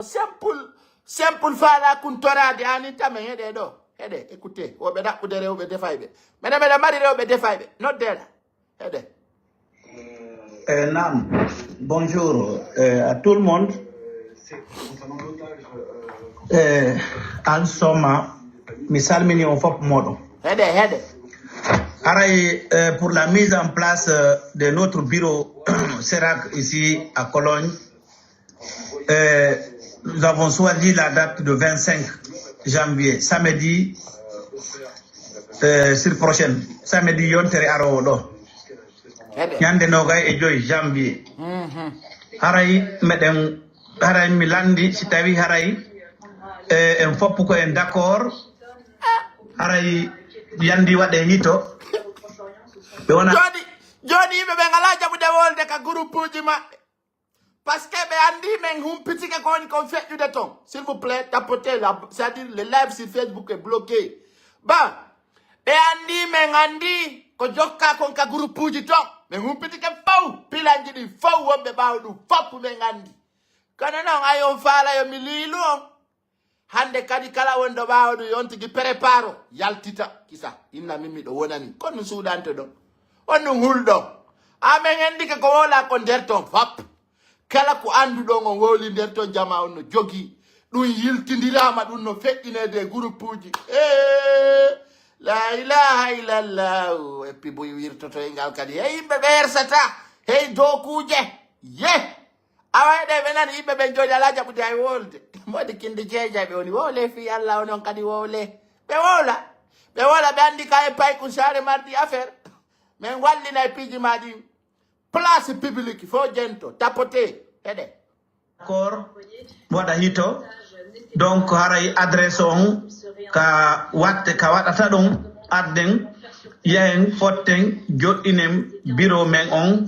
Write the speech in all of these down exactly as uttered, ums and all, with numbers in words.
Simple, simple faala kun toraade anin tamen heɗe ɗo. Heɗe, écoutez, woɓe ɗaɓɓude rewɓe defayɓe. Mene mene mari rewɓe defayɓe. Noddeɗa. Heɗe. Eh, naam. Bonjour, eh, à tout le monde. Eh, Ansoma, mi salmini on fof moɗon. Heɗe, heɗe. Aray, eh, pour la mise en place, euh, de notre bureau Serac ici à Cologne, euh, nous avons choisi la date de vingt-cinq janvier, samedi, euh, sur prochaine, samedi yontere arowo ɗo. Heɗe. Ñande nogay e joy janvier. Mhm. Haray meɗen, haray mi landi si tawi haray, eh, en fof ko en d'accord. Haray yandi waɗe hito. Ɓe wona Joni, joni yimɓe ɓe ngala jaɓude wolde ka groupe uji maɓɓe. Parce que ɓe andi men humpitike ko woni kon feƴƴude ton. S'il vous plaît, tapotez la, c'est-à-dire le live sur Facebook est bloqué. Ba, ɓe andi men andi ko jokka kon ka groupe uji ton. Men humpitike faw, pilanji ɗin faw wonɓe ɓaawo ɗum fop men andi. Kono non ay on faala yo mi liilu on. Hande kadi kala wonɗo ɓaawo ɗum yon tigi préparo, yaltita, kisa, inna min miɗo wonani. Kono ɗum suuɗante ɗon. On ɗum hulɗo. Amen endike ko wola ko nder ton fop. Kala ko annduɗon on wowli nder ton jama on no jogi. Ɗum yiltindirama ɗum no feƴƴineede e groupe uji. Eh, la ilaha illallah. Et puis buy wirtoto e ngal kadi. Hey, yimɓe ɓe ersata. Hey, dokuje. Ye. Awa eɗe ɓe nani yimɓe ɓen joni ala jaɓude hay wolde. Modi kindi jeejay ɓe woni wowle fii Allah onon kadi wowle. Ɓe wowla. Ɓe wowla ɓe andi ka e paykun saare mardi affaire. Men wallina e piiji ma ɗin. Place publique fo jento tapote. Heɗe. D'accord, waɗa hito. Donc haray adresse on ka watte ka waɗata ɗum adden yahen fotten joɗɗinen bureau men on.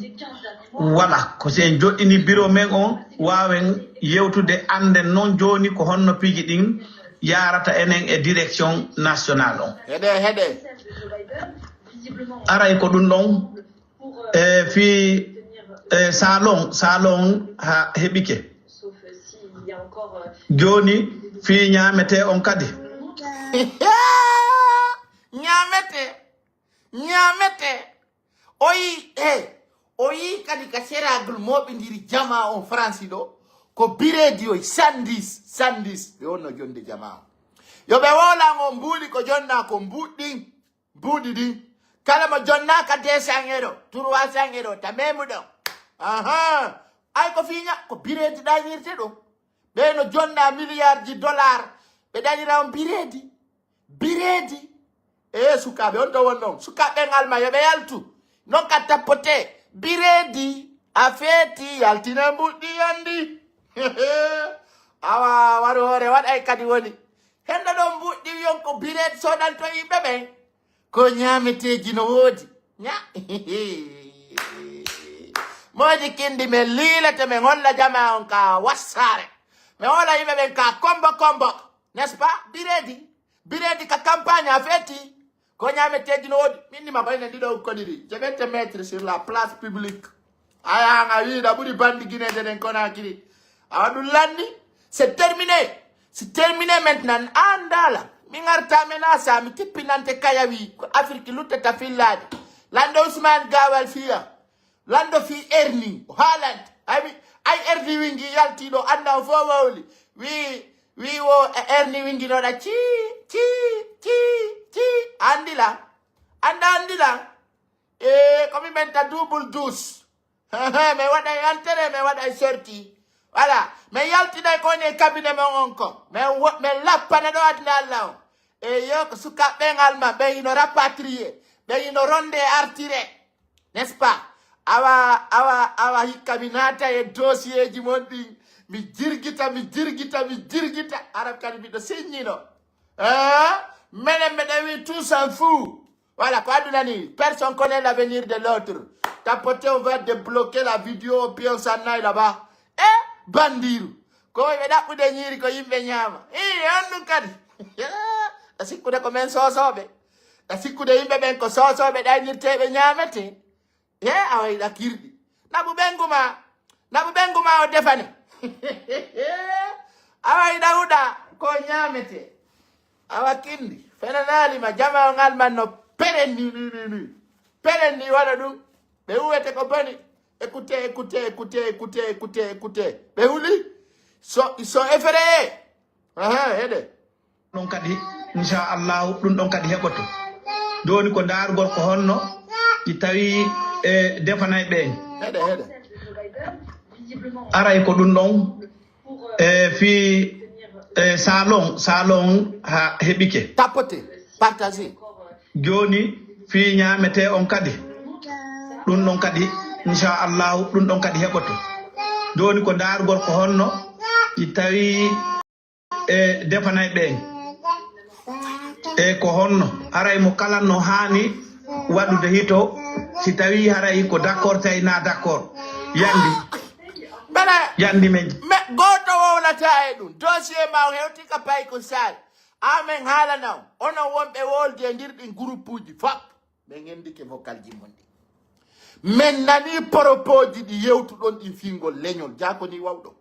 Wala ko si en joɗɗini bureau men on wawen yewtude anden noon joni ko honno piiji ɗin yarata enen e direction nationale on. Heɗe, heɗe. Aray ko ɗum ɗon e fii e salon salon ha heɓike. Joni fii ñaamete on kadi. Ñaamete. Ñaamete. O yi, he, o yi kadi ka seragle moɓindiri jama on Faransi ɗo. Ko biredi oy sandis, sandis. Ɓe wonno jonde jama on. Yo ɓe wolan on mbuuɗi ko jonna ko mbuuɗi ɗin. Mbuuɗi ɗin. Kala mo jonna ka deux cents euro, trois cents euro, ta memu ɗo. Aha. Ay ko fii ña, ko biredi ɗaynirte ɗo. Ɓe no jonna milliard ji dollar. Ɓe ɗaynira on biredi. Biredi. E sukaaɓe, on to won ɗon. Sukaaɓe ngal ma, yo ɓe yaltu. Non ka tappote. Biredi. A feeti, yaltina mbuuɗi yandi. Awa, waru hoore, waɗay kadi woni. Henda ɗon mbuuɗi yon ko biredi soɗanto yimɓe ɓen. Ko ñaameteeji no woodi. Ña. Moodi kindi men liilete men holla jama on ka wassaare. Men holla yimɓe ɓen ka kombo kombo. N'est-ce pas? Biredi. Biredi ka campagne a feeti. Ko ñaameteeji no woodi. Min nima bayna ndiɗo kodiri. Je vais te mettre sur la place publique. Aya nga wiɗa ɓuri bandi Guinée de den Conakry. Awa ɗum lanni. C'est terminé. C'est terminé maintenant. Andala. Mi ngarta men asa mi tippinante kayawi ko Afrique luttata fillade. Lando Ousmane Gawal fiya. Lando fi Erni. Haaland. Ay mi ay Erni wingi yalti ɗo anda o fo wawli. Wi wi wo e Erni wingi noɗa ci ci ci ci andila. Anda andila. E ko mi menta double douce. Mi waɗay entrée, mi waɗay sortie. Voilà. Mi yaltinay ko woni e cabinet mon on ko. Mi wo- mi lappana ɗo aduna Allah on. E yo ko sukaaɓe ɓen alma ɓe ino rapatrié, ɓe ino ronde e artire. N'est-ce pas? Awa awa awa hikka mi naata e dossier ji mon ɗin. Mi jirgita mi jirgita mi jirgita. Arab kadi miɗo signino. Eh? Menen meɗen wi tout s'en fout. Voilà, ko aduna ni, personne connaît l'avenir de l'autre. Tapoter, on va débloquer la vidéo, puis on s'en aille là-bas. Eh, bandiru. Ko ɓe ɗaɓɓude ñiiri ko yimɓe ñaama. Eh, on ɗum kadi. A sikkude ko men soosooɓe. A sikkude yimɓe ɓen ko soosooɓe ɗaynirteeɓe ñaamete. He, a wayi ɗakirɗi. Naɓu ɓengu ma. Naɓu ɓengu ma o defane. ñaamete. Awa kinndi, fenanaali ma, jama on alman no peren ni, ni, ni, ni. Peren ni waɗa ɗum. Ɓe uwete ko boni. Écoutez, écoutez, écoutez, écoutez, écoutez, écoutez. Ɓe huli. So, so effrayé. Aha, heɗe. Ɗon kadi, inchallahu, ɗum ɗon kadi heɓoto. Jooni ko ndaargol ko honno si tawi e defanay ɓeen. Heɗe, heɗe. Aray ko ɗum ɗon e fii e salon, salon ha heɓike. Tapoter, partager. Jooni fii ñaametee on kadi. Ɗum ɗon kadi, inchallahu, ɗum ɗon kadi heɓoto. Jooni ko ndaargol ko honno si tawi e defanay ɓeen. E ko honno? Haray mo kala no haani waɗude hito, si tawi haray ko d'accord tawi na d'accord. Yandi. Bana, yandi men. Me, gooto wowlata e ɗum. Dossier ma o hewti ka Payku Sall. Amen haalana on. Onon wonɓe wolde e ndir ɗin groupe uji fop. Ɓe ngendike vocal ji mon ɗi. Men nani propos ji ɗi yewtuɗon ɗin fingol leñol. Jaako ni wawɗo.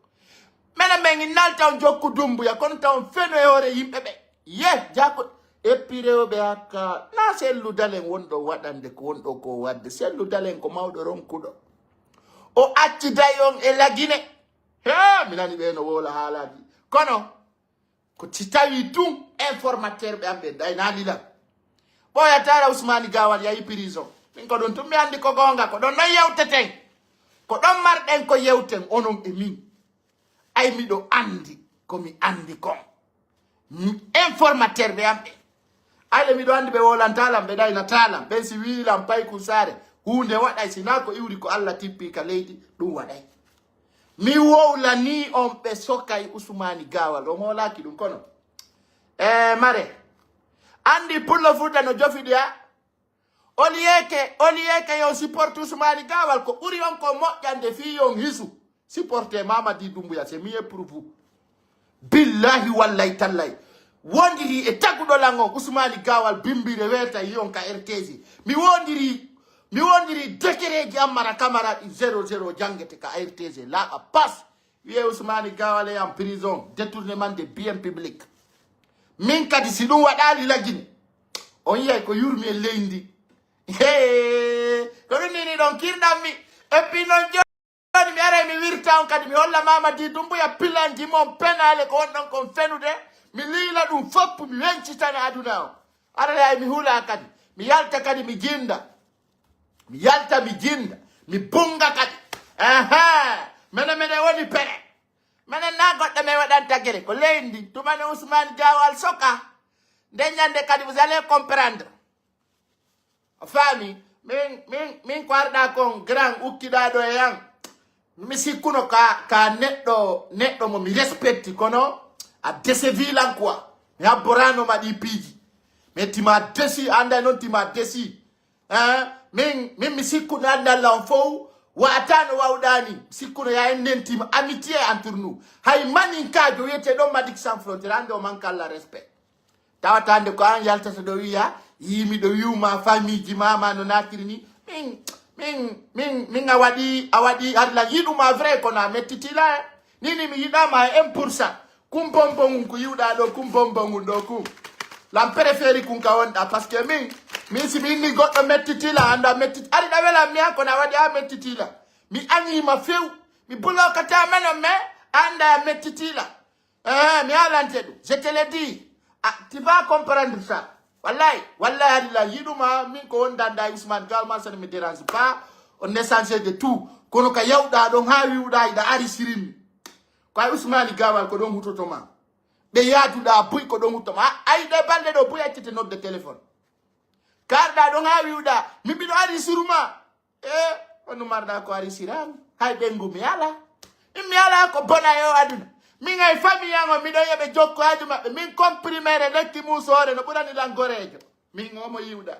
Mene men nalta on jokku Dumbuya, kono taw on feno e hoore yimɓe ɓe. Ye, jaako. Eppi rewɓe hakka, na selludalen wonɗo waɗande ko wonɗo ko wadde. Selludalen ko mawɗo ronkuɗo. O acciday on e lagine. He, mi nani ɓe no wowla haalaji. Kono, ko si tawi tun informateur ɓe am ɓe daynali lan. Ɓooyataara Usmani Gawal yahi prison. Min ko ɗum tun mi andi ko goonga, ko ɗon non yewteten. Ko ɗon marɗen ko yewten onon e min. Ay miɗo andi ko mi andi kon. M-, informateur ɓe am ɓe. Ay le miɗo andi ɓe wolanta lan, ɓe daynata lan. Ɓen si wi'i lan Payku Saare, huunde waɗay si naa ko iwri ko Alla tippi ka leydi, ɗum waɗay. Mi wowlanii on ɓe sokay Usmani Gawal. On hoolaaki ɗum kono. E mare. Andi Pullo Fuuta no jofiɗi a? Au lieu que, au lieu que yo supporte Usmani Gawal, ko ɓuri on ko moƴƴande fii yo on hisu. Supporte Mamadi Doumbouya, c'est mieux pour vous. Billahi wallahi tallahi. Wondiri e taguɗo lan on, Usmani Gawal bimbire weeta yi on ka R T G. Mi wondiri, mi wondiri dekereji Ammara Kamara ɗi zéro zéro jangete ka R T G. Laaɓa pas. Wiye Usmani Gawal e en prison, détournement de biens publics. Min kadi si ɗum waɗaali lagine, on yiyay ko yurmi e leydi. Hee, ko ɗum nini ɗon kirɗan mi. Et puis non jooni mi aray mi wirta on kadi mi holla Mamadi Doumbouya pilanji mon penale ko wonɗon kon fenude. Mi liila ɗum foppu mi wencitana aduna on. Aray hay mi hula kadi. Mi yalta kadi mi jinda. Mi yalta mi jinda. Mi bunga kadi. Aha. Mene mene woni pere. Mene na goɗɗo mi waɗanta gere. Ko leydi ndi. Tuma ne Ousmane Gawal soka. Nde ñande kadi vous allez comprendre. A faami? Min, min, min ko arɗa kon grand ukkiɗa ɗo e an. Mi sikkuno ka, ka neɗɗo, neɗɗo mo mi respecti kono a décevi lan quoi. Mi habborano ma ɗi piiji. Mais tima desi, anda non tima desi. Hein? Min, min mi sikkuno anda lan fow. Watano wawɗani. Mi sikkuno ya en nentima amitié entre nous. Hay maninkajo wiyete ɗon Madik Sans Frontière. Ande o manque à la respect. Tawata nde ko an yaltata ɗo wiya, yii miɗo wi'uma famille ji ma, ma no natiri ni. Min, min, min, min a waɗi, a waɗi Allah yiɗuma vrai kono a mettitila. Ni ni mi yiɗama e un pour cent. Kum bonbon un ko yiwɗa ɗo, kum bonbon un ɗo kum. Lan préféré kun ka wonɗa, parce que min, min si mi inni goɗɗo mettitila, anda mettit-, ari ɗa welan mi an kono a waɗi a mettitila. Mi anima few, mi bulokata meno me, anda a mettitila. Eh, mi haalante ɗum. Je te le dis. Ah, tu vas comprendre ça. Wallahi, wallahi, Allah, yiɗuma, min ko wondanda e Ousmane Gawal ma, ça ne me dérange pas. On échange de tout. Kono ka yawɗa ɗon ha wiwɗa iɗa ari sirinmi. Ko ay Ousmane Gawal ko ɗon hutoto ma. Ɓe yaaduɗa buy ko ɗon hutoto ma. Ay ɗe balɗe ɗo buy accete nodde téléphone. Karɗa ɗon ha wiwɗa, mi mbiɗo ari siruma. E, on numarɗa ko ari sirami. Hay ɓengu mi ala. Min mi ala ko bona e o aduna. Min ay famille an on, miɗo yeɓe jokko haaju maɓɓe. Min comprimere lekki musoore no ɓurani lan goreejo. Min omo yiwɗa.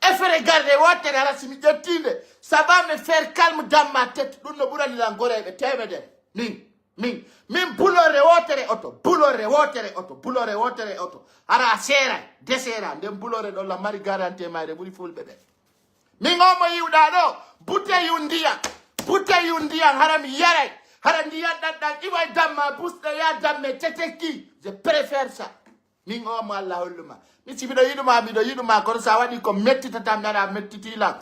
Effet regarde wottere hara si mi ƴettinde. Ça va me faire calme dans ma tête. Ɗum no ɓurani lan goreeɓe temedere. Min, min, min bulore wotere oto, bulore wotere oto, bulore wotere oto. Hara a seeray, de seera. Nden bulore ɗon lan mari garantie mayre ɓuri fulɓe ɓe. Min o mo yiwɗa ɗo, buteyu ndiyan, buteyu ndiyan hara mi yaray. Hara ndiyan ɗan ɗan iwa e damma busɗe ya damme tetekki. Je préfère ça. Min o mo Allah holluma. Mi si miɗo yiɗuma, miɗo yiɗuma, kono sa waɗi ko mettitata mi ara mettitilan.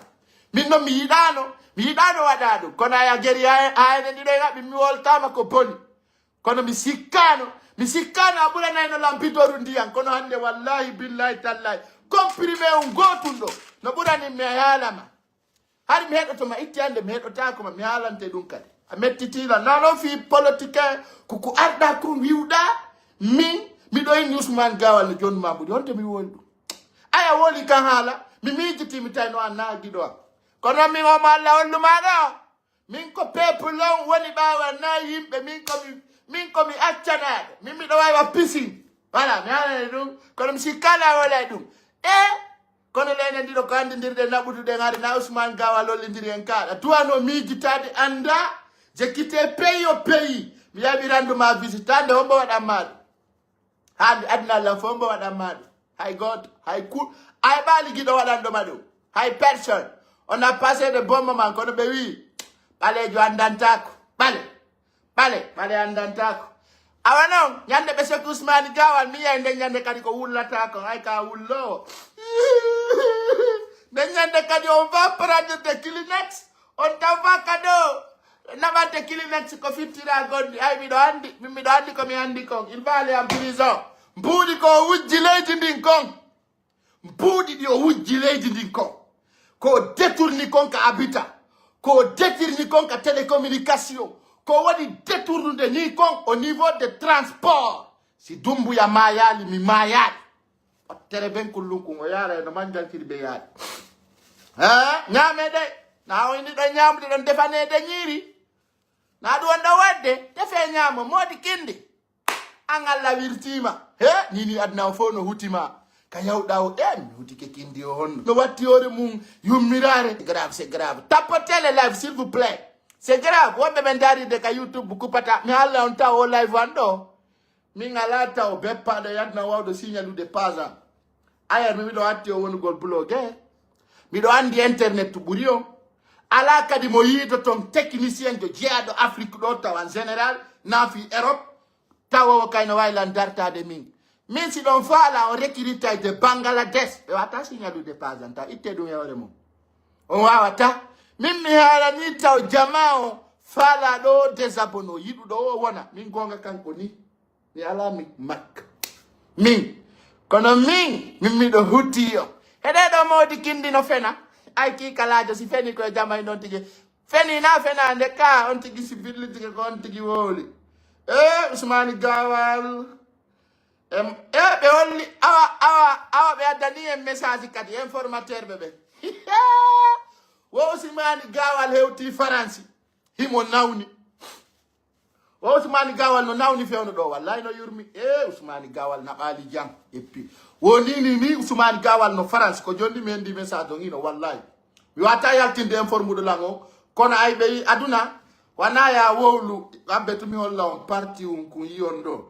Min non mi yiɗano, mi yiɗano waɗa ɗum. Kono aya geri ayene ndiɗo e raɓi mi woltama ko boni. Kono mi sikkano, mi sikkano a ɓuranayno lampitoru ndiyan. Kono hande wallahi billahi tallahi comprimé un gotun ɗo no ɓurani mi a yalama. Hari mi heɗoto ma itti hande mi heɗotako ma mi haalante ɗum kadi. A mettitila nano fi politique ko ko arɗa kon wiwɗa. Min miɗo inni Ousmane Gawal no jonnuma mbuɗi honto mi woni ɗum. Aya woli kan haala mi miijiti mi tawi no a naagiɗo am. Kono min omo Allah hollumaɗo o. Min ko peuple on woni ɓawa na yimɓe min komi min komi accanaɗo min miɗo wawi wa pisin. Voilà mi halani ɗum. Kono mi sikkala wala e ɗum. E kono leyɗe ndiɗo ko anndidirɗe naɓuduɗen hari na Ousmane Gawa lollidiri en kaɗa tuwano miijitade annda. Je quitte pays au pays mi yaɓi rendu ma visitande hombo waɗan maɗum. Hande aduna lan fof mbo waɗan ma ɗum. Hay gooto, hay ku, hay ɓaali giɗo waɗanɗo ma ɗum. Hay personne. On a passé de bon moment kono ɓe wi ɓaleejo anndantako ɓale. Ɓale ɓale anndantako. Awa noon ñande ɓe sokki Ousmane Gawal mi yiyay nden ñande kadi ko wullata ko hay ka wullowo. Nden ñande kadi on va prendre de Kleenex on taw va kado. Naɓante Kleenex ko fittira gondi ay miɗo andi min miɗo andi ko mi andi kon il va aller en prison. Mbuuɗi ko o wujji leydi ndin kon. Mbuuɗi ɗi o wujji leydi ndin kon ko o détourni kon ka habita ko o détourni kon ka télécommunication ko o waɗi détournude ni kon au niveau de transport. Si Dumbuya maayaali mi maayaali. Tere ben kullun kun o yaara e no manjalkiri be yaari. Ha ñaame de na o ini ɗon ñamude ɗon defanede ñiiri. Na ɗum on ɗo wadde defe ñaama moodi kindi. An Allah wirtiima he ñini aduna o fof no hutima ka yawɗa o e mi hutike kindi o honno no watti hoore mum yummiraare. C'est grave, c'est grave, tapote le live s'il vous plaît. C'est grave, wonɓe ɓe ndarirde ka YouTube kuppata mi Allah on taw o live an ɗo. Min alaa taw beppaɗo yadna wawɗo signalude page am. Ayar mi miɗo atti o wonugol bloguer. Miɗo andi internet to ɓuri on. Alaa kadi mo yiido ton technicien jo jeyaɗo Afrique ɗo taw en général naafi Europe. Taw o kayno waylan dartade min. Min si ɗon faala on recrutay de Bangladesh ɓe wata signalude page am taw itte ɗum e hoore mum. On wawata. Min mi haalani taw jama o faala ɗo désabonné o yiɗuɗo o wona min gonga kanko ni. Mi ala mi makka min. Kono min min miɗo hutti o heɗe ɗo mawdi kindi no fena. Ay kikalaajo si feni koye jamay noon tigi feni na fenande ka on tigi si villitike ko on tigi wowli. E Usmani Gawal. E ɓe holli awa awa awa ɓe addani en message kadi informateur ɓe ɓe wo Usmani Gawal hewti Faransi. Himo nawni. O Usmani Gawal no nawni fewndo ɗo wallahi no yurmi e Usmani Gawal naɓali jam. Eppi woni ni ni Usmani Gawal no France ko jonni mi hendi message on ino wallahi. Mi wata yaltinde informuɗo lan o kono ay ɓeyi aduna wana ya wowlu. Abbe tumi holla on parti un kun yiyon ɗo.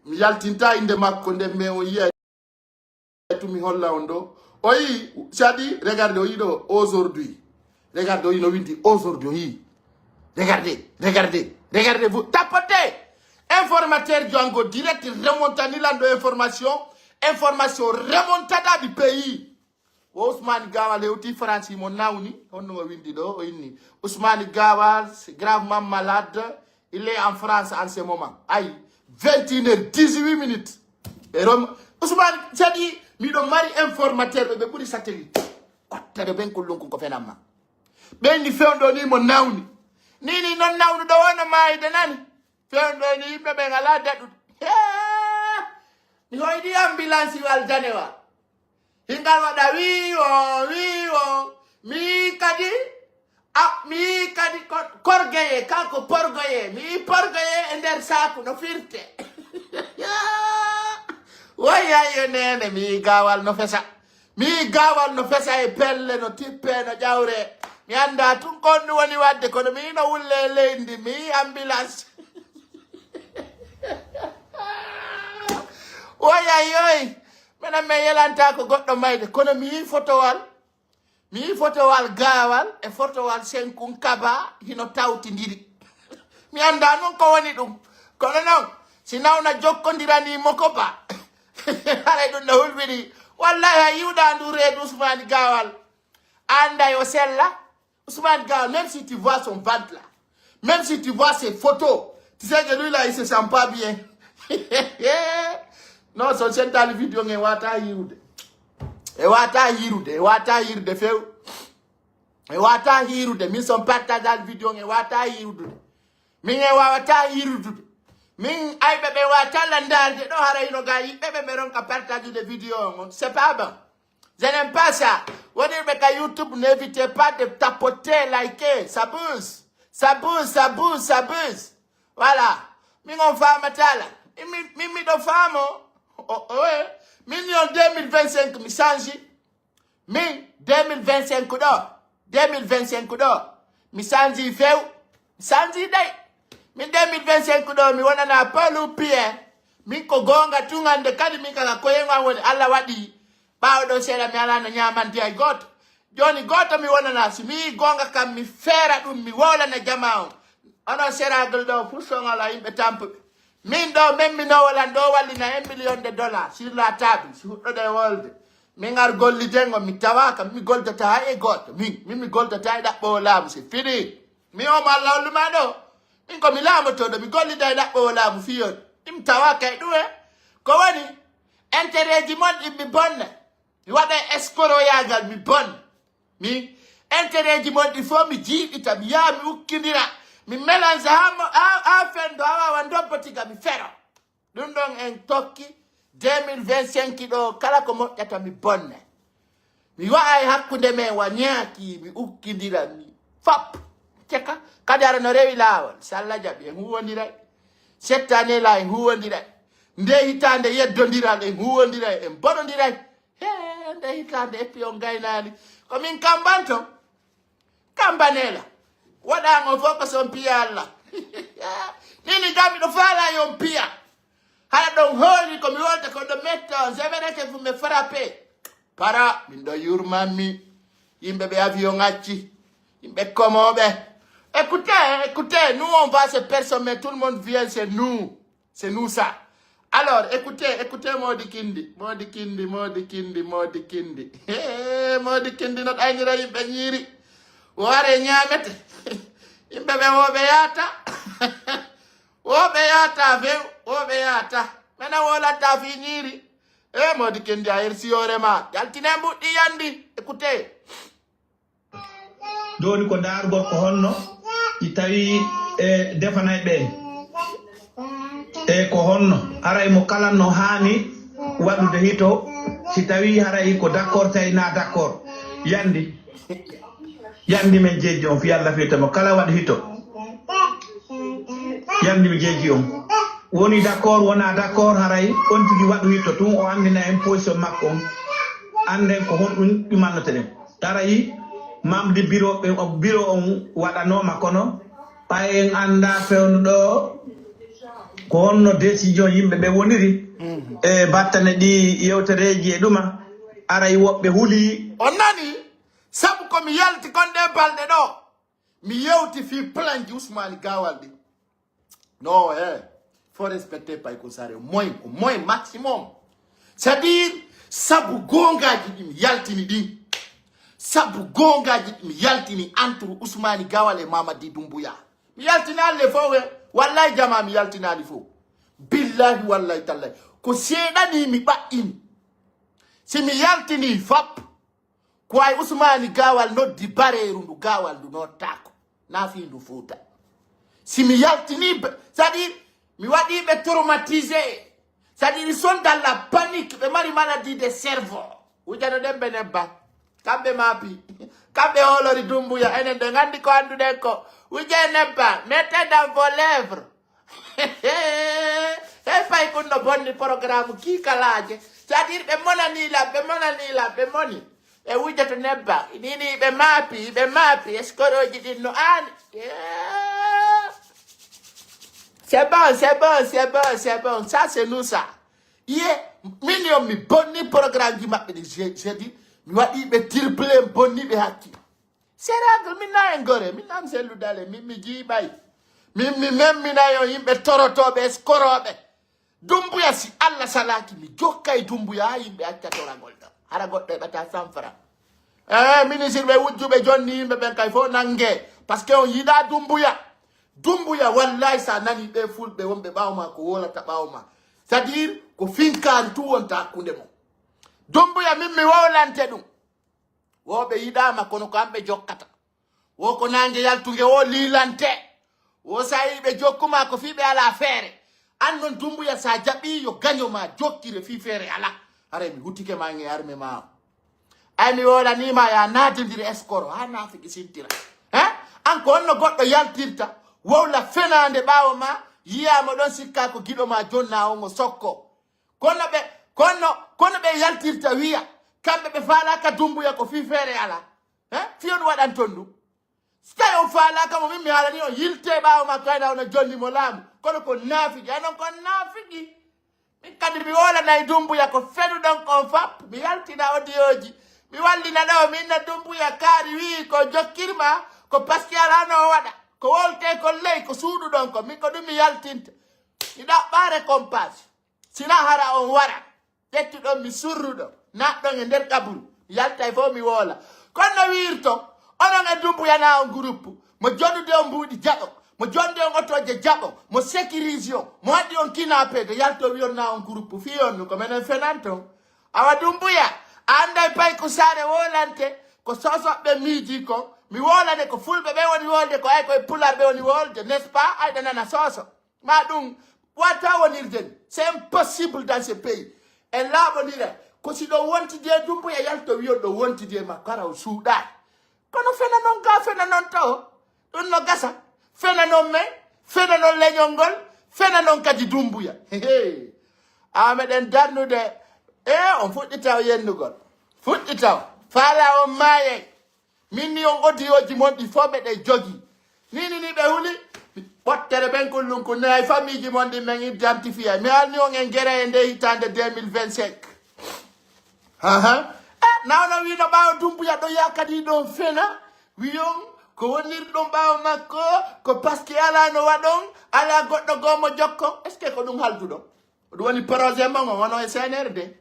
Mi yaltinta inde makko nden mais on yiya tumi holla on ɗo. O yi sadi regarde o yi ɗo aujourd'hui. Regarde o yi no windi aujourd'hui o yi. Regarde regarde regarde vous tapote. Informateur jo ango direct remontani lan ɗo information. Information remontada du pays. Wo Ousmane Gawal hewti France mo nawni honno o windi ɗo o inni Ousmane Gawal c'est gravement malade. Il est en France en ce moment ay vingt et une heures dix-huit minutes. Ɓe rom Ousmane sadi miɗo mari informateur ɓe ɓe ɓuri satellite. Kottede ɓen kullunku ko fenamma. Ɓen ni fewndo ni mo nawni ni ni non nawnuɗo wono mayde nani. Fewndo ni yimɓe ɓen ala daɗude. Mi hoyɗi ambulance wal danewa. Hingal waɗa wiwo wiwo mi kadi. A mi kadi korgoye kanko porgoye mi porgoye e nder saku no firte. Woyayyo nene mi gawal no fesa. Mi gawal no fesa e pelle no tippe no ƴawre. Mi anda tun konɗum woni wadde kono mi no wulle e leydi mi ambulance. Woyayyoy. Minen min yelanta ko goɗɗo mayde kono mi yi fotowal. Mi yi fotowal gawal e fotowal senkun kaba hino tawtidiri. Mi anndaa noon ko woni ɗum. Kono noon, si nawna jokkondiranii mo ko ba, haray ɗum no hulɓinii. Wallahi, a yiwɗaa ndu reedu Usmaani Gaawal. A annday o sella. Usmaani Gaawal, même si tu vois son ventre là, même si tu vois ses photos, tu sais que lui là, il se sent pas bien. Non, son sentali vidéo ngen wata yirude. E wata yirude, e wata yirude few. E wata yirude, min son partage al vidéo ngen wata yirude. Min e wawata yirude. Min ayɓe ɓe wata landarde ɗo hara ino ga yiɓɓe ɓe ɓe ronka partage de vidéo on. C'est pas bon. Je n'aime pas ça. Wonirɓe ka YouTube, n'évitez pas de tapoter, liker. Ça buzz. Ça buzz, ça buzz, ça buzz. Voilà. Min on famatala. Min, min miɗo famo. Oh, oh, eh. Min ni on deux mille vingt-cinq, mi change. Min, deux mille vingt-cinq ɗo, deux mille vingt-cinq ɗo, mi change few. Mi change dey. Min deux mille vingt-cinq ɗo, mi wonana polu piye. Min ko goonga tun hannde kadi min kala koyen an woni Allah waɗi. Ɓaawo ɗo seeɗa mi alano ñamanti hay gooto. Jooni gooto mi wonana, si mi yii goonga kam mi feera ɗum, mi wowlana jama on. Onon seragol ɗo fuu son ala yimɓe tampuɓe. Min ɗo memminoowo lan ɗo wallina un million de dollars sur la table, si huɗɗoɗe wolde. Min ar golliden on, mi tawaaka, mi goldata hay e gooto. Min, min mi goldata e ɗaɓɓoowo laamu, c'est fini. Mi o mo Allah holluma ɗo. Min ko mi laamotoɗo, mi gollida e ɗaɓɓoowo laamu fii on. Min mi tawaaka e ɗum e. Ko woni? Intérêt ji mon ɗin mi bonna. Mi waɗa e escroyaagal, mi bon. Mi intérêt ji mon ɗi fof mi jiiɓita, mi yaha mi ukkindira, mi mélange ha mo, ha, ha fendo, ha wawa ndobbo tiga mi fero. Ɗum ɗon en tokki deux mille vingt-cinq ɗo, kala ko moƴƴata mi bonne. Mi wa'a e hakkunde men wa ñaaki, mi ukkindira, mi fop. Ceka, kadi ara no rewi laawol, si Allah jaɓi en huwondiray. Settane la en huwondiray. Nde hitaande yeddondiral en huwondiray, en bonondiray. He, nde hitaande et puis on gaynaali. Ko min kambanto. Kambanela. Waɗaango fof ko son piya Allah. Nini gam miɗo faala yon piya. Hara ɗon hooli ko mi wolta ko ɗo metto, semerete fu me frappé. Para, min ɗo yurmanmi. Yimɓe ɓe avion acci. Yimɓe komooɓe. Écoutez, écoutez, nous on va se personne, mais tout le monde vient chez nous. C'est nous ça. Alors, écoutez, écoutez, Modi Kindi, Modi Kindi, Modi Kindi, Modi Kindi. Hey, Modi Kindi, no ɗaynira yimɓe ñiiri. Ware ñaamete. Yimɓe ɓe wo ɓe yaata. Wo ɓe yaata few, wo ɓe yaata. Mena wolata fi ñiiri. Eh, Modi Kindi, a hersi hoore ma. Yaltine mbuɗɗi yandi. Écoutez. Jooni ko ndaargol ko honno si tawii e defanay ɓeen e ko honno haray mo kala no haani waɗude hito si tawii haray ko d'accord tawi na d'accord yandi yandi men jeejji on fi Allah firta mo kala waɗ hito yandi mi jeejji on woni d'accord wona d'accord haray on tigi waɗu hito tun o anndina en position makko on annden ko honɗum ɗumannote ɗen Taray mamde biro ɓe biro on waɗanooma kono ɓay en annda fewndo ɗo ko honno décision yimɓe ɓe woniri e battane ɗi yewtereeji e ɗuma aray woɓɓe huli On nani? Sabu ko mi yalti kon ɗe balɗe ɗo. Mi yewti fii planji Usmani Gawal ɗi. No, eh. Faut respecter Paykun Sare au moins, au moins maximum. C'est-à-dire, sabu goongaji ɗi mi yaltini ɗin. Sabu goongaji ɗi mi yaltini entre Usmani Gawal e Mamadi Dumbuya. Mi yaltini alle fof e wallahi jama mi yaltinaali fof. Billahi wallahi tallahi. Ko seeɗani mi ɓaɗɗini. Si mi yaltini fop. Ko ay Usmani Gawal noddi bareeru ndu Gawal ndu nottaako. Na fii ndu Fuuta. Si mi yaltini, c'est-à-dire, mi waɗi ɓe traumatisé. C'est-à-dire, ils sont dans la panique, ɓe mari maladie de cerveau. Wujano ɗen ɓe nebba. Kamɓe maapi. Kamɓe hoolori Dumbuya. Enen ɗo nganndi ko annduɗen ko. Wuje nebba. Mettez dans vos lèvres. Hey, pay kun no bonni programme kiikalaaje. C'est-à-dire ɓe monani la, ɓe monani la, ɓe moni. Ɓe wuja to nebba. Nini ɓe maapi, ɓe maapi. Escroc ji ɗin no aani. Yeah. C'est bon, c'est bon, c'est bon, c'est bon. Ça, c'est nous ça. Ye, min yo mi bonni programme ji maɓɓe ɗi je, je di. Mi waɗi ɓe triple, bonni ɓe hakki. Seragal min na en gore, min am sellu dale, min mi jiiɓay. Min mi memminay on yimɓe torotooɓe, eskorooɓe. Dumbuya, si Allah salaaki, mi jokkay Dumbuya haa yimɓe acca toragol ɗo. Hara goɗɗo heɓata cent francs. Eh, ministre ɓe wujjuɓe jonni yimɓe ɓen kay fof nange. Parce que on yiɗa Dumbuya. Dumbuya, wallahi, sa nani ɓe fulɓe wonɓe ɓaawo ma ko wolata ɓaawo ma. C'est-à-dire, ko finkaari tu wonta hakkunde mon. Dumbuya, min mi wowlante ɗum. Wo ɓe yiɗaama, kono ko an ɓe jokkata. Wo ko naange yaltunge wo liilante. Wo sa yii ɓe jokkuma ko fii ɓe alaa feere. An non Dumbuya, sa jaɓi yo gaño ma jokkire fii feere alaa. Haray mi hutike ma e arme ma o. Ay mi wolanima ya naatindiri escoro haa naafiki sintira. Hein? An ko honno goɗɗo yaltirta wowla fenaande ɓaawo ma yiyaama ɗon sikka ko giɗo ma jonna on o sokko. Kono ɓe, kono, kono ɓe yaltirta wiya, kamɓe ɓe faalaaka Dumbuya ko fii feere alaa. Hein? Fii on waɗan ton ɗum? Si tawi on faalaaka mo, min mi haalani on, yilte ɓaawo makko, hayna ono jonni mo laamu. Kono ko naafigi, ay non ko naafigi. Min kadi mi wolanay Dumbuya ko fenuɗon kon fap, mi yaltina odiyooji. Mi wallina ɗo, min no Dumbuya kaari wii ko jokkirma, ko paski alaa no o waɗa. Ko wolte ko ley, ko suuɗuɗon ko, min ko ɗum mi yaltinta. Mi ɗaɓɓa récompense. Sina hara on wara, ƴettuɗon mi surruɗo, naatɗon e nder qaburu, yaltay fof mi woola. Kono no wiirton, onon e Dumbuya na on groupe, mo jonude on mbuuɗi jaɓo, mo jonde on otoje jaɓo, mo sécurise on, mo waɗi on kinapeede, yalto wiyon na on groupe, fii on no ko menen fenan ton. Awa Dumbuya, a annday pay ko saare wolante, ko sosoɓe miiji kon, mi wolane ko fulɓe ɓe woni wolde, ko ay ko e pular ɓe woni wolde, n'est-ce pas? Ayɗa nana soso. Ma ɗum wata wonirde ni. C'est impossible dans ce pays. En laaɓondiray. Ko si ɗo wontidi e Dumbuya yalto wiyon ɗo wontidi e makko, hara o suuɗaani. Kono fena non ga, fena non tawo. Ɗum no gasa. Fena non men, fena non leñol ngol, fena non kadi Dumbuya. Hehe. A meɗen darnude. E, on fuɗɗitaw yennugol. Fuɗɗitaw. Faala on maayay. Min ni on odiyooji mon ɗi fof meɗen jogii. Ni, ni, ni ɓe huli. Ɓottere ɓen kullum kunne ay famille ji mon ɗin men identifié. Mi haalni on en gere e nde hitaande deux mille vingt-cinq. Aha. E, na ono wiino ɓaawo Dumbuya ɗo yaa kadi ɗon fena. Wiyon ko wonir ɗon ɓaawo makko, ko parce que alaa no waɗon, alaa goɗɗo goo mo jokkon. Est-ce que ko ɗum halduɗon? Ɗum woni projet mon on, onon e C N R D.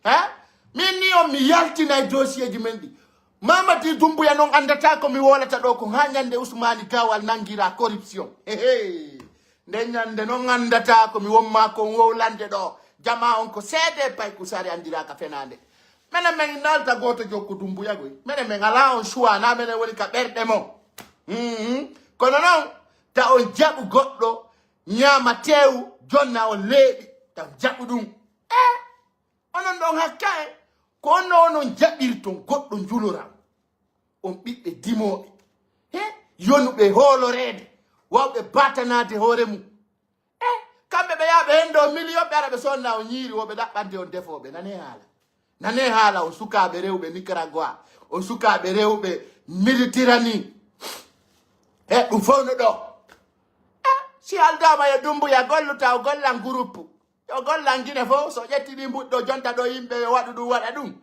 Ha? Min ni on mi yaltinay dossier ji men ɗi. Mamadi Dumbuya non anndata ko mi wolata ɗo ko haa ñande Usmani Gawal nanngira corruption. Hehe. Nde ñande non anndata ko mi wonma ko on wowlande ɗo. Jama on ko seede pay ko sari anndiraaka fenaande. Menen men nalta gooto jokku Dumbuya goy. Menen men alaa on choix na menen woni ka ɓerɗe mon. Mhm. Kono non ta on jaɓu goɗɗo ñaama teewu, jonna on leeɓi, tan jaɓu ɗum. E onon ɗon hakka e ko onno onon jaɓirton goɗɗo njuloram. On ɓiɓɓe dimooɓe, he, yonuɓe hooloreede, waawɓe baatanaade hoore mum. E kamɓe ɓe yaha ɓe hendo million ɓe ara ɓe sonna on ñiiri wo ɓe ɗaɓɓande on defooɓe. Nane haala. Nane haala on sukaaɓe rewɓe Nicaragua, on sukaaɓe rewɓe Méditerranée. E ɗum fof no ɗo. E si haaldaama yo Dumbuya gollu taw gollan groupe. Yo gollan Gine fof, so ƴetti ɗi mbuɗɗo jonta ɗo yimɓe yo waɗu ɗum waɗa ɗum.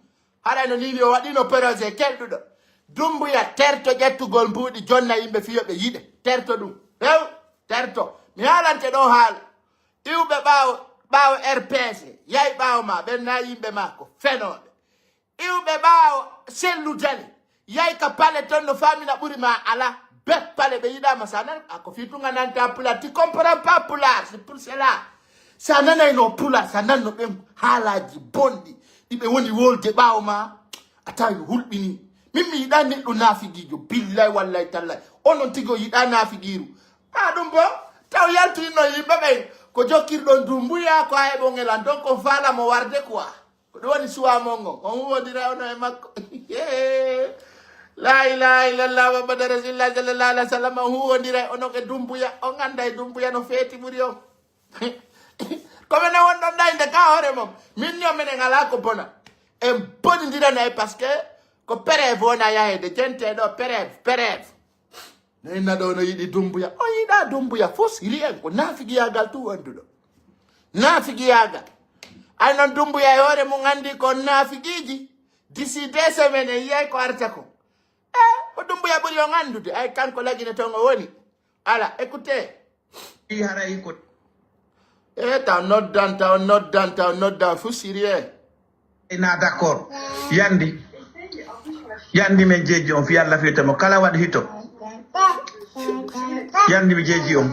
Haray no nini o waɗino projet kelɗuɗo. Dumbuya terto ƴettugol mbuuɗi jonna yimɓe fii yo ɓe yiɗe. Terto ɗum. Rew, terto. Mi haalante ɗo haala. Iwɓe ɓaawo, ɓaawo R P C, yay ɓaawo ma, ɓen na yimɓe ma ko fenooɓe. Iwɓe ɓaawo sellu dali, yay ka pale ton no faamina ɓuri ma ala. Be pale ɓe yiɗaama sa nan, a ko fii tunga nanta pular, tu comprends pas pular, c'est pour cela. Sa nanay no pular, sa nan no ɓen haalaaji bonɗi, ɗi ɓe woni wolde ɓaawo ma, a tawi no hulɓini. Min mi yiɗa neɗɗo naafigiijo, billahi wallahi tallahi. Onon tigi o yiɗa naafigiiru. A ɗum bo, taw yaltu inno yimɓe ɓen, ko jokkirɗon Dumbuya, ko a heɓon elan, donc on faala mo warde quoi. Ko ɗum woni suwa mon on. On huwondira ono e makko. La ilaha illallah Muhammadu Rasulullah sallallahu alaihi wasallam. On huwondira ono e Dumbuya. On anda e Dumbuya no feeti ɓuri on. Ko menen wonɗon ɗayde ka hoore mon. Min ni o menen alaa ko bona. En bonidira nay parce que ko preuve wona yaheede. Jente ɗo preuve, preuve. No inna ɗo no yiɗi Dumbuya. O yiɗa Dumbuya fof si rien ko naafigiyaagal tu wonduɗo. Naafigiyaagal. Ay non Dumbuya e hoore mum anndi ko naafigiiji. D'ici deux semaines en yiyay ko arta ko. E ko Dumbuya ɓuri on anndude. Ay kanko lagine ton o woni. Ala, écoutez. Haray ko E taw noddan, taw noddan, taw noddan, fou sérieux. Na d'accord. Yandi. Yandi men jeeji on fi Allah fiyete mo kala waɗi hito. Yandi mi jeeji on.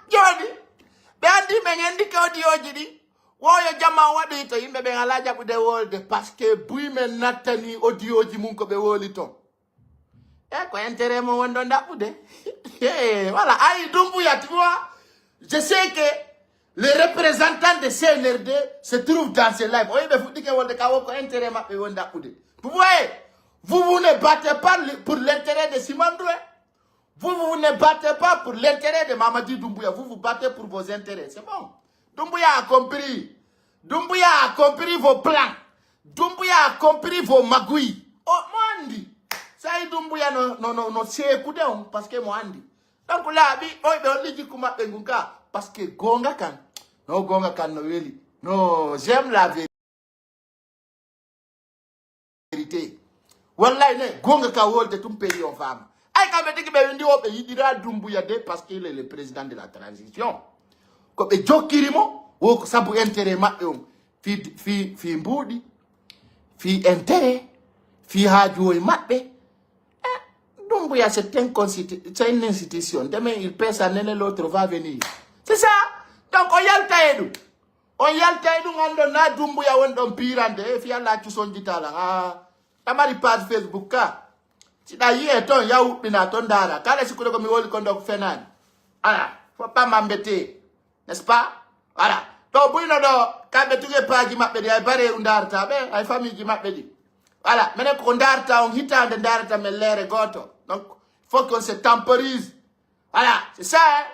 Joni, ɓe andi men andi ke audio ji ɗi. Woyo jama o waɗi to yimɓe ɓen ala jaɓude wolde, parce que buy men nattani audio ji mum ko ɓe woli ton. E ko intérêt mo wonɗo ɗaɓɓude. Voilà, ayi Dumbuya, tu vois. Je sais que les représentants de C N R D se trouvent dans ces lives. O yiɓe fuɗɗike wolde ka wo ko intérêt maɓɓe woni ɗaɓɓude. Vous voyez, vous vous ne battez pas pour l'intérêt de Simandoué. Vous vous ne battez pas pour l'intérêt de Mamadi Doumbouya. Vous vous battez pour vos intérêts. C'est bon. Doumbouya a compris. Doumbouya a compris vos plans. Doumbouya a compris vos magouilles. Oh, mo andi. Sai Doumbouya no no no no seekude on parce que mo andi. Donc laaɓi oyɓe holli jikku maɓɓe ngun ka parce que gonga kan. No gonga kan no weli. No, j'aime la vérité. Wallay ne gonga ka wolde tum pays on fama. Ay kamɓe tigi ɓe windi o ɓe yiɗira Dumbuya de parce qu'il est le président de la transition. Ko ɓe jokkiri mo wo ko sabu intérêt maɓɓe on. Fi fi fi mbuuɗi, fi intérêt, fi haajuwoy maɓɓe. Dumbuya c'est un constitu- c'est une institution. Demain il pèse à nene l'autre va venir. C'est ça. Donc o yalta e ɗum. On yalta e ɗum anndon na Dumbuya won ɗon pirande e fi Allah accu sonjitalan. A ɗamari page Facebook ka. Siɗa yi'e ton ya huɓɓina ton ndaara kala sikkude ko mi woli kon ɗo ko fenaani. Ala fo pamambete. N'est-ce pas? Voilà. To buyno ɗo kamɓe tuge paaji maɓɓe ɗi ay bareeru ndarata ɓe ay famille ji maɓɓe ɗi. Voilà, menen koko ndarata on hitande ndarata men leere gooto. Donc faut qu'on se temporise. Voilà, c'est ça hein.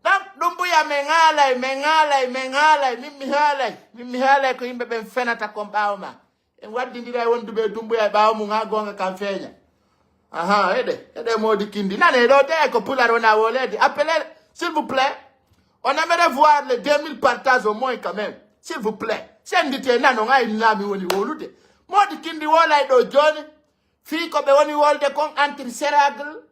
Donc ɗum buya men haalay men haalay men haalay min mi haalay min mi haalay ko yimɓe ɓen fenata kon ɓaawo ma. En waddindira e wonduɓe e Dumbuya e ɓaawo mum ha gonga kan feeña. Aha, eɗe eɗe moodi kindi nane ɗo te ko pular wona wolede appelé. S'il vous plaît, on aimerait voir les deux mille partages au moins quand même. S'il vous plaît, sendite nanon ay nami woni wolude. Moodi kindi wolay ɗo joni fii ko ɓe woni wolde kon entre Seragle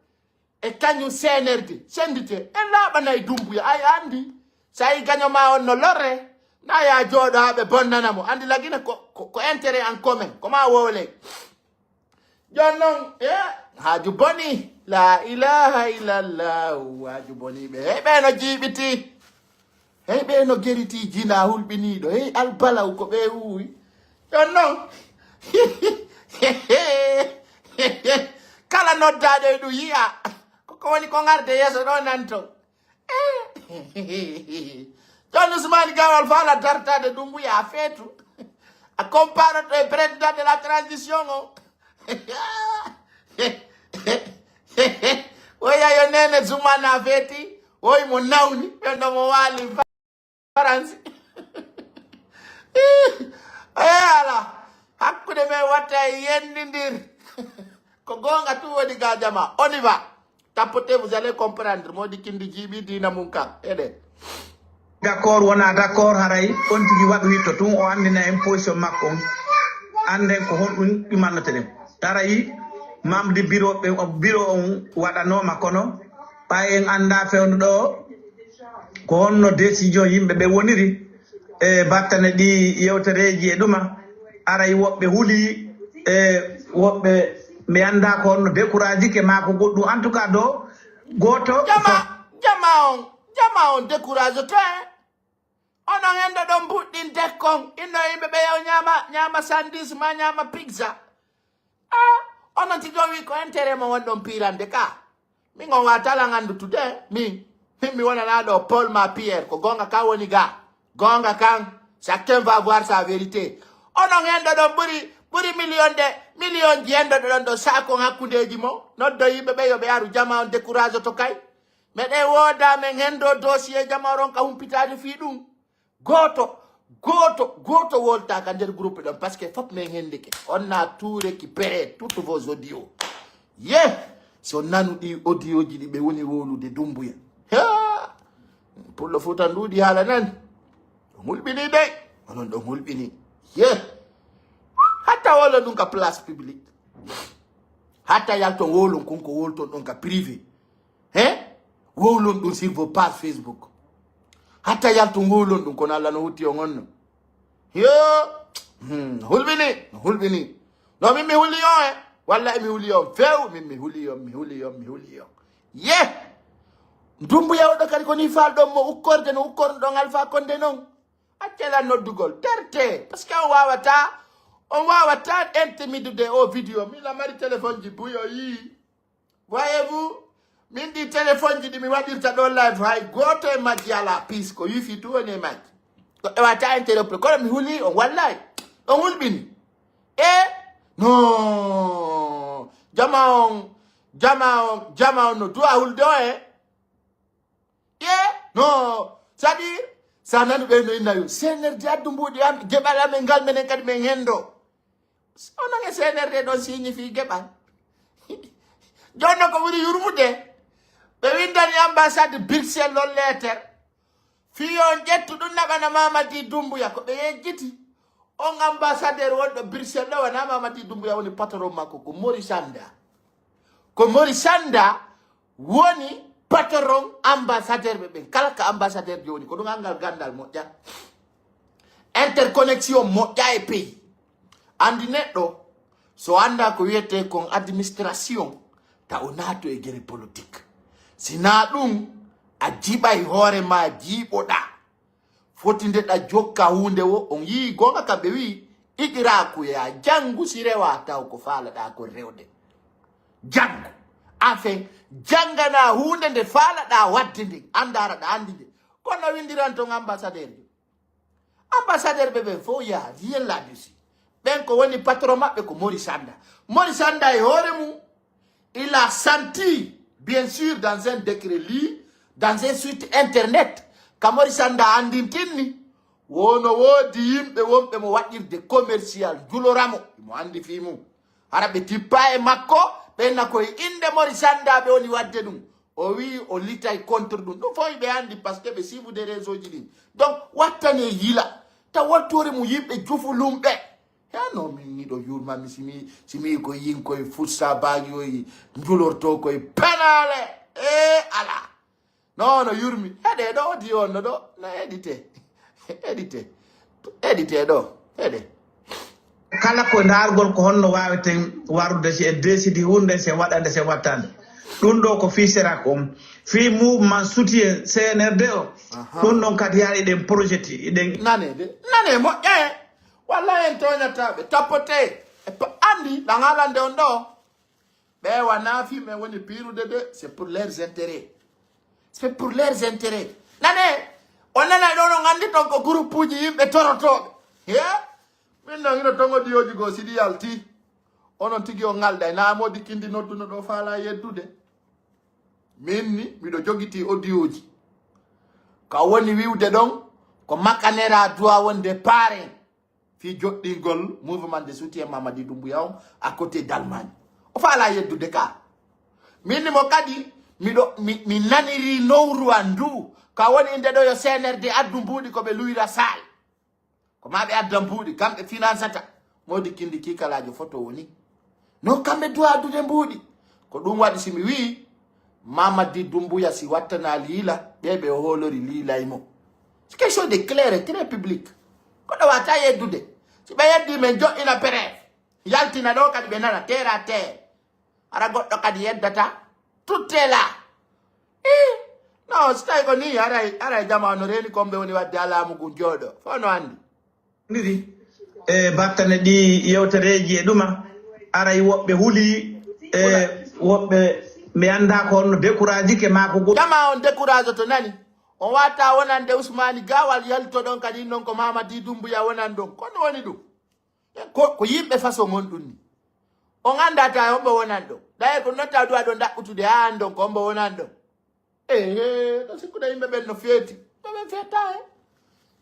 e kañum C N R D sendite en laaɓanay Dumbuya ay anndi. So a yi gaño ma on no lorre na ya jooɗo haa ɓe bonnana mo anndi lagine ko, ko, ko intérêt en commun ko ma wowle. Jon noon e haaju boni la ilaha illallah. Haaju boni ɓe hey ɓe no jiiɓiti. Hey ɓe no geriti jina hulɓiniiɗo hey albalaw ko ɓe huuwi. Jon noon kala noddaaɗo e ɗum yi'a koko woni ko ngarde yeeso ɗo nanto. Jon Ousmane Gawal fala dartade ɗum wiya feetu a comparoto e président de la transition o. Oya yo nene zumana feeti oy mo nawni ɓenɗo mo waali. Faransi. Ih, eh, ala hakkude men watta e yennindir. Ko gonga tu woni ga jama on y va. Tapote vous allez comprendre modi kindi jiiɓi diina mum kan eɗen. D'accord wona d'accord haray on tigi waɗu hitto tun o andina en position makko on. Anden ko honɗum ɗumannote ɗen haray. Mamdi biro ɓe biro on waɗanoma kono ɓay en anda fewndo ɗo ko honno décision yimɓe ɓe woniri e battane ɗi yewtereji e ɗuma. Aray woɓɓe huli e woɓɓe mi anda ko honno découragike ma ko goɗɗum en tout cas ɗo goto. Jama jama on jama on décourage to en. Onon enɗo ɗon mbuɗɗin dekkon inno yimɓe ɓe yaw ñama ñama sandis ma ñama pizza. A onon tigi on wi ko intérêt mo won ɗon pirande ka. Min on watalan anndutude min min mi wonana ɗo Paul ma Pierre ko gonga ka woni ga. Gonga kan chacun va voir sa vérité. Onon enɗo ɗon ɓuri ɓuri million de million ji enɗo ɗon ɗo sakon hakkundeji mo noddo yimɓe ɓe yoɓe aru jama on décourage to kay. Meɗen wooda men hendo dossier jama oron ka humpitaade fii ɗum. Gooto gooto gooto woltaka nder groupe ɗon parce que fof men hendike on na tout récupéré toutes vos audios. Ye so nanu ɗi audio ji ɗi ɓe woni wolude Dumbuya. Pullo Fuuta nduuɗi haala nani. Ɗo hulɓini dey onon ɗon hulɓini. Ye hatta wolo ɗum ka place publique. Hatta yalton wolon kon ko wolton ɗon ka privé. He Wowlon ɗum sur vos page Facebook. Hatta yaltu ngowlon ɗum, kono Allah no hutti on onno. Yo, hmm, hulɓini, hulɓini. No min mi huli on e. Walla emi huli on few, min mi huli on, mi huli on, mi huli on. Ye! Dumbuya oɗo kadi ko ni falɗon mo ukkorde no ukkorno ɗon Alpha Condé non. Accela noddugol, terte, parce que on wawata, on wawata intimidude o vidéo. Min a mari téléphone ji buyo yi. Voyez-vous, min ɗi téléphone ji ɗi mi waɗirta ɗo live, hay goto e majji ala pis, ko wifi tu woni e majji. Ko ewata interrupre, kono mi huli on, wallahi. On hulɓini. E? No. Jama on, jama on, jama on no duwa hulde o e. Ye? No. Saɗi, sa nanu ɓe no inna yo. C N R D addu mbuɗi am, geɓal amen ngal menen kadi men hendo. Onon e C N R D ɗon signifie geɓal. Jonno ko ɓuri yurmude. Ɓe windani ambassade Bruxelles on leeter. Fii yo on ƴettu ɗum naɓana Mamadi Dumbuya ko ɓe yejjiti. On ambassadeur wonɗo Bruxelles ɗo wona Mamadi Dumbuya woni patron makko ko Mori Sanda. Ko Mori Sanda woni patron ambassadeur ɓe ɓen. Kala ka ambassadeur joni ko ɗum angal gandal moƴƴa. Interconnexion moƴƴa e pays. Andi neɗɗo so anda ko wiyete kon administration ta o naato e gere politique. Sina ɗum a jiɓay hoore ma jiiɓoɗa. Foti nde ɗa jokka huunde wo on yii gonga kam ɓe wii iqiraku ya jangu si rewa taw ko faalaɗa ko rewde. Jangu. Enfin, jangana huunde nde faalaɗa wadde nde andara ɗa andi nde. Kono windiran ton ambassadeur jo. Ambassadeur ɓe ɓen fof ya rien là-dessus. Ɓen ko woni patron maɓɓe ko Mori Sanda. Mori Sanda e hoore mum il a senti bien sûr dans un décret li dans un site internet ka Mori Sanda andintinni wono woodi yimɓe wonɓe mo waɗirde commercial njuloramo imo andi fii mum. Hara ɓe tippa e makko ɓenna koye innde Mori Sanda ɓe woni waɗde ɗum. O wi o litay contre ɗum ɗum fof ɓe andi parce que ɓe siifude réseau ji ɗin. Donc wattane yila ta wottore mum yimɓe jufulumɓe. Heno min miɗo yurmami simi simi ko yin koye fussa baagi oyi njulorto koye penale. E ala. No no yurmi heɗe ɗo di on no ɗo no edite edite edite ɗo heɗe. Kala ko ndaargol ko honno waaweten warude si en deesidi huunde si en waɗande si en wattande. Ɗum ɗo ko fii serak on fii mouvement soutien C N R D o. Ɗum ɗon kadi haa eɗen projeti eɗen. Nane de nane moƴƴa e walla en toñataɓe tapote e anndi ɗa haalande on ɗo. Ɓe wana fii men woni piirude de c'est pour leurs intérêts. C'est pour leurs intérêts. Nane o nanay ɗo no nganndi ton ko groupe uji yimɓe torotooɓe. He min nan hino ton o diyoji goo siɗi yalti. Onon tigi o ngalday na modi kindi nodduno ɗo faala yeddude. Min ni miɗo jogiti audio ji ka woni wiwde ɗon ko makanera duwa wonde paren fii joɗɗingol mouvement de soutien Mamadi Doumbouya on à côté d'Allemagne. O faala yeddude ka min ni mo kadi miɗo mi, mi naniri nowru an ndu ka woni inde ɗo yo C N R D addu mbuuɗi ko ɓe luwira sal. Ko ma ɓe addan buuɗi kamɓe finansata modi kindi kikalaajo foto woni no kamɓe duwa addude mbuuɗi. Ko ɗum waɗi si mi wii Mamadi Dumbuya si wattana liila ɓe ɓe o hoolori liilay mo. C'est quelque chose de clair et très public. Ko ɗo wata yeddude si ɓe yeddi men joɗɗina preuve yaltina ɗo kadi ɓe nana terre à terre. Hara goɗɗo kadi yeddata tutte la. Ih, no si tawi ko ni haray haray jama no reeni kombe woni wadde alamu gun jooɗo fo no andi. Ndiri e battane ɗi yewtereeji e ɗuma aray woɓɓe huli e woɓɓe mi annda ko honno découragike maa ko goɗɗum. Jama on décourage to nani on wata wonande Usmani Gawal yaltoɗon kadi non ko Mamadi Dumbuya wonan ɗon kono woni ɗum. Ko ko yimɓe façon on ɗum ni. On anndata e hombo wonan ɗon. Ɗaye ko notta duwa ɗon ɗaɓɓutude haa anndon ko hombo wonan ɗon. Ehe, no sikkuɗa yimɓe ɓen no feeti. Ɓe ɓen feeta he.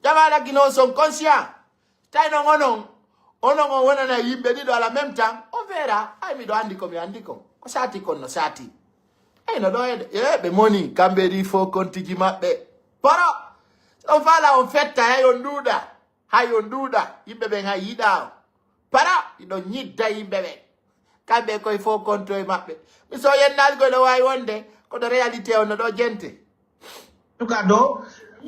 Jama laggi noon son conscient. Tawi noon onon, onon on wonana yimɓe ɗiɗo à la même temps. On verra. Ay miɗo anndi ko mi anndi kon. Ko saati kon no saati. Ay no ɗo e ɓe moni kamɓe ɗi fof kontiji maɓɓe. Poro. On faala on fetta hay on nduuɗa. Hay on nduuɗa yimɓe ɓen hay yiɗa on para iɗon ñidda yimɓe ɓen. Kamɓe koye fof konto e maɓɓe mi so yennalgo no wawi wonde Koɗo réalité on no ɗo jente. Tuka ɗo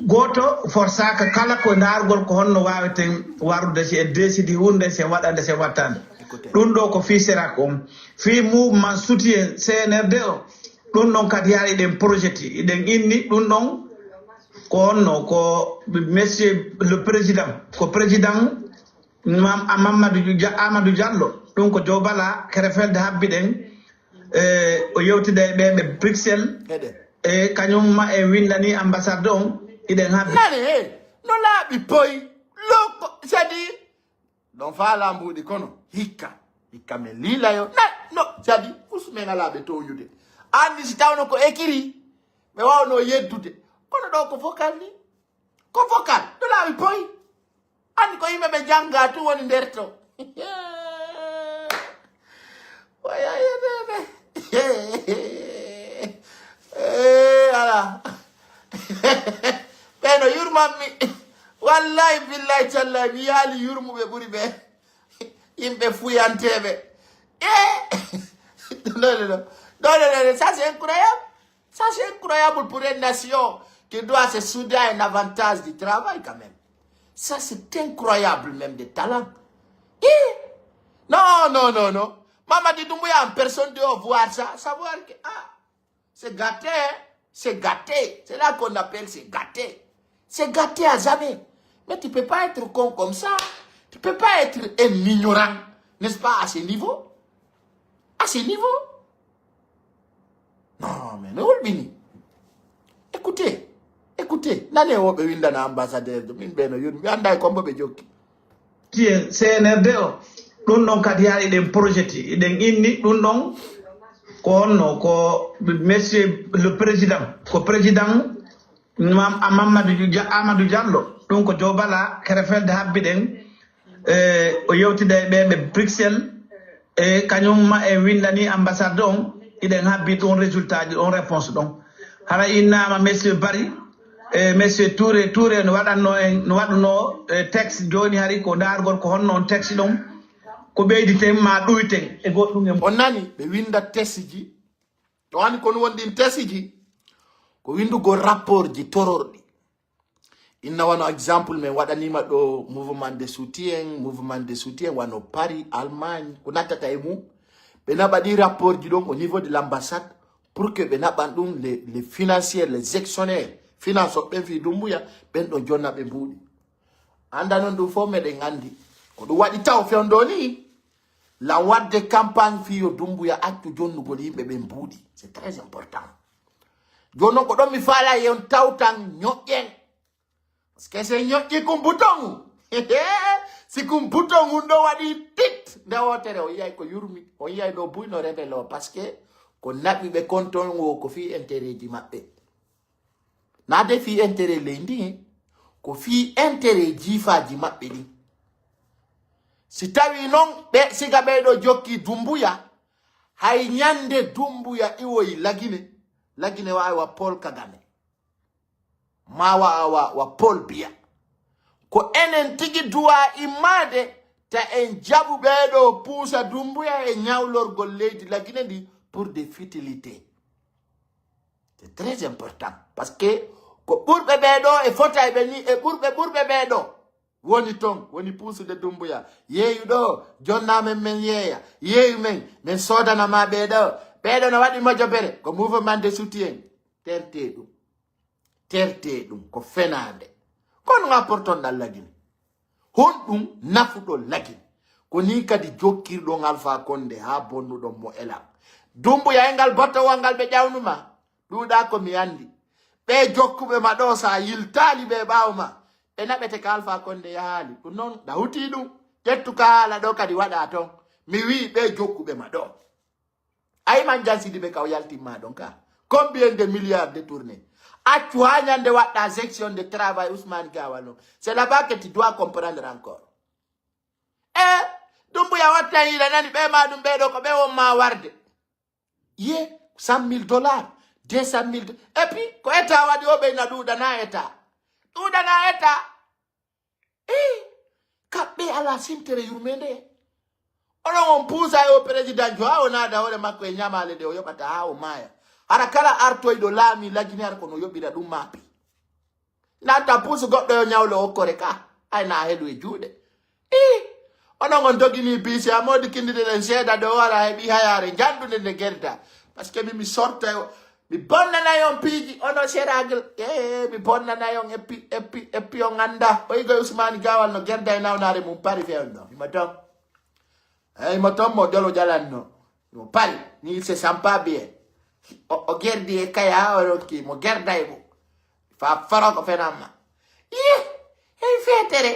gooto forsaaka kala ko ndaargol ko honno waaweten warrude si en deesidi huunde, si en waɗande, si en wattande. Ɗum ɗo ko fii serak on, fii mouvement soutien C N R D o. Ɗum ɗon kadi haa iɗen projet, iɗen inni ɗum ɗon ko honno, ko monsieur le président, ko président Mam- Mamadou Dia- Amadou Diallo, ɗum ko Joe Bala Kerefelde habbi ɗen. E, o yewtida e ɓe ɓe Bruxelles. Eɗen. E kañum ma en windani ambassade on, iɗen habbi. Nani he, no laaɓi poy, loko sadi. Ɗon faa lambuɗi kono hikka, hikka men liila yo na no sadi. Us men alaa ɓe toñude. Anndi si tawno ko ekiri ɓe wawno yeddude, kono ɗo ko fokal ni. Ko fokal, no laaɓi poy. Anndi ko yimɓe ɓe jannga tun woni nder to. Wayayetede. Eh, ala. Ɓe no yurmanmi. Wallahi billahi tallahi mi yaali yurmuɓe ɓuri ɓe. Yimɓe fuyanteɓe. Eh. Dole ɗo. Dole ɗo. Ça c'est incroyable. Ça c'est incroyable pour une nation qui doit se souder à un avantage du travail quand même. Ça c'est incroyable même de talent. Eh. Non, non, non, non. Mamadi Doumbouya en personne doit voir ça, savoir que ah, c'est gâté, hein. C'est gâté. C'est là qu'on appelle c'est gâté. C'est gâté à jamais. Mais tu peux pas être con comme ça. Tu peux pas être un ignorant, n'est-ce pas, à ce niveau. À ce niveau. Non, mais no hulɓini. Écoutez, écoutez, nane woɓe windana ambassadeur jo, min ɓe no yurmi, mi annda e kombo ɓe jokki. Tien C N R D o, ɗum ɗon kadi haa iɗen projet, iɗen inni ɗum ɗon ko honno, ko monsieur le président, ko président Mam- Mamadou Dia- Amadou Diallo, ɗum ko Joe Bala Kerefelde habbi ɗen. E, o yewtida e ɓe ɓe Bruxelles. E kañum ma en windani ambassade on, iɗen habbi ɗon résultat ji, ɗon réponse ɗon. Hara innama monsieur Bari, e monsieur Touré, Touré no waɗanno en, no waɗuno e texte, joni hari ko ndargol ko honno on texte ɗon, ko ɓeyditen ma ɗuyten e goɗɗum e. On nani ɓe winda texte ji, to ani kon won ɗin texte ji, ko windugol rapport ji tororɗi. Inna wano exemple men waɗanima ɗo mouvement de soutien, mouvement de soutien wano Paris, Allemagne, ko nattata e mum. Ɓe naɓa ɗi rapport ji ɗon au niveau de l'ambassade pour que ɓe naɓan ɗum les, les financiers, les actionnaires, finance o ɓen fi Dumbuya, ɓen ɗo jonna ɓe mbuuɗi. Anda non ɗum fof meɗen andi. Ko ɗum waɗi taw fewndo ni, lan wadde campagne fi yo Dumbuya accu jonnugol yimɓe ɓen mbuuɗi. C'est très important. Jooni non ko ɗon mi faala yon tawtan ñoƴƴen. Parce que si ñoƴƴi kum bouton. Si kum bouton un ɗo waɗi tit nde wootere, o yiyay ko yurmi, o yiyay ɗo buy no rebelo, parce que ko naɓi ɓe kon ton wo ko fii intérêt ji maɓɓe. Naa de fii intérêt leydi, ko fii intérêt jiifaaji maɓɓe ɗin. Si tawi non ɓe siga ɓe ɗo jokki Dumbuya, hay ñande Dumbuya iwoyi Lagine, Lagine waawi wa Paul Kagame. Ma wa, wa, wa Paul Biya. Ko enen tigi duwa immaade ta en jaɓu ɓee ɗo puusa Dumbuya e ñawlorgol leydi Lagine ndi pour des futilités. C'est très important. Parce que ko ɓurɓe ɓee ɗo e fotayɓe ni e ɓurɓe ɓurɓe ɓee ɗo woni ton, woni puusude Dumbuya. Yeeyu ɗo, jonna men men yeeya. Yeeyu men, men soodana ma ɓee ɗo. Ɓee ɗo no waɗi mojobere, ko mouvement de soutien. Terte ɗum. Terte ɗum, ko fenaande. Kono nga porton ɗan Lagine. Honɗum nafuɗo Lagine? Ko ni kadi jokkirɗon Alpha Condé haa bonnuɗon mo elan. Dumbuya e ngal bottowal ngal ɓe ƴawnuma. Ɗuuɗa ko mi andi. Ɓe jokkuɓe ma ɗo sa yiltaali ɓe ɓaawo ma. Ɓe naɓete ka Alpha Condé yahaali. Ɗum non ɗa huti ɗum. Ƴettu ka haala ɗo kadi waɗa ton. Mi wi'i ɓe jokkuɓe ma ɗo. Ay man jansidi ɓe ka o yaltimma ɗon ka. Combien de milliards détournés? Accu haa ñande waɗɗa section de travail Ousmane Gawal on. C'est là-bas que tu dois comprendre encore. E Dumbuya wattan yiila nani ɓe ma ɗum ɓe ɗo ko ɓe won ma warde. Ye cent mille dollars, deux cent mille do- et puis ko état waɗi o ɓeyna ɗuuɗana état. Ɗuuɗana état. E kamɓe ala simtere yurmende. Onon on puusa e o président jo haa o naada hoore makko e ñamaale ɗe o yoɓata haa o maaya. Hara kala artoyɗo laami lagine hara kono yoɓira ɗum maapi. Nanta puusu goɗɗo yo ñawlo okkore ka. Ay na helu e juuɗe. Ii, onon on dogini biisi a moodi kindide ɗen seeɗa ɗo wara heɓi hayaare njanɗunde nde gerda. Parce que mi mi sorta yo mi bonnanay on piiji ono seragle. E mi bonnanay on eppi eppi eppi on annda o yigo usmani gawal no gerda e nawnaare mum pari fe on ɗo himo ton. Eyi mo ton mo dolo jalanno mo pari ni se sampa biye. O gerdi e kaya o rokki mo gerda e mo fa faro ko fenamma. Iye hey fetere.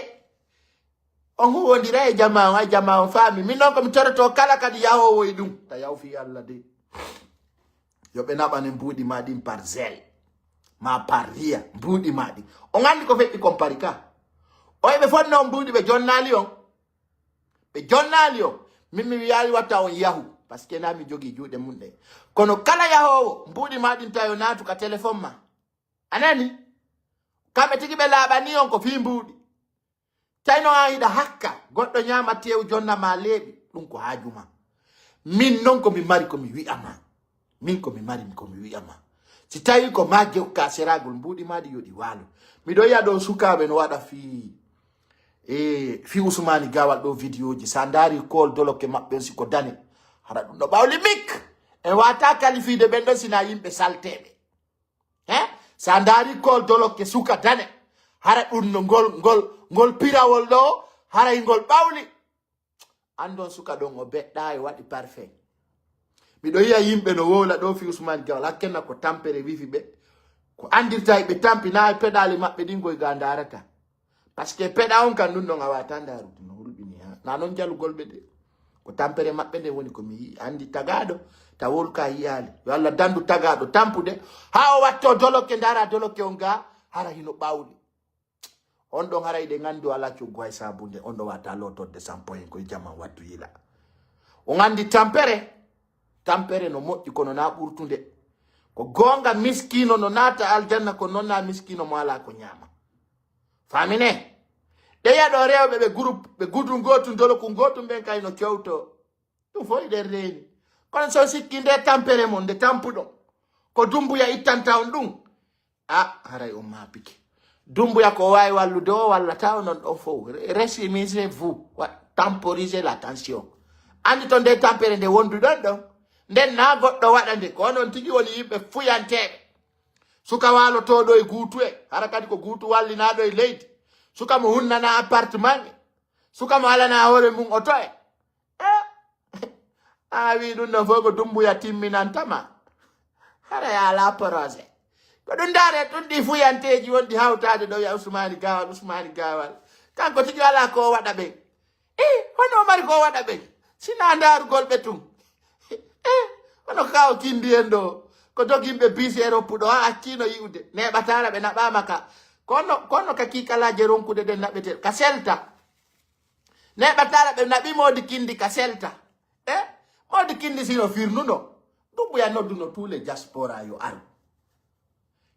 On huwondira e jama on ay jama on faami min noon ko mi toroto kala kadi yahowo e ɗum ta yaw fi allah de. Yo ɓe naɓane mbuuɗi ma ɗin par zel ma par riya mbuuɗi ma ɗin. On anndi ko feƴƴi kon pari ka. Oye ɓe fonno on mbuuɗi ɓe jonnaali on. Ɓe jonnaali on min mi wiyaali watta on yahu. Parce que na mi jogii juuɗe mum ɗe kono kala yahoowo mbuuɗi ma ɗin tawi o naatu ka téléphone ma. A nani? Kamɓe tigi ɓe laaɓanii on ko fii mbuuɗi. Tawi noon aan hiɗa hakka goɗɗo ñaama teewu jonna ma leeɓi. Ɗum ko haaju ma. Min noon ko mi mari ko mi wi'a ma. Min ko mi mari ko mi wi'a ma. Si tawi ko ma jokka seragol mbuuɗi ma ɗi yo ɗi waalo. Miɗo yiya ɗo sukaaɓe no waɗa fii e fii usmani gawal ɗo vidéo ji sa ndaari kool dolokke maɓɓe on si ko dane. Hara ɗum no ɓawli mik. En wata kalifiide ɓen ɗon sina yimɓe salteɓe. He sa ndaari kool dolokke suka dane. Hara ɗum no ngol ngol ngol pirawol ɗo. Haray ngol ɓawli. Andon suka ɗon o beɗɗa e waɗi parfum. Miɗo yiya yimɓe no wowla ɗo fi usman gawal hakkenna ko tampere wifi ɓe. Ko andirta e ɓe tampi na e peɗali maɓɓe ɗin goy ga ndarata. Parce que peɗa on kan ɗum ɗon a wata ndarude no hulɓini ha na noon jalugol ɓe de. Ko tampere maɓɓe nde woni ko mi yii andi tagaɗo ta wolka yiyaali yo allah dandu tagaɗo tampude. Ha o watto dolokke ndara dolokke on ga hara hino ɓawli. On ɗon haray ɗe ngandu ala coggu hay sabunde on ɗo wata lotorde sampo en koye jaman wattu yila. On andi tampere. Tampere no moƴƴi kono na ɓurtunde. Ko goonga miskino no naata aljanna ko noon na miskino mo ala ko ñaama. Famine. Ɗeya ɗo rewɓe ɓe groupe ɓe gudu ngotum doloku ngotum ɓen kay no kewto. Ɗum fof eɗen reeni. Kono so sikki nde tampere mon nde tampuɗon ko dumbuya ittanta on ɗum. A haray on maapike. Dumbuya ko waawi wallude o wallata o non ɗon fof. Resimisez vous. Temporisez la tension. Anndi to nde tampere nde wonduɗon ɗon. Nden na goɗɗo waɗa nde ko onon tigi woni yimɓe fuyanteeɓe. Suka waalotooɗo e guutu e hara kadi ko guutu wallinaaɗo e leydi. Suka mo hunnana appartement e suka mo alana hoore mum oto e. E a wi ɗum ɗon fof ko dumbuya timminantama. Hara ya ala projet. Ko ɗum ndaare ɗum ɗi fuyanteeji wonɗi hawtaade ɗo ya usmani gawal usmani gawal. Kanko tigi ala ko waɗa ɓen. E hono o mari ko waɗa ɓen sina ndaarugol ɓe tun. E hono kawo kindi en ɗo ko doginɓe biisi e roppuɗo a accino yi'ude neɓatara ɓe naɓama ka. Kono kono ka kikalaje ronkude ɗen naɓete ka selta. Neɓatara ɓe naɓi modi kindi ka selta. E modi kindi sino firnuno. Dumbuya nodduno tous les diaspora yo aru.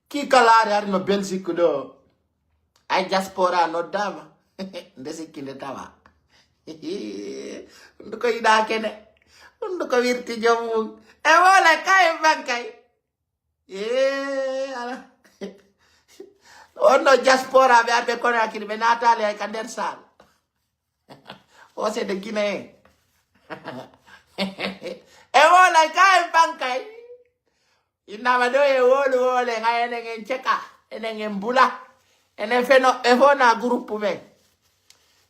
Ki kalaare ari no belgique ɗo. Ay diaspora noddama. Nde sikki nde tawa. Ɗum ko yiɗa kene. Ɗum ko wirti joom mum e wola kay bankay. E ala. Onno diaspora ɓe arɓe konakiri ɓe natali ay ka nder sal. O c'est de guinéen. E wola kay bankay. Innama ɗo e wolu wole ga enen en ceka enen en mbula. Enen feno ɓe fof na groupe men.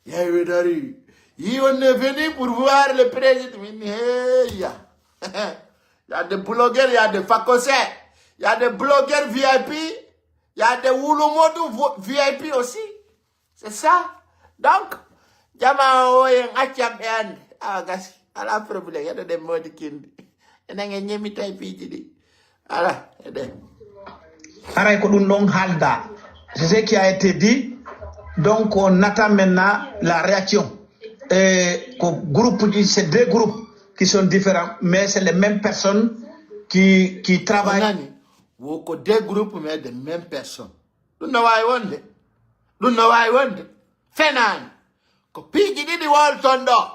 Yay ɓe dari yi on est venu pour voir le président min heya. Y a des blogueurs y a des fakosé. Y a des blogueurs vip. Y a des wulumodu vip aussi. C'est ça. Donc jama o en accam ɓe ande awa gasi. Ala problème yeɗoɗen modi kindi. Enen en ñemita e piiji ɗi. Ala eɗen. Haray ko ɗum ɗon haalda. C'est ce qui a été dit. Donc on attend maintenant la réaction. Et ko groupe ji c'est deux groupes qui sont différents mais c'est les mêmes personnes qui qui travaillent. Nani wo ko deux groupes mais de même personne. Ɗum no wawi wonde. Ɗum no wawi wonde. Fenani. Ko piiji ɗiɗi wolton ɗo.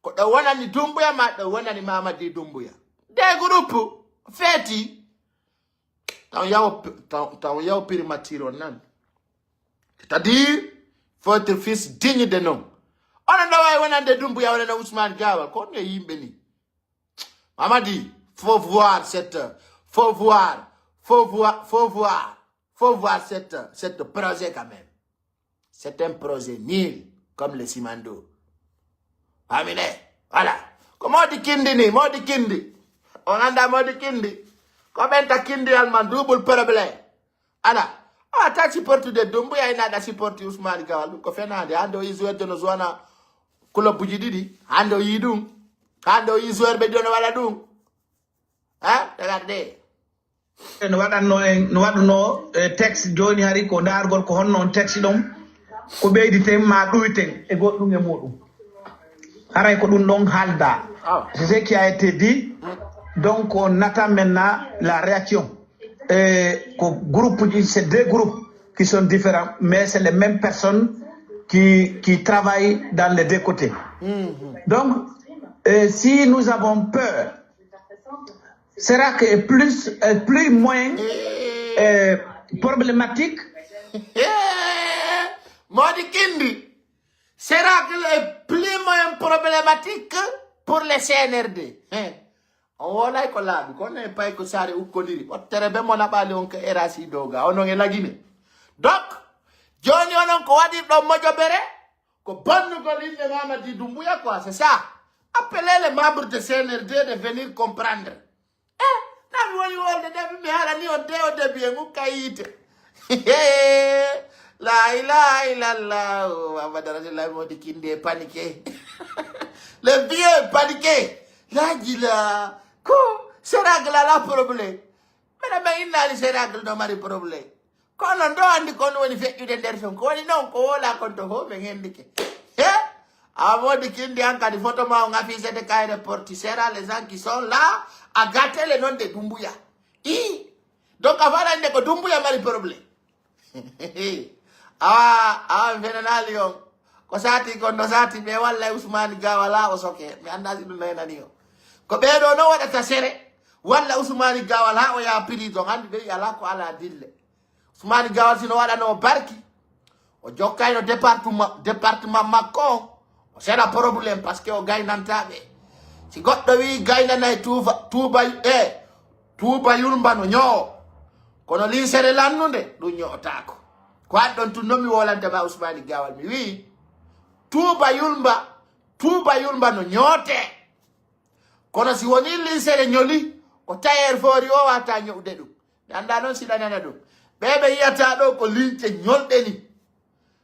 Ko ɗo wonani dumbuya ma ɗo wonani mamadi dumbuya. De groupe. Feeti. Taw yaw, taw, taw yaw primature on nan. C'est-à-dire, faut être fils digne de nom. Onon ɗo wawi wonande Dumbuya, wonande Ousmane Gawal. Ko on e yimɓe ni. Mamadi, faut voir cette, faut voir, faut voir, faut voir, faut voir cette, cette projet quand même. C'est un projet nul, comme le Simando. Famine, voilà. Ko Modi Kindi ni, Modi Kindi. On anda Modi Kindi. Ko ɓenta Kindi alman, double problème. Ala. A ta supporte de Dumbuya, ina da supporte Ousmane Gawal. Ɗum ko fenade. Hande o yi joueur de no zona club uji ɗiɗi. Hande o yi ɗum. Hande o yi joueur ɓe ɗo no waɗa ɗum. Ha? Regardez. No waɗanno en, no waɗuno e texte, joni hari ko dargol ko honno on texte ɗon, ko ɓeyditen ma ɗuyten e goɗɗum e muɗum. Haray ko ɗum ɗon halda. C'est ce qui a été dit. Donc on attend maintenant la réaction. Et ko groupe, c'est deux groupes qui sont différents, mais c'est les mêmes personnes qui, qui travaillent dans les deux côtés. Donc, euh, si nous avons peur, sera que plus, euh, plus moins euh, problématique. Modi Kindi, sera que le plus moins problématique pour les C N R D. Hein. On wolay ko laaɓi, kono e pay ko saare ukkodiri. Ɓottere be mo naɓaali on ko R A C doga, onon e lagine. Donc, joni onon ko waɗirɗon mojobere, ko bonnugol innde Mamadi Dumbuya quoi, c'est ça. Appelez les membres de C N R D de venir comprendre. Eh, na mi woni wolde de, mi halani on de o debi e ngukka yiite. La ilaha illallah, oh, Muhammad Rasulullah, Modi Kindi est paniqué. Le vieux est paniqué. La jila, ko, seragle ala problème. Mbeɗa ɓe innaali seragle no mari problème. Kono ndo andi kon woni feƴƴude nder ton. Ko woni noon ko wola kon to fof ɓe ngendike. He? A Modi Kindi an kadi photo ma o ngafisete kayre porti. Sera les gens qui sont là, a gâté le nom de Dumbuya. I. Donc a faala inde ko Dumbuya mari problème. Awa, awa mi fenanaali on. Ko sati kon no sati ɓe walla Ousmane Gawal ha o soke. Mi annda si ɗum naynani on. Ko ɓeɗo no waɗata sere. Walla Ousmane Gawal ha o yaha prison. Hande ɓe ala ko ala dille. Ousmane Gawal sino waɗano barki. O jokkayno département, département makko on. O seɗa problème parce que o gaynantaɓe. Si goɗɗo wi gaynanay tuuba, tuuba, e, tuuba yulmba no ñowo. Kono linsere lannunde, ɗum ño'otaako. Ko an ɗon tun non mi wolanta ma Ousmane Gawal. Mi wi, tuuba yulmba, tuuba yulmba no ñoote. Kono si woni linsere ñoli, ko tailleur foori o wata ño'ude ɗum. Mi annda noon si ɗa nana ɗum. Ɓe ɓe yiyata ɗo ko lince ñolɗe ni.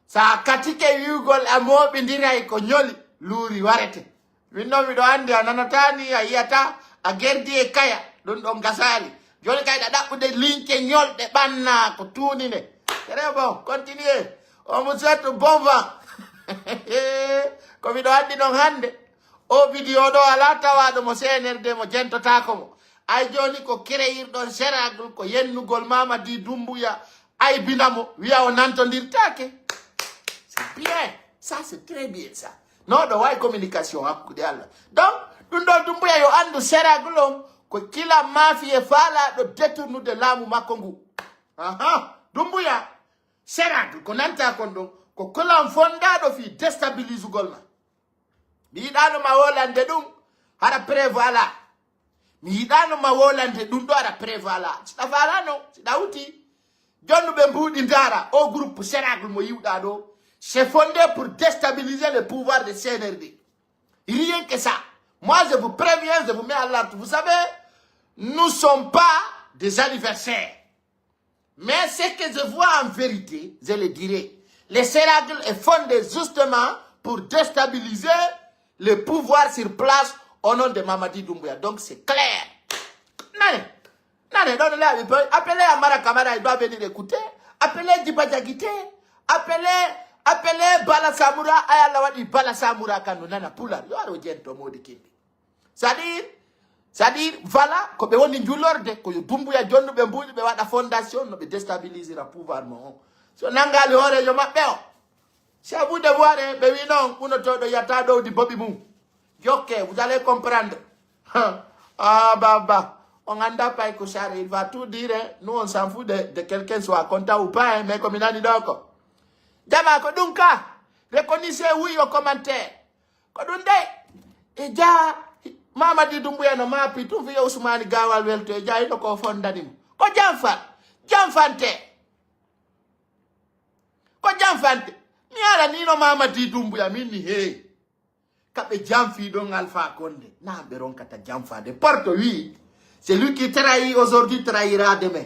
Sa katike wi'ugol a mooɓindiray ko ñoli, luuri warete. Min noon miɗo anndi a nanata ni, a yiyata a gerdi e kaya, ɗum ɗon gasaali. Jooni kay ɗa ɗaɓɓude lince ñolɗe ɓanna ko tuuninde. Très bon, continuez. On vous souhaite bon vent. Ko miɗo anndi ɗon hannde. O vidéo ɗo alaa tawaaɗo mo C N R D mo jentotaako mo. Ay jooni ko créirɗon seragle ko yennugol Mamadi Dumbuya aybina mo, wiya o nantondirtaake. C'est bien. Ça, c'est très bien, ça. Non, ɗo wawi communication hakkude Allah. Donc, ɗum ɗo Dumbuya yo anndu seragle on ko kila mafie faalaaɗo détournude laamu makko ngu. Aha, Dumbuya, seragle ko nanta kon ɗon, ko clan fondaaɗo fii déstabilisugol ma. Mi yiɗaano ma wolande ɗum, hara preuve alaa. Mi yiɗaano ma wolande ɗum ɗo, hara preuve alaa. Si ɗa faalaa non, si ɗa huti, jonnuɓe mbuuɗi ndaara, o groupe seragle mo yiwɗa ɗo, c'est fondé pour déstabiliser le pouvoir de C N R D. Rien que ça. Moi, je vous préviens, je vous mets en alerte. Vous savez, nous sommes pas des anniversaires. Mais ce que je vois en vérité, je le dirai. Le seragle est fondé justement pour déstabiliser le pouvoir sur place au nom de Mamadi Doumbouya. Donc c'est clair. Nane, nane, non, là, il peut appeler Amara Kamara, il doit venir écouter. Appeler Diba Diakité. Appeler, appeler Bala Samoura. Ay, Allah waɗi Bala Samoura kan no nana pular. Yo aro jento modi kindi. C'est-à-dire, c'est-à-dire, voilà, ko ɓe woni njulorde, ko yo Dumbuya jonnuɓe mbuuɗi ɓe waɗa fondation, no ɓe déstabilisira pouvoir mo on. So nanngaali hooreejo maɓɓe o, c'est à vous de voir, ɓe wi noon, unotoɗo yata ɗowdi boɓi mum. Jokke, vous allez comprendre. Ah, baba. On anndaa pay ko sare, il va tout dire. Nous, on s'en fout de, de quelqu'un soit content ou pas, hein, mais ko mi nani ɗo ko. Jama ko ɗum ka. Reconnaissez oui au commentaire. Ko ɗum de. E ja Mamadi Doumbouya no maapi tun fiya Ousmane Gawal welto e ja ino ko fondani mo. Ko janfa. Janfante. Ko janfante. Mi ala ni no Mamadi Doumbouya min ni he. Kaɓe janfi ɗon Alpha Condé. Na ɓe ronkata janfade. Porto wi. C'est lui qui trahit aujourd'hui, trahira demain.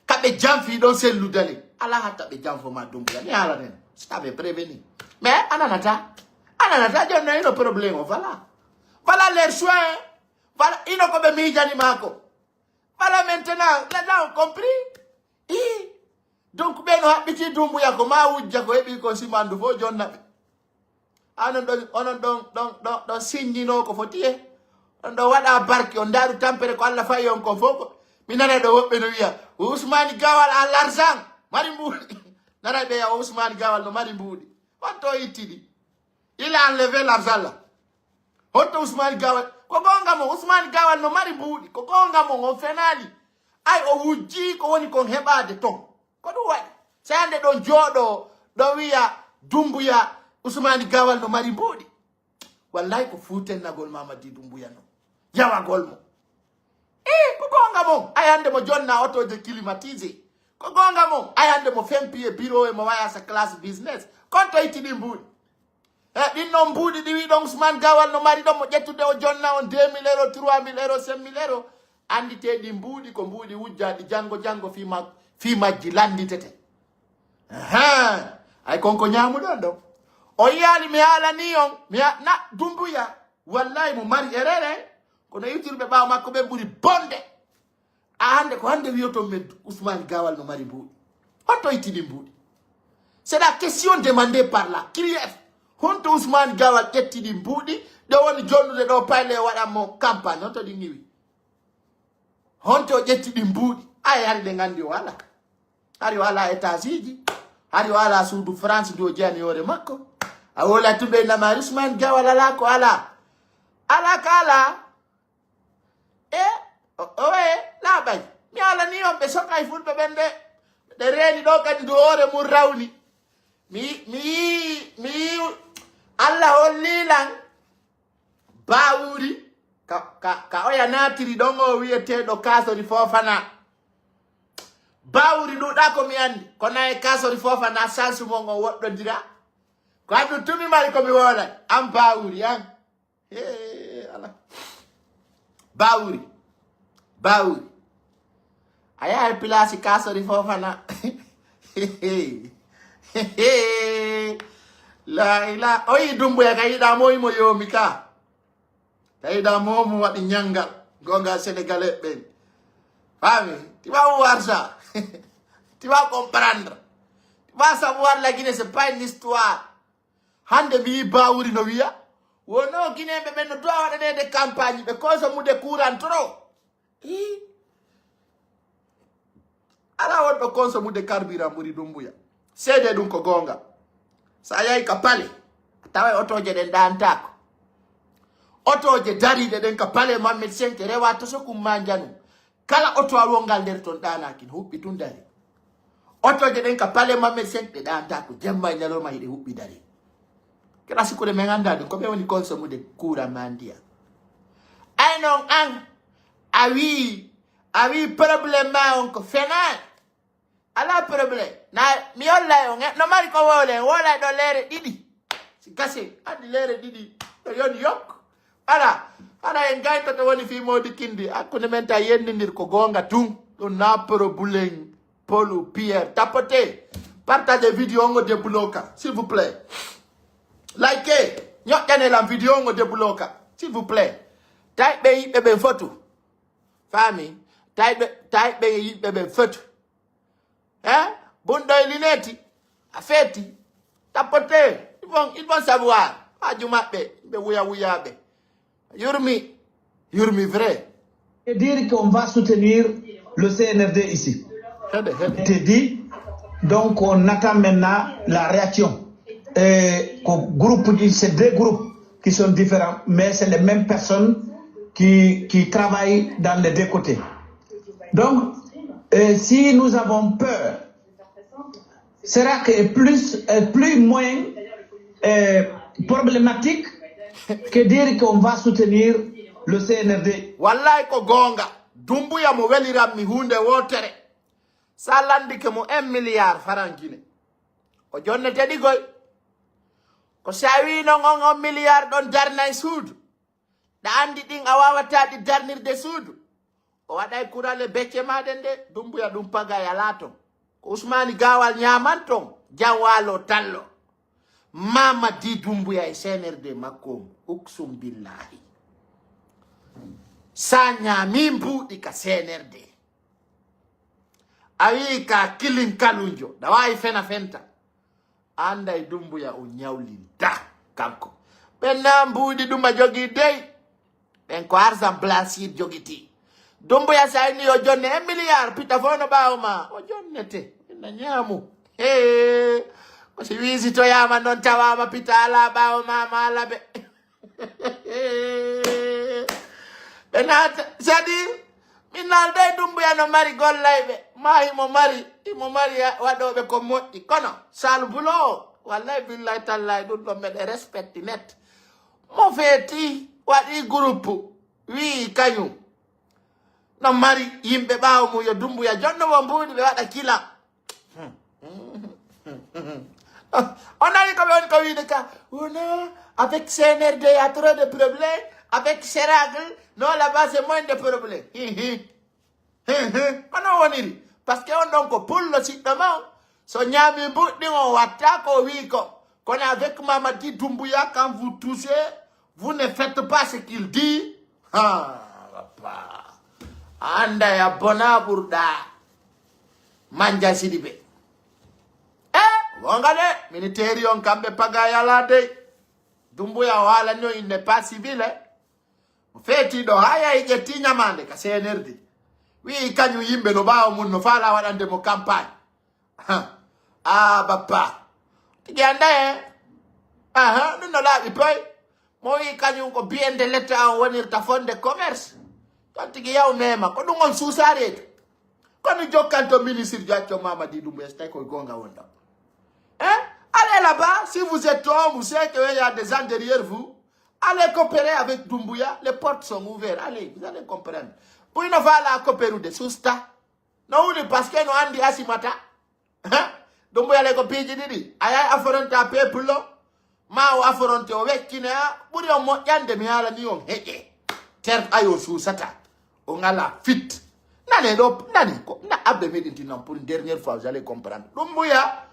Kaɓe janfi ɗon sellu dale. Ala hatta ɓe janfo ma Doumbouya. Mi ala nen. Si t'avais prévenu. Mais ananata. Ananata jonno ino problème o. Voilà. Voilà leur choix. Voilà. Ino ko ɓe miijani maako. Voilà maintenant. Là, là, on compris. I. Donc ɓe no haɓɓiti Doumbouya ko ma wujja ko heɓi kon simandu fof jonna ɓe. Anon ɗon, onon ɗon, ɗon, ɗon, ɗon signino ko foti e. On ɗon waɗa barki, on ndaru tampere ko Allah fayi on kon fof ko. Mi nana ɗo woɓɓe no wiya, Ousmane Gawal a l'argent, mari mbuuɗi. Nana ɓe ya Ousmane Gawal no mari mbuuɗi. On to itti ɗi. Il a enlevé l'argent là. Honto Ousmane Gawal? Ko gonga mo, Ousmane Gawal no mari mbuuɗi. Ko gonga mo, on fenaali. Ay o wujji ko woni kon heɓaade ton. Ko ɗum waɗi. Sey hannde ɗon jooɗo, ɗon wiya Doumbouya, Ousmane Gawal no mari mbuuɗi. Wallahi ko fuutennagol Mamadi Doumbouya no. Yawagol mo. E ko gonga mon, ay hannde mo jonna otoje climatisé. Ko gonga mon, ay hannde mo fempi e bureau e mo waya sa classe business. Kon to itti ɗin mbuuɗi. E ɗin non mbuuɗi ɗi wiɗon Ousmane Gawal no mari ɗon mo ƴettude o jonna on deux mille euros, trois mille euros, cinq mille euros. Anndite ɗi mbuuɗi ko mbuuɗi wujjaaɗi janngo janngo fii ma-, fii majji lannditete. Ahan. Ay kon ko ñaamuɗon ɗon. O yiyaali mi haalanii on, mi ha-, na Doumbouya. Wallahi mo mari erreur. Kono iwtirɓe ɓaawo makko ɓen ɓuri bonde. A hannde ko hannde wiyoton men Ousmane Gawal no mari mbuuɗi. Honto itti ɗin mbuuɗi? C'est la question demandée par la C R I F. Honto Ousmane Gawal ƴetti ɗin mbuuɗi? Ɗo woni jonnude ɗo payle o waɗan mo campagne. Honto ɗin iwi? Honto o ƴetti ɗin mbuuɗi? Ay hari ɗe nganndi o ala. Hari o ala étage ji. Hari o ala suudu France ndu o jeyani hoore makko. A wola tun ɓe namari Ousmane Gawal ala ko ala. Ala ka ala. E, o, owe, laaɓay. Mi alanii on ɓe sokay fulɓe ɓen de. Ɓe reeni ɗo kadi ndu hoore mum rawni. Mi, mi, mi, Allah holli lan. Bawuri, ka, ka, ka oya naatiri ɗon o wi'eteeɗo Kasori Fofana. Bawuri ɗuuɗa ko mi anndi. Kono e Kasori Fofana sansu mon on woɗɗondira. Ko anndun tumi mari ko mi woolay. An Bawuri, an. Hee, ala. Bawuri. Bawuri. A yahay pilaasi Kasori Fofana. La ila. O yi Dumbuya ka yiɗa mo imo yoomi ka. Ka yiɗa mo mo waɗi ñanngal. Gonga Sénégalais ɓen. Faami? Tu vas voir ça. Tu vas comprendre. Tu vas savoir la Guinée, c'est pas une histoire. Hannde mi yii Bawuri no wiya, wono Guinéen ɓe ɓen no duwa waɗaneede campagne, ɓe konso mude courant trop. Ii. Alaa wonɗo konso mude carburant ɓuri Dumbuya. Seede ɗum ko goonga. So a yahi ka pale, a taway otooje ɗen ɗaantaako. Otooje dariiɗe ɗen ka pale Mammed Senke rewa to sokum ma njanu. Kala oto a wongal nder ton ɗaanaaki, no huɓɓi tun dari. Otooje ɗen ka pale Mammed Senke ɗe ɗaantaako, jemma e ñalorma hiɗe huɓɓi dari. Kala sikkude men anndaa ɗum, ko ɓe woni konso mude kuura ma ndiya. Ay non an, a wii, a wii problème ma on ko fenaani. Alaa problème. Na mi hollay on, eh, no mari ko woolen, woolay ɗo leere ɗiɗi. Si gasi, anndi leere ɗiɗi, ɗo yoni yok. Ala, ala en gayto to woni fii moodi kindi, hakkunde men ta yennindir ko goonga tun. Ɗum na problème. Polu, Pierre, tapote. Partagez vidéo on o débloquer, s'il vous plaît. Likez, ñoƴƴane lan vidéo on o débloquer, s'il vous plaît. Tawi ɓe yiɓɓe ɓen fotu. Faami? Tawi ɓe, tawi ɓe yiɓɓe ɓen fotu. Hein? Bunɗo e lineeti, a feeti. Tapote, ils vont, ils vont savoir. Waaju maɓɓe, ɓe wuya wuyaaɓe. Yurmi, yurmi vrai. Et dire qu'on va soutenir le C N R D ici. Heɓe, heɓe. C'était dit, donc on attend maintenant la réaction. Et au groupe, c'est deux groupes qui sont différents, mais c'est les mêmes personnes qui, qui travaillent dans les deux côtés. Donc, euh, si nous avons peur, sera que plus, euh, plus moins euh, problématique que dire qu'on va soutenir le C N R D. Wallahi ko goonga. Dumbuya mo weliranmi huunde wootere. Sa landike mo un milliard faran Gine, o jonnete ɗigoy. Ko si a wi non on on milliard ɗon darnay suudu, ɗa andi ɗin a wawata ɗi darnirde suudu. O waɗay kurale becce maɗen de. Dumbuya ɗum pagay ala ton. Ko Usmani Gawal ñaman ton. Jawwalo tallo. Mamadi Dumbuya e C N R D makko. Uksum billahi. Sa ñami mbuɗi ka C N R D, a wi ka kilin kalunjo, ɗa wawi fena fenta. Anda e Dumbuya o ñawlinta kanko. Ɓen na mbuɗi ɗum a jogi dey. Ɓen ko argent blanchir jogiti. Dumbuya sayni o jonne un milliard, pita fof no ɓaawo ma. O jonnete. Ɓen na ñaamu. Hee. Ko si wisitoyama noon tawama pita ala ɓaawo ma, ma ala ɓe. Ɓe naata, c'est-à-dire, min naalda e Dumbuya no mari gollayɓe, ma himo mari, himo mari waɗooɓe ko moƴƴi. Kono Saalu Bulo o, wallay billay tallay ɗum ɗon meɗe respecti net. Mo feeti, waɗi groupe, wii kañum no mari yimɓe ɓaawo mum, yo Dumbuya jonno wo mbuuɗi ɓe waɗa kila. On nani ko ɓe woni ko wiide ka, wona avec C N R D y a trop de problèmes, avec Seracle non, là-bas c'est moins de problèmes. Hi, hi. Hi, hi. Kono woniri parce que on ɗon ko pullo siɗɗo ma on, so ñaami mbuɗɗi on watta ko o wi ko. Kono avec Mamadi Dumbuya, quand vous touchez, vous ne faites pas ce qu'il dit. Ha, papa. Anda ya bona ɓurɗa. Manja Sidibe. E wonga de, militeeri on kamɓe pagay ala dey. Dumbuya o haalani on, il n'est pas civil, eh. O feetiiɗo, haa yahi ƴetti ñamaande ka C N R D. Wi'i kañum yimɓe no ɓaawo mum no faala waɗande mo campagne. Ha. A bappa. Tigi anda, eh. Aha, ɗum no laaɓi poy. Mo wi'i kañum ko biyende letta on wonirta fonde commerce. Ton tigi yaw mema. Ko ɗum on suusa reedu. Kono jokkanto ministre jo acco Mamadi Dumbuya, si tawi koye goonga wonɗo. Hein? Allez là-bas, si vous êtes homme, vous savez qu'il y a des gens derrière vous. Allez coopérer avec Dumbuya, les portes sont ouvertes. Allez, vous allez comprendre. Pour une fois, la coopérer de susta. No wuli parce que no andi asimata. Hein? Dumbuya le ko piiji ɗiɗi. A yahi affronter peuple o. Ma o affronter o weccine a. Ɓuri on moƴƴande mi haalani on heƴe. Ter ayo suusata. O ngala fit. Nane ɗo, nani ko, na abbe miɗinti non pour une dernière fois, vous allez comprendre. Dumbuya.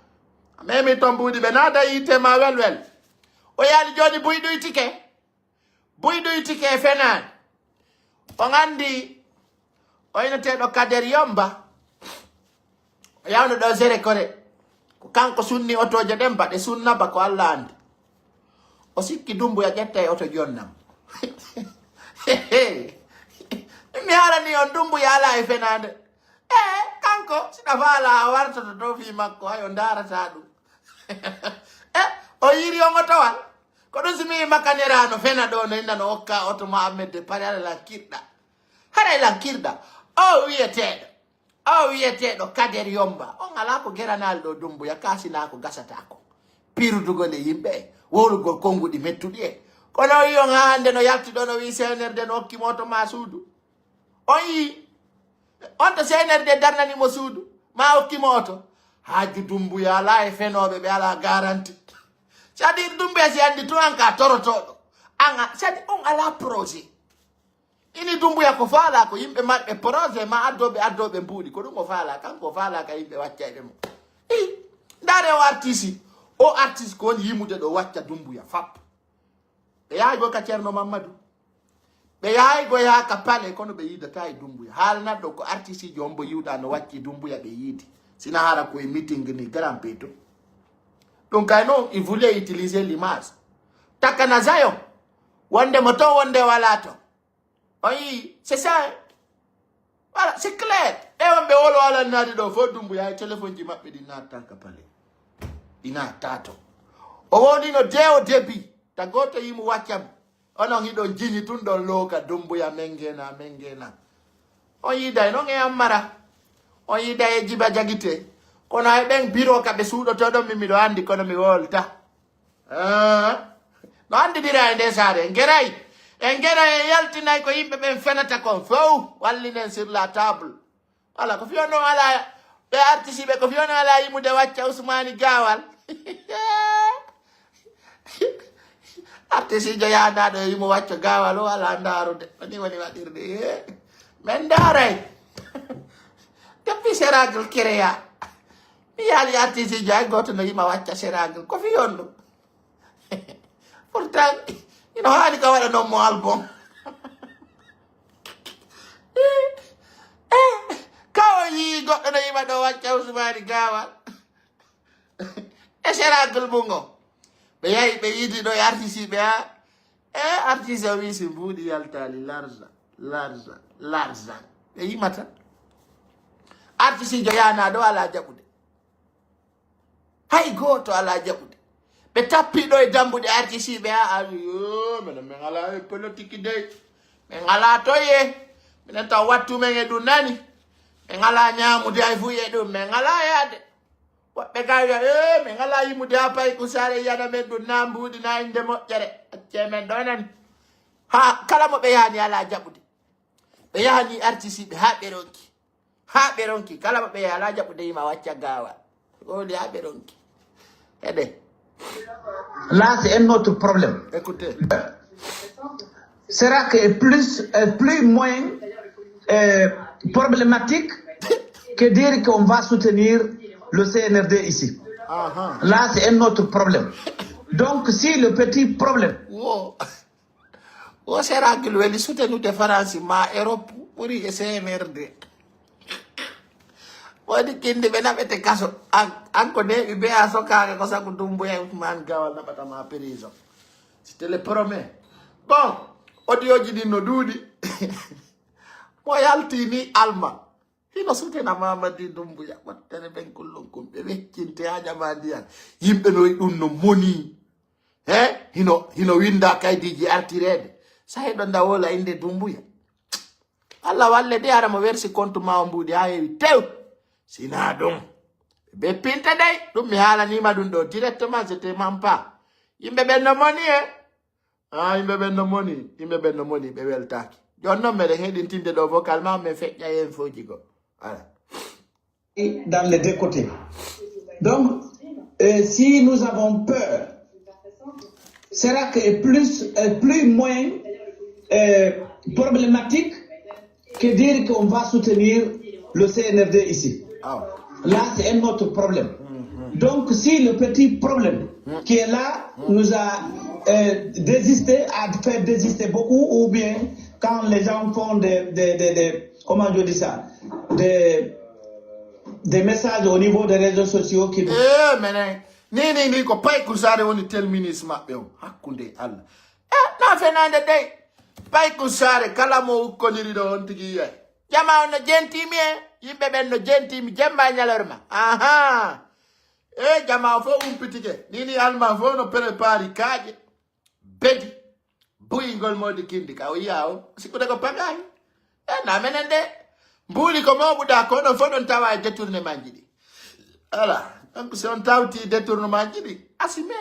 Memi ton buuɗi ɓe naada yiite ma wel wel. O yaali jooni buyɗuytike. Buyɗuytike e fenaani. On anndi o inneteeɗo Kader Yomba. O yawno ɗo Zere Kore. Ko kanko sunni otooje ɗen ba ɗe sunna ba ko Alla anndi. O sikki Dumbuya ƴetta e oto jonnam. Mi haalani on Dumbuya alaa e fenaande. E kanko, si ɗa faala a wartoto dow fii makko, hay o ndaarataa ɗum. E o yiiri on otowal. Ko ɗum si mi makanera no fena ɗo no inna no okka oto Mohammed de pare hara lankirɗa. Haray lankirɗa. O wiyeteeɗo. O wiyeteeɗo Kader Yomba. On alaa ko geranaali ɗo Dumbuya, kasinaa ko gasataa ko. Pirudugol e yimɓe, wowlugol konnguɗi mettuɗi e. Kono o yi on haa hannde no yalti ɗo no wi'i C N R D no okki mo oto ma suudu. On yi on to C N R D darnani mo suudu, ma okki mo oto. Haaju Dumbuya alaa e fenooɓe ɓe alaa garanti. C'est-à-dire Dumbuya si anndi tun an ka torotooɗo. An a, c'est-à-dire on alaa projet. Ini Dumbuya ko faala ko yimɓe marɓe projet ma addooɓe addooɓe mbuuɗi. Ko ɗum o faala, kanko o faala ka yimɓe waccayɓe mo. I, ndaare o artiste. O artiste ko woni yimude ɗo wacca Dumbuya fap. Ɓe yahay go ka Ceerno Mammadu. Ɓe yahay go yaha ka pale kono ɓe yiidata e Dumbuya. Haalnat ɗo ko artiste ji on mbo yiwɗa no wacci Dumbuya ɓe yiidi. Sina hara ko e meeting ni grand peto. Ɗum kay non, il voulait utiliser l'image. Takkana Zion. Wonde mo to, wonde wala to. On yi, c'est ça. Voilà, c'est clair. Ɓe wonɓe wolo alannaade ɗo fof Dumbuya e téléphone ji maɓɓe ɗi naattan ka pale. Ɗi naatta to. O wonino dès au début. Ta gooto yimo waccam. Onon hiɗon jiñi tun ɗon looka Dumbuya mengena, mengena. On yiday non e Ammara. On yiday e Jiba Jagite. Kono ay ɓen biro ka ɓe suuɗotoɗon mi miɗo andi kono mi wolta. Ah. No andidira e nde saare. En geray. En geray e yaltinay ko yimɓe ɓen fenata kon. Fow wallinen sur la table. Ala ko fiyo non ala ɓe artisiɓe ko fiyo non ala yimude wacca Usmani Gawal. Artisijo yahanaɗo e yimo wacco Gawal o ala ndarude. Woni woni waɗirde. Eh. Men ndaray. Depuis Seracle créa. Mi yaali artisijo ay goto no yima wacca Seracle. Ko fiyon ɗum. Pourtant, ino haani ka waɗa non mo album. Eh, ka o yii goɗɗo no yima ɗo wacca Usmani Gawal. E Seracle mum o. Ɓe yahi ɓe yiidi ɗo e artisiɓe ha. E artiste o wi si mbuuɗi yaltali larza, larza, larza. Ɓe yimata. Artisijo yana ɗo ala jaɓude. Hay gooto alaa jaɓude. Ɓe tappi ɗo e dambuɗe artisiiɓe haa ari yo minen min alaa e politique dey. Min alaa toye. Minen taw wattu men e ɗum nani. Min alaa ñaamude hay fuy e ɗum. Min alaa yaade. Woɓɓe gaa wiya e min alaa yimude haa pay ko saare yiyana men ɗum na mbuuɗi na innde moƴƴere. Accee men ɗo nani. Haa kala mo ɓe yahani alaa jaɓude. Ɓe yahani artisiiɓe haa ɓe ronki. Haa ɓe ronki kala mo ɓe alaa jaɓude yima wacca gaawa. Wowli haa ɓe ronki. Eɗe. Là, c'est un autre problème. Écoutez. Sera que est plus, est plus moins euh, problématique que dire qu'on va soutenir le C N R D ici. Aha. Là, c'est un autre problème. Donc, si le petit problème Wo. Wo Seracle weli soutenude France ma Europe ɓuri e C N R D. Woni kindi ɓe naɓete kaso. An an ko neeɓi be a sokaaka ko sabu Dumbuya e Ousmane Gawal naɓata ma prison. C'était le premier. Bon, audio ji ɗin no ɗuuɗi. Mo yalti ni Alma. Hino sutena Mamadi Dumbuya. Wattere ɓen kullon kun ɓe weccinte ha ƴama ndiyan. Yimɓe no ɗum no moni. He? Hino hino winda kaydiiji artireede. Sa heɗo ndawola innde Dumbuya. Allah walle de hara mo wersi compte ma o mbuuɗi ha heewi tew. Sina ɗum. Ɓe pinta dey. Ɗum mi haalanima ɗum ɗo directement, c'était même pas. Yimɓe ɓen no moni e. Ah, yimɓe ɓen no moni. Yimɓe ɓen no moni. Ɓe weltaki. Jon noon meɗen heɗintinde ɗo vocal ma men feƴƴa e info ji goo. Voilà. Dans les deux côtés. Donc, euh, si nous avons peur, sera que est plus, est plus moins euh, problématique que dire qu'on va soutenir le C N R D ici. Ah. Là, c'est un autre problème. Donc, si le petit problème qui est là nous a euh, désisté, a fait désister beaucoup, ou bien quand les gens font des, des, des, des comment je dis ça, des, des messages au niveau des réseaux sociaux qui Eh, menen. Ni ni ni ko pay kusare woni tel ministre maɓɓe o. Hakkunde e Allah. Eh, na fenande dey. Pay kusare kala mo ukkoniri ɗo on tigi yiyay. Jama on no jentimi e. Yimɓe ɓen no jentimi jemma e ñalorma. Aha. E jama o fof umpitike. Ni ni Alma fof no prépari kaaƴe. Bedi. Buyingol modi kindi ka o yiya o. Sikkude ko pagani. E na menen de. Mbuuli ko mawɓuɗa ko ɗon fof ɗon tawa e détournement ji ɗi. Ala. Donc si on tawti détournement ji ɗi. Asime.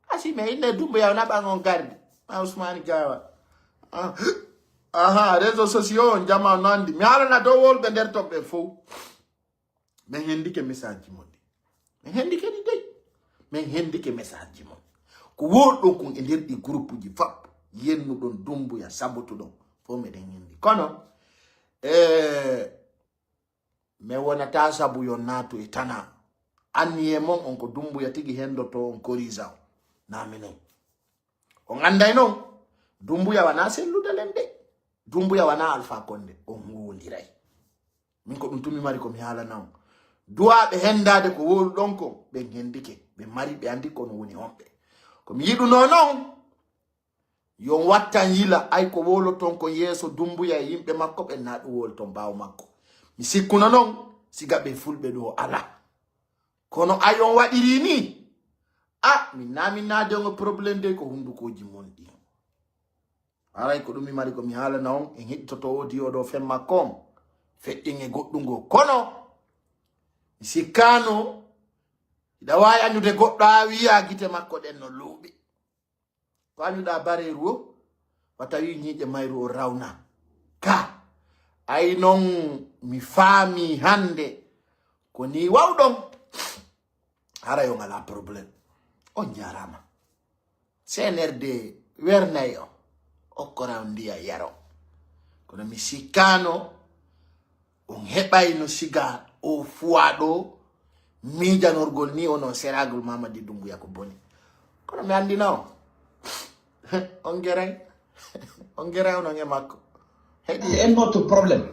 Asime inne Dumbuya o naɓan on gardi. Ma Ousmane Gawa. Ah. Aha, réseaux sociaux on jama no andi. Mi haalana dow wolɓe nder toɓɓe fof. Min hendike message ji mon ɗi. Min hendike ɗi dey. Min hendike message ji mon. Ko wonɗon kon e nder ɗi groupe ji fap. Yennuɗon Dumbuya sabotuɗon. Fof meɗen hendi. Kono eh, mi wonata sabu yo naatu e tana. Anniye mon on ko Dumbuya tigi hendoto on korisa on. Na minen. On anday non. Dumbuya wana sellude len de. Dumbuya wana Alpha Condé. On huwondiray. Min ko ɗum tumi mari ko mi haalana on. Duwaaɓe hendaade ko wowluɗon kon ɓen hendike. Ɓe mari ɓe andi kono woni honɓe. Ko mi yiɗunoo non. Yon wattan yila ay ko wowloton kon yeeso Dumbuya e yimɓe makko ɓen na ɗum wowloton ɓaawo makko. Mi sikkuno non siga ɓe fulɓe ɗo ala. Kono ay on waɗiri ni. A min na min naade on e problème de ko hundukoji mon ɗi. Haray ko ɗum mi mari ko mi haalana on, en heɗitoto o diyo ɗo fen makko on. Feƴƴen e goɗɗum goo. Kono, mi sikkaano, hiɗa waawi añude goɗɗo haa wi'a gite makko ɗen no luuɓi. Ko añuɗaa bareeru o, wa tawi ñiiƴe mayru o rawna. Ka, ay non mi faami hannde ko nii wawɗon. Haray on alaa problème. On jaaraama. C N R D wernay on. Okkora on ndiya yaro. Kono mi sikkaano on heɓayno siga o fuwa ɗo miijanorgol ni ono seragol Mamadi Doumbouya ko boni. Kono mi anndina on. On geray. On geray onon e makko. Heɗi. C'est un autre problème.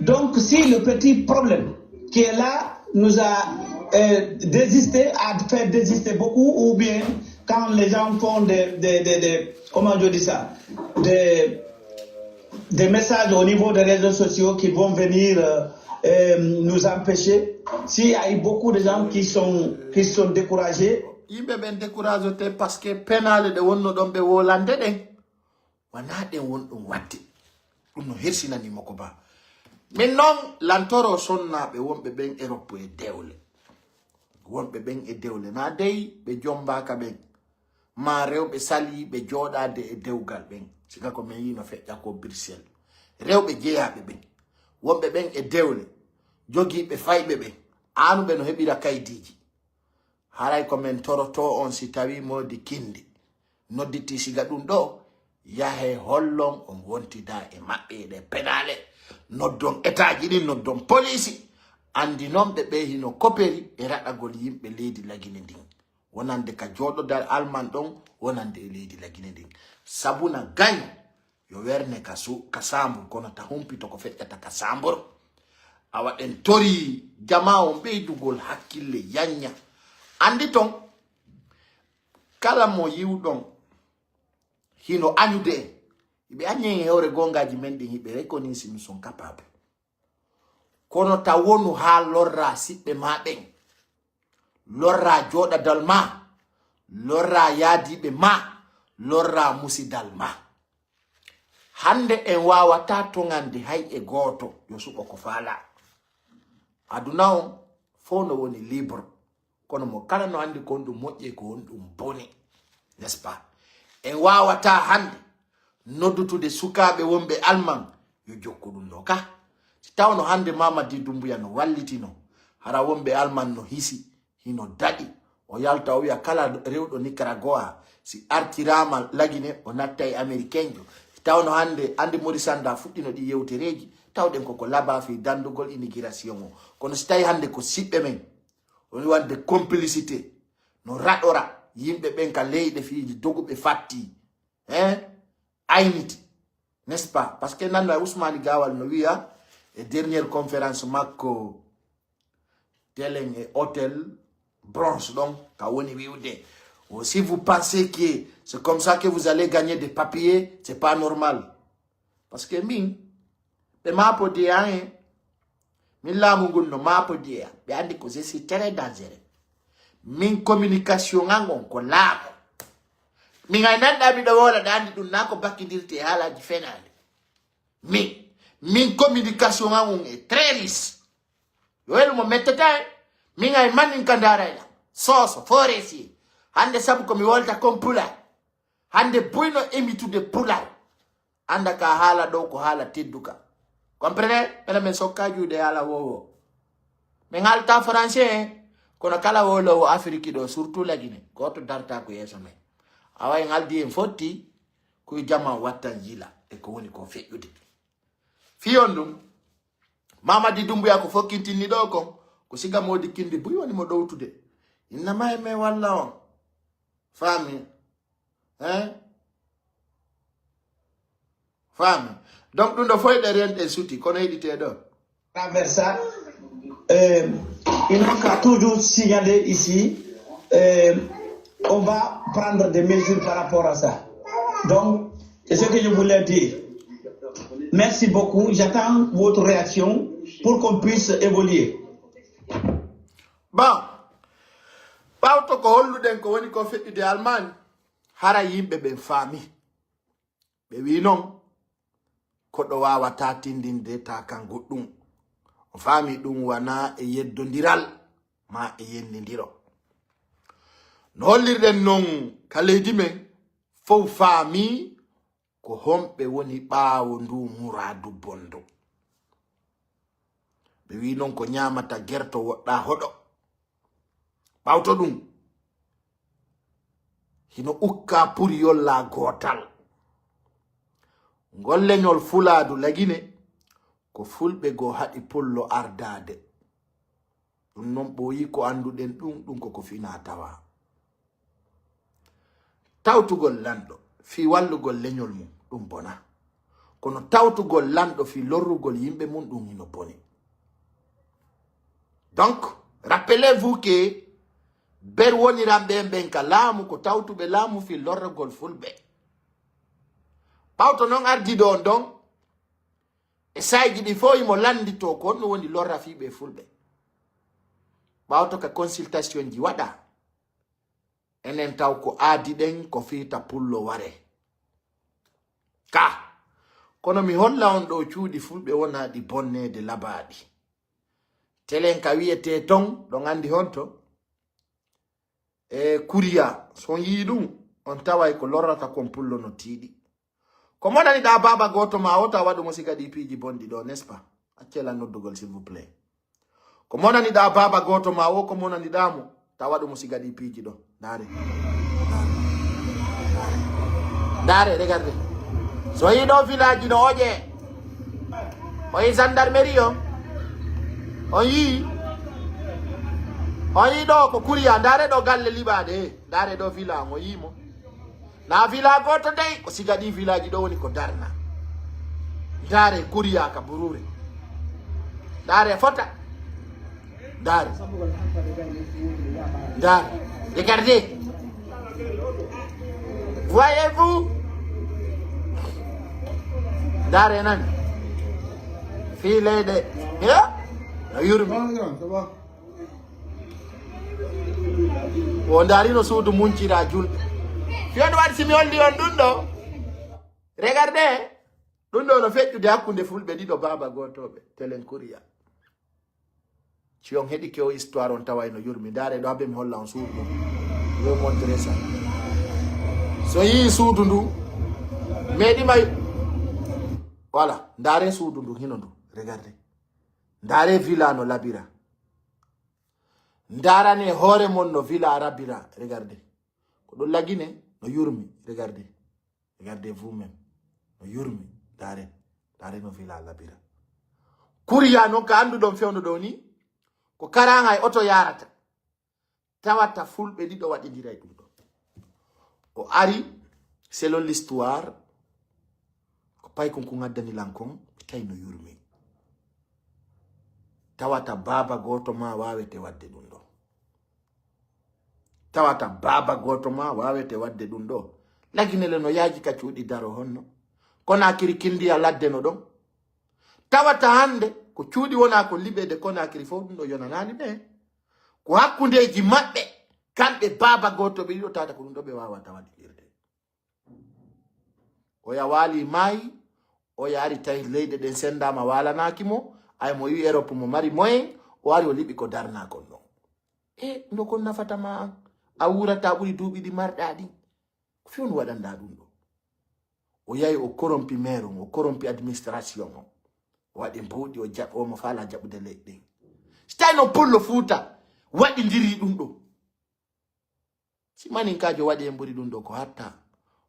Donc, si le petit problème qui est là nous a euh, désisté, a fait désister beaucoup, ou bien quand les gens font des, des, des, des- comment je dis ça, des, des messages au niveau des réseaux sociaux qui vont venir euh, euh, nous empêcher, s'il y a eu beaucoup de gens qui sont, qui sont découragés, Yimɓe ɓen décourage te parce que penaale ɗe wonno ɗon ɓe wolande ɗen. Wanaa ɗen won ɗum waɗde. Ɗum no hersinanii mo ko baa. Min noon lantoro sonnaaɓe wonɓe ɓen Europe e dewle. Wonɓe ɓen e dewle. Naa dey ɓe jombaaka ɓen. Maa rewɓe saliiɓe jooɗaade e dewgal ɓen. Sika ko min yino feƴƴa ko Bruxelles. Rewɓe jeyaaɓe ɓen. Wonɓe ɓen e dewle. Jogiiɓe fayɓe ɓen. Aanuɓe no heɓira kaydiiji. Haray ko men torotoo on si tawii moodi kinndi nodditii siga ɗum ɗoo, yahee hollon on wontidaa e maɓɓe e ɗee penaale. Noddon etaaji ɗin, noddon poliisi. Anndi non ɓe ɓee hino koperi e raɗagol yimɓe leydi Lagine ndin. Wonande ka jooɗodal Alman ɗon, wonande e leydi Lagine ndin. Sabuna gañ yo werne ka, su, ka saambur, kono ta humpito ko feƴƴata ka saambur. Awa ɗen torii jamaa on ɓeydugol hakkille yanña. Anndi ton, kala mo yiwɗon hino añude en, hiɓe añi en e hewre gongaaji men ɗin, hiɓe reconnaître nous sommes capables. Kono ta wonu haa lorraa siɓɓe maa ɓen, lorraa jooɗadal maa, lorraa yaadiiɓe maa, lorraa musidal maa. Hannde en waawataa toŋande hay e gooto, yo suɓo ko faalaa. Aduna on fow no woni libre, kono mo kala no anndi ko honɗum moƴƴi e ko honɗum boni, n'est-ce pas? En waawataa hannde noddutude sukaaɓe wonɓe Alman yo jokku ɗum ɗoo ka. Si tawno hannde Mamadi Doumbouya no wallitino, hara wonɓe Alman no hisi, hino daɗi. O yalta o wiya kala rewɗo Nicaragua, si artiraama Lagine, o natta e Amerikenjo. Si tawno hannde, anndi Maurice Sanda fuɗɗino ɗi yewtereeji, tawɗen koko laba fii danndugol inigirasiyon o. Kono si tawi hannde ko siɓɓe men, woni waɗde complicité, no raɗora yimɓe ɓen ka leyɗe fii doguɓe fatti, hein? Ayniti, n'est-ce pas? Parce que nanno e Ousmane Gawal no wiya e dernière conférence makko, telen e hôtel bronze ɗon, ka woni wiwde, oh, si vous pensez que c'est comme ça que vous allez gagner des papiers, c'est pas normal. Parce que min, ɓe maapodii an en. Min laamu ngun no maapodii an. Ɓe anndi ko je suis très dangereux. Min communication an on ko laamu. Min ay nanɗa miɗo woola ɗa anndi ɗum naa ko bakkindirte e haalaaji fenaande. Min, min communication an on est très riche. Yo welu mo mettata en. Min ay mannin ka ndaarayla. Sooso, forestier. Hannde sabu ko mi wolta kon pulaar. Hannde buyno émitude pulaar. Annda ka haala ɗo ko haala tedduka. Comprenez? Ɓena men sokka juuɗe haala wowo. Min haalta français, hein? Kono kala wolowo Afiriki ɗo, surtout Lagine, gooto darta ko yeeso men. Awa en haldi en fotti, kuy jama wattan yila, e ko woni ko feƴƴude. Fiyon ɗum, Mamadi Doumbouya ko fokkintinni ɗo kon, ko siga moodi kindi buy woni mo ɗowtude. Inna ma e men walla on. Faami? Hein? Faami? Donc, ɗum ɗo foy ɗe rent e suti, kono heɗite ɗo. Travers ça, euh, il manque à toujours signaler ici, euh, on va prendre des mesures par rapport à ça. Donc, c'est ce que je voulais dire. Merci beaucoup. J'attends votre réaction pour qu'on puisse évoluer. Bon, ɓawto ko holluɗen ko woni ko feƴƴude Allemagne, hara yimɓe ɓen faami. Ɓe wi non, koɗo waawata tindinde ta kan goɗɗum. O faami ɗum wana e yeddondiral ma e yennindiro. No hollirɗen non ka leydi men, fow faami ko homɓe woni ɓaawo ndu muraadu bondu. Ɓe wi non ko ñaamata gerto woɗɗa hoɗo. Ɓawto ɗum, hino ukka puri yolla gootal. Ngol leñol Fulaadu Lagine, ko fulɓe goo haɗi pullo ardaade. Ɗum non ɓooyi ko annduɗen ɗum, ɗum ko ko finaa tawaa. Tawtugol lanɗo fii wallugol leñol mum, ɗum bona. Kono tawtugol lanɗo fii lorrugol yimɓe mum, ɗum hino boni. Donc, rappelez-vous que ber woniranɓe en ɓen ka laamu ko tawtuɓe laamu fii lorrugol fulɓe. Ɓawto non ardiiɗo on ɗon, e sayji ɗi fof himo lannditoo ko honno woni lorra fii ɓe fulɓe. Ɓawto ka consultation ji waɗa, enen taw ko aadi ɗen ko fiita pullo ware. Ka, kono mi holla on ɗo cuuɗi fulɓe wonaa ɗi bonneede labaaɗi. Telen ka wiyetee ton, ɗon anndi honto? E kuriya, so on yii ɗum, on taway ko lorrata kon pullo no tiiɗi. Ko monaniɗaa baaba gooto ma o, tawa waɗu mo siga ɗi piiji bonɗi ɗo, n'est-ce pas? Accee lan noddugol, s'il vous plaît. Ko monaniɗaa baaba gooto ma o, ko monaniɗaa mo, tawa waɗu mo siga ɗi piiji ɗo. Ndaare. Ndaare, regardez. So yii ɗo village no oƴe. O yii gendarmerie o. O yii. O yii ɗo ko kuriya. Ndaare ɗo galle liɓaaɗe. Ndaare ɗo villa on. O yii mo. Na villa gooto dey. Ko siga ɗi village ɗo woni ko darna. Ndaare kuriya ka buruure. Ndaare fota. Ndaare. Ndaare. Regardez. Voyez-vous? Ndaare nani. Fii leyɗe. He? No yurmi. O ndaarino suudu muncira julɓe. Fii on waɗi si mi holli on ɗum ɗo. Regardez. Ɗum ɗo no feƴƴude hakkunde fulɓe ɗiɗo baaba gootooɓe. Telen kuriya. Si on heɗike o histoire on taway no yurmi. Ndaare ɗo, habe mi holla on suudu ɗo. Je vais montrer ça. So yii suudu ndu, meɗi may. Voilà, ndaare suudu ndu hino ndu. Regardez. Ndaare villa no labira. Ndaarane hoore mon no villa labira. Regardez. Ko ɗum lagine no yurmi. Regardez. Regardez vous-même. No yurmi. Ndaare. Ndaare no villa labira. Kuriya noon ka annduɗon fewndo ɗo ni, ko karaŋa e oto yaarata. Tawata fulɓe ɗiɗo waɗindira e ɗum ɗo. O ari, selon l'histoire, ko paykon ko ngaddani lan kon, mi tawi no yurmi. Tawata baaba gooto ma waawete waɗde ɗum ɗo. Tawata baaba gooto ma waawete waɗde ɗum ɗo. Laginele no yaaji ka cuuɗi daro honno. Konakiri kindiya ladde no ɗon. Tawata hannde ko cuuɗi wona ko liɓeede Konakiri fof ɗum ɗo yonanaani ɓe. Ko hakkundeeji maɓɓe, kamɓe baaba gooto ɓe ɗiɗo tawata ko ɗum ɗo ɓe waawata waɗirde. Oya waali maayi, oya ari tawi leyɗe ɗen senndaama waalanaaki mo, ay mo yi Europe mo mari moyen, o ari o liɓi ko darnaa kon ɗon. E, ndo kon nafata ma an, a wuurata ɓuri duuɓi ɗi marɗaa ɗin. Ko fii on waɗanɗaa ɗum ɗo? O yahi o korompi maire on, o korompi administration on. O waɗi mbuuɗi, o jaɓ-, o mo faala jaɓude leyɗe ɗen. Si tawi no pullo Fuuta waɗindiri ɗum ɗo. Si maninkaajo waɗi en ɓuri ɗum ɗo, ko hatta,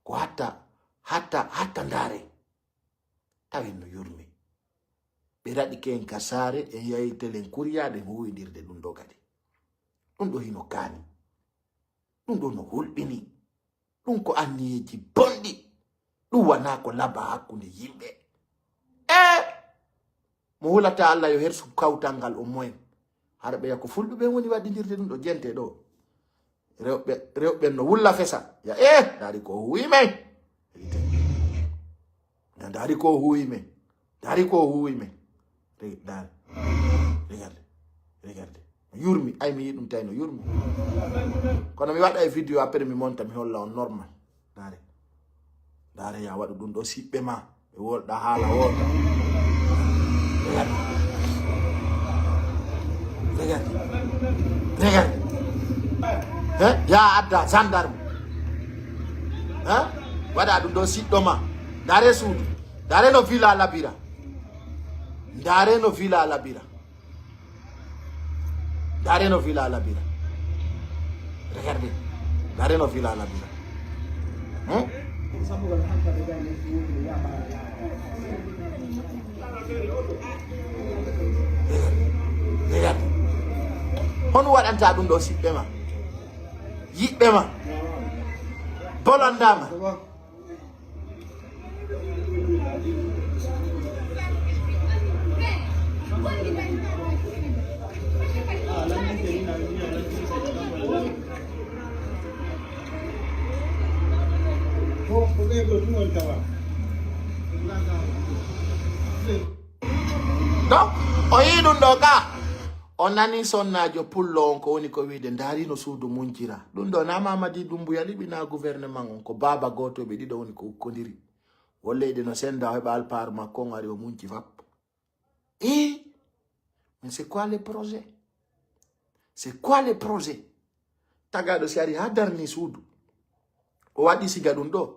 ko hatta, hatta, hatta ndaare. Tawi no yurmi. Ɓe raɗi ke en ka saare, en yahi telen kuriya, ɗen huwindirde ɗum ɗo kadi. Ɗum ɗo hino kaani. Ɗum ɗo no hulɓini. Ɗum ko anniyeeji bonɗi. Ɗum wanaa ko laba hakkunde yimɓe. E mo hulata Allah yo hersu kawtal ngal on moyen. Hara ɓeya ko fulɓe ɓen woni waɗindirde ɗum ɗo jente ɗo. Rewɓe, rewɓe no wulla fesa. Ya, eh, ndaari ko huwi men. Ndaari ko huwi men. Ndaari ko huwi men. Re-, ndaari. Regardez. Regardez. Yurmi. Ay, mi yiɗum tawi no yurmi. Kono mi waɗa e vidéo, après mi monta, mi holla on normal. Ndaari. Are ya waɗu ɗum ɗo siɓɓe ma. Ɓe wolɗa haala woota. Regarde. Regarde. Regarde. Hein? Ya adda gendarme. Hein? Waɗa ɗum ɗo siɗɗo ma. Ndaare suudu. Ndaare no villa labira. Ndaare no villa labira. Ndaare no villa labira. Regardez. Ndaare no villa labira. Hmm? Regardez. Regardez. Hono waɗanta ɗum ɗo siɓɓe ma? Yiɓɓe ma? Bolondama. Donc, o yii ɗum ɗo ka. O nani sonnaajo pullo on ko woni ko wiide, ndaari no suudu muncira. Ɗum ɗo na Mamadi Doumbouya liɓi na gouvernement on, ko baaba gooto ɓe ɗiɗo woni ko ukkodiri. Wo leyɗe no senda o heɓa alpaaru makko on ari o munci fap. Eh, mais c'est quoi le projet? C'est quoi le projet? Tagaɗo si ari ha darni suudu. O waɗi siga ɗum ɗo.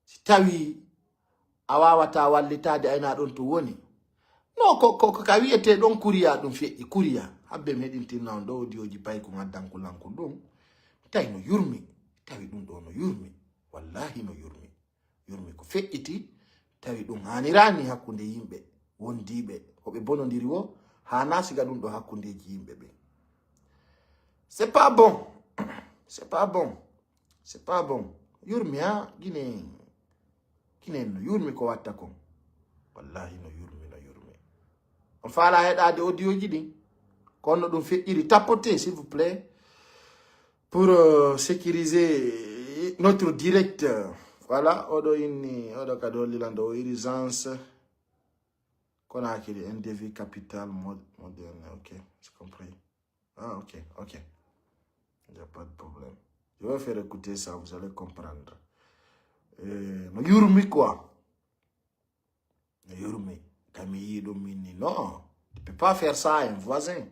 Si tawi a wawata wallitade ayna ɗon to woni. No ko, ko, ko ka wiyete ɗon kuriya ɗum feƴƴi kuriya. Habbe mi heɗintinna on ɗo audio ji payko ngaddanku lanku ɗum. Tawi no yurmi. Tawi ɗum ɗo no yurmi. Wallahi no yurmi. Yurmi ko feƴƴiti, tawi ɗum haaniraani hakkunde yimɓe wondiiɓe, ko ɓe bonondiri wo, haanaa siga ɗum ɗo hakkundeeji yimɓe ɓe. C'est pas bon. C'est pas bon. C'est pas bon. Yurmi ha Guinée. Guinée no yurmi ko watta kon. Wallahi no yurmi, no yurmi. On faala heɗaade audio ji ɗin. Kono ɗum feƴƴiri. Tapoter, s'il vous plaît. Pour euh, sécuriser notre direct. Voilà, oɗo inni, oɗo kadi hollilan ɗo urgence. Conakry, un devis capital mod- moderne. Ok, j'ai compris. Ah, ok, ok. Il n'y a pas de problème. Je vais faire écouter ça, vous allez comprendre. Euh, no yurmi quoi. No yurmi. Kami yii ɗum min ni. Non. Tu peux pas faire ça à un voisin.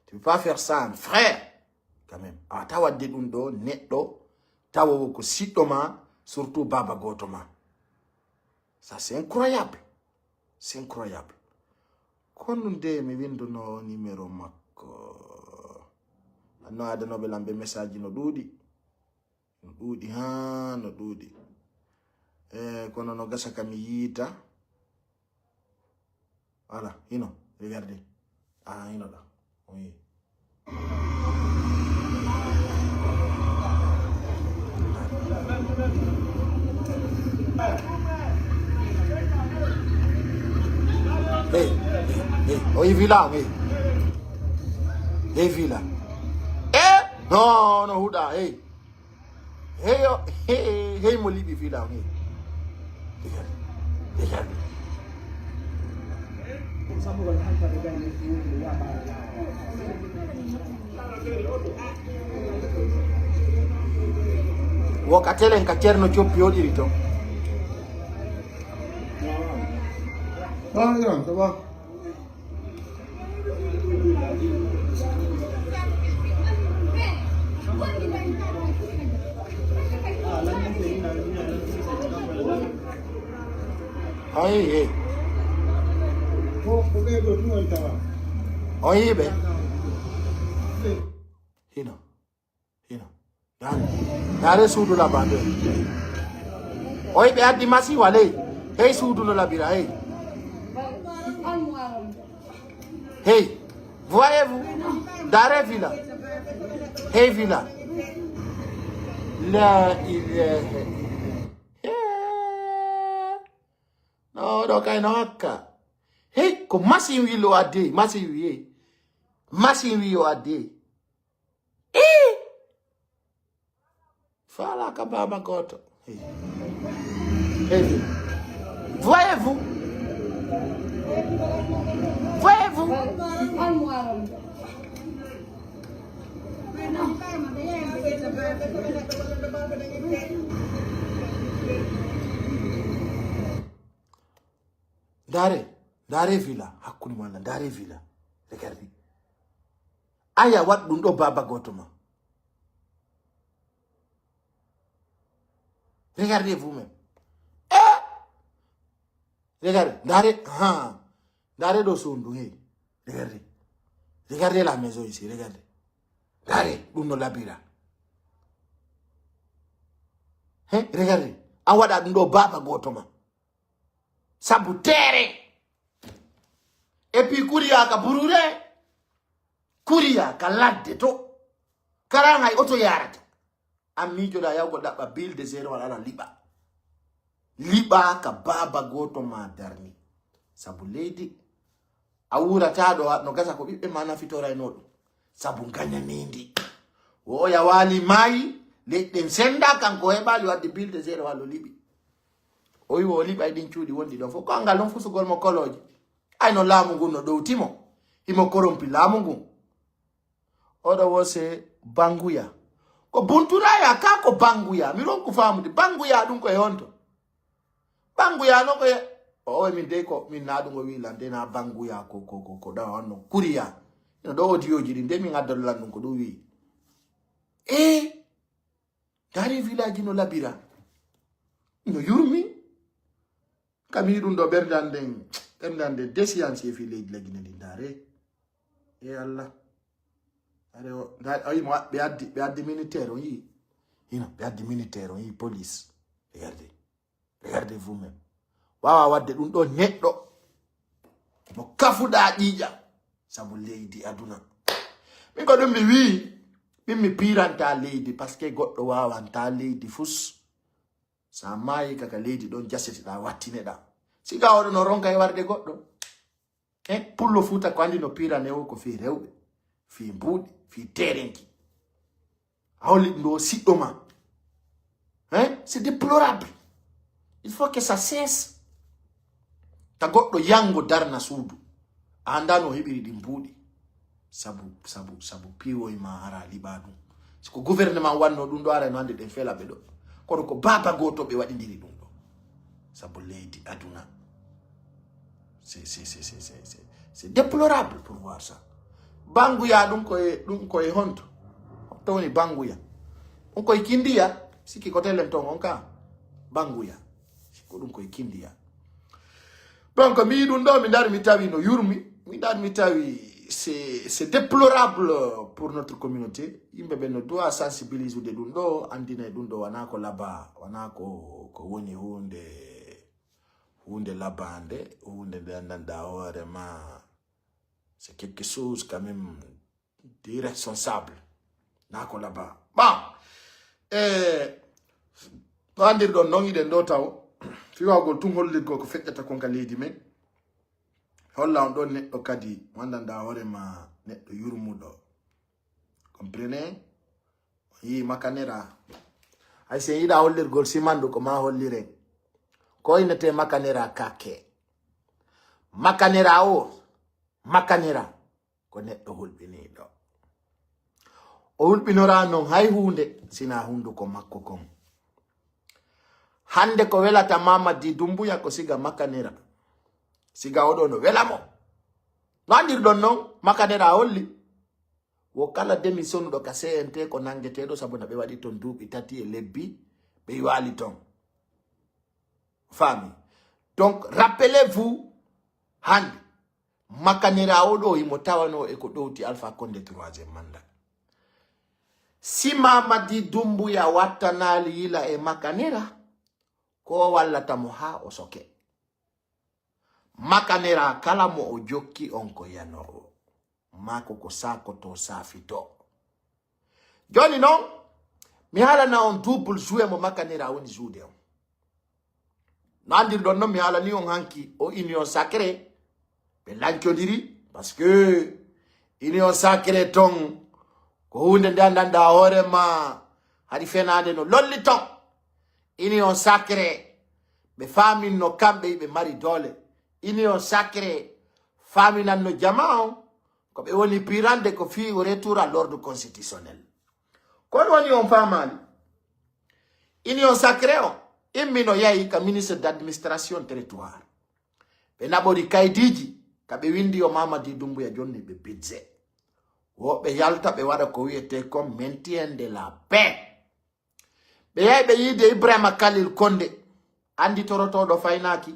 Tu peux pas faire ça à un frère. Quand même. A tawa de ɗum ɗo neɗɗo tawa ko siɗɗo ma, surtout baba goto ma. Ça c'est incroyable. C'est incroyable. Kono nde mi winduno numéro makko. Anno adanoɓe lamɓe message no ɗuuɗi. No ɗuuɗi haa no ɗuuɗi. E kono no gasa ka mi yiita. Voilà, hino, regardez. Ah, hino ɗa. Oui. Hey, hey, hey, o yi villa, hey. Hey, villa. Eh, no, no, huɗa, hey. Hey, yo, hey, hey, mo liɓi villa, hey. Hey, hey. Wo ka telen ka Ceerno Coppi o ɗiri ton. Ah, grand, ça va? Ayi, hey. On yii ɓe? Hino. Hino. Ndaare. Ndaare suudu laɓaande. Oyi ɓe addi masi waley. Hey suudu no laɓira, hey. Hey. Voyez-vous? Ndaare villa. Hey villa. La ilaha illallah. No, ɗo kay no hakka. Hey, ko machine wi lo adde, machine wi, hey. Machine wi yo adde. Eh! Fala ka baba goto. Hey. Hey. Voyez-vous? Voyez-vous? Ndaare, ndaare villa, hakkunde mon Allah, ndaare villa. Regardez. Aya waɗ ɗum ɗo baaba gooto ma. Regardez vous-même. Eh! Regardez, ndaare, ha. Ndaare ɗo sondu, hey. Regardez. Regardez la maison ici, regardez. Ndaare, ɗum no labira. He, regardez. A waɗa ɗum ɗo baaba gooto ma. Sabu teere. Et puis kuriya ka burure. Kuriya ka ladde to. Kara hay oto yarata. An miijoɗa yawgo ɗaɓɓa bill de zéro wala ala liɓa. Liɓa ka baaba gooto ma darni. Sabu leydi. A wurata ɗo no gasa ko ɓiɓɓe ma nafitorayno ɗum. Sabu gañanindi. Wo oya waali maayi, leƴɗen senda kanko heɓaali wadde bill de zéro wala o liɓi. O wi wo o liɓay ɗin cuuɗi wonɗi ɗon fof. Ko angal ɗon fusugol mo kolooji. Ay no laamu ngun no ɗowti mo. Himo korompi laamu ngun. Oɗo wo se banguya. Ko bunturaya ka ko banguya. Mi ronku faamude. Banguya ɗum ko e honto? Banguya no ko e, o, o, min dey ko, min na ɗum o wi lan, dey na banguya ko, ko, ko, ko ɗawa on no kuriya. Ino ɗo audio ji ɗi, dey min addola lan ɗum ko ɗum wi. E, ndaare village no labira. No yurmi. Kam yi ɗum ɗo ɓerdande, ɓerdande décience e fi leydi lagine ndi ndaare. E Allah. Are o, nda, ayi mo, ɓe addi, ɓe addi militaire on yi. Ino, ɓe addi militaire on yi police. Regardez. Regardez vous-même. Wawa wadde ɗum ɗo neɗɗo. Mo kafuɗa ƴiiƴa. Sabu leydi aduna. Min ko ɗum mi wi, min mi piranta leydi, parce que goɗɗo wawanta leydi fus. Sa maayi kaka leydi ɗon jasetiɗa, wattineɗa. Siga oɗo no ronka e warde goɗɗo. E pullo Fuuta ko andi no pirane o ko fii rewɓe, fii mbuuɗi, fii terenki. A holli ɗum ɗo siɗɗo ma. Hein? C'est déplorable. Il faut que ça cesse. Ta goɗɗo yango darna suudu. A anda no heɓiri ɗin mbuuɗi. Sabu, sabu, sabu piwoy ma ara liɓa ɗum. Si ko gouvernement wanno ɗum ɗo ara no ande ɗen fela ɓe ɗo. Kono ko baaba goto ɓe waɗidiri ɗum ɗo. Sabu leydi aduna. C'est, c'est, c'est, c'est, c'est, c'est, c'est déplorable pour voir ça. Banguya ɗum ko e, ɗum ko e honto? Honto woni banguya? Ɗum ko e kindiya? Sikki ko telen ton on ka? Banguya. Sikko ɗum ko e kindiya. Donc, mi yi ɗum ɗo, mi dari mi tawi no yurmi. Mi dari mi tawi c'est, c'est déplorable pour notre communauté. Yimɓe ɓen no doit sensibiliser ɗum ɗo, andina e ɗum ɗo, wana ko laba, wana ko, ko woni hunde, hunde labande, hunde nde andanɗa hoore ma. C'est quelque chose quand même d'irresponsable. Na ko laba. Bon. Eh, no andirɗon non iɗen ɗo taw. Fiwagol tun hollirgol ko feƴƴata kon ka leydi men. Holla on ɗon neɗɗo kadi, wandanɗa hoore ma neɗɗo yurmuɗo. Comprenez? On yii makanera. Hay sen yiɗa hollirgol simandu ko ma holliren. Ko innete makanera kake. Makanera o, makanera ko neɗɗo hulɓiniiɗo. O hulɓinora non hay huunde sina hunduko makko kon. Hande ko welata Mamadi Dumbuya ko siga makanera. Siga oɗo no wela mo. No andirɗon non, makanera holli. Wo kala demi sonuɗo ka C N T ko nangeteɗo sabu na ɓe waɗi ton duuɓi tati e lebbi, ɓe yiwaali ton. Faami? Donc, rappelez-vous, hande, makanera oɗo himo tawano e ko ɗowti Alpha Condé troisième mandat. Si Mamadi Dumbuya wattanaali yila e makanera, ko wallata mo haa o soke. Makanera kala mo o jokki on ko yanoowo. Maako ko saakoto saafito. Joni non, mi haalana on double joué mo makanera woni joude on. No andirɗon non mi haalani on hanki o union sacré. Ɓe lancodiri, parce que union sacré ton, ko hunde nde andanɗa hoore ma, hari fenade no lolli ton. Union sacré, ɓe faminno kamɓe ɓe mari doole. Union sacré, faminanno jama on, ko ɓe woni pirande ko fii o retour à l'ordre constitutionnel. Kono woni on faamaali. Union sacré on, immi no yahi ka ministre d'administration territoire. Ɓe naɓori kaydiiji ka ɓe windi yo Mamadi Doumbouya jonni ɓe budget. Woɓɓe yalta ɓe waɗa ko wiyetee kon maintien de la paix. Ɓe yahi ɓe yiide Ibrahima Khalil Konde, anndi torotooɗo faynaaki.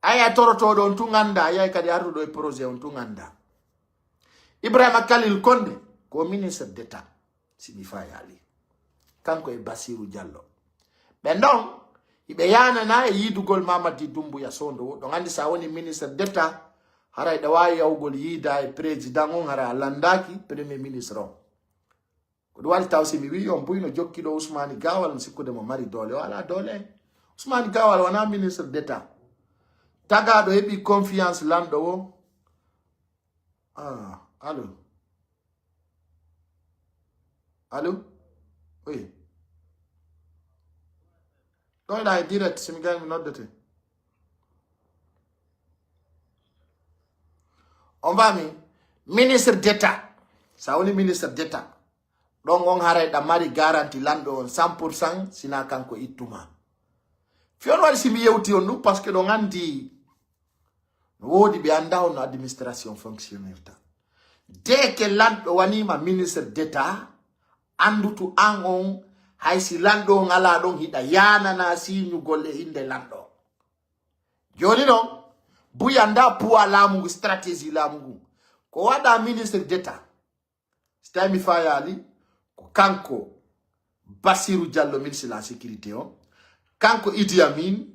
Aya torotooɗo on tun annda, aya kadi arduɗo e projet on tun annda. Ibrahima Khalil Konde ko ministre d'État, si mi fayaali. Kanko e Bassirou Diallo. Ɓe ɗon, iɓe yaanana e yiidugol Mamadi Doumbouya sondowo. Ɗon anndi sa woni ministre d'État, haray ɗa waawi yawgol yiida e président on, hara a lanndaaki premier ministre on. Ko ɗum waɗi taw si mi wi'i on buy no jokki ɗo Ousmane Gawal, mi sikkude mo mari doole, o alaa doole. Ousmane Gawal wonaa ministre d'État. Tagaaɗo heɓi confiance lanɗo o. Ah, allô? Allô? Oui. Ɗo eɗa e direct, si mi gani mi noddete. On faami? Ministre d'État. Sa woni ministre d'État. Ɗon on haray ɗa mari garanti lanɗo on cent pour cent, sina kanko ittuma. Fi on waɗi si mi yewti on ɗum, parce que ɗon anndi no woodi ɓe annda on no administration fonctionnirta. Deke lanɗo waniima ministre d'État, anndutu an on, hay si lanɗo on alaa ɗon, hiɗa yaanana siiñugol e innde lanɗo on. Jooni non, buy annda poids laamu ngu, stratégie laamu ngu. Ko waɗa ministre d'État, si tawi mi fayaali, ko kanko Bassirou Diallo, ministre de la sécurité on, kanko Idi Amin,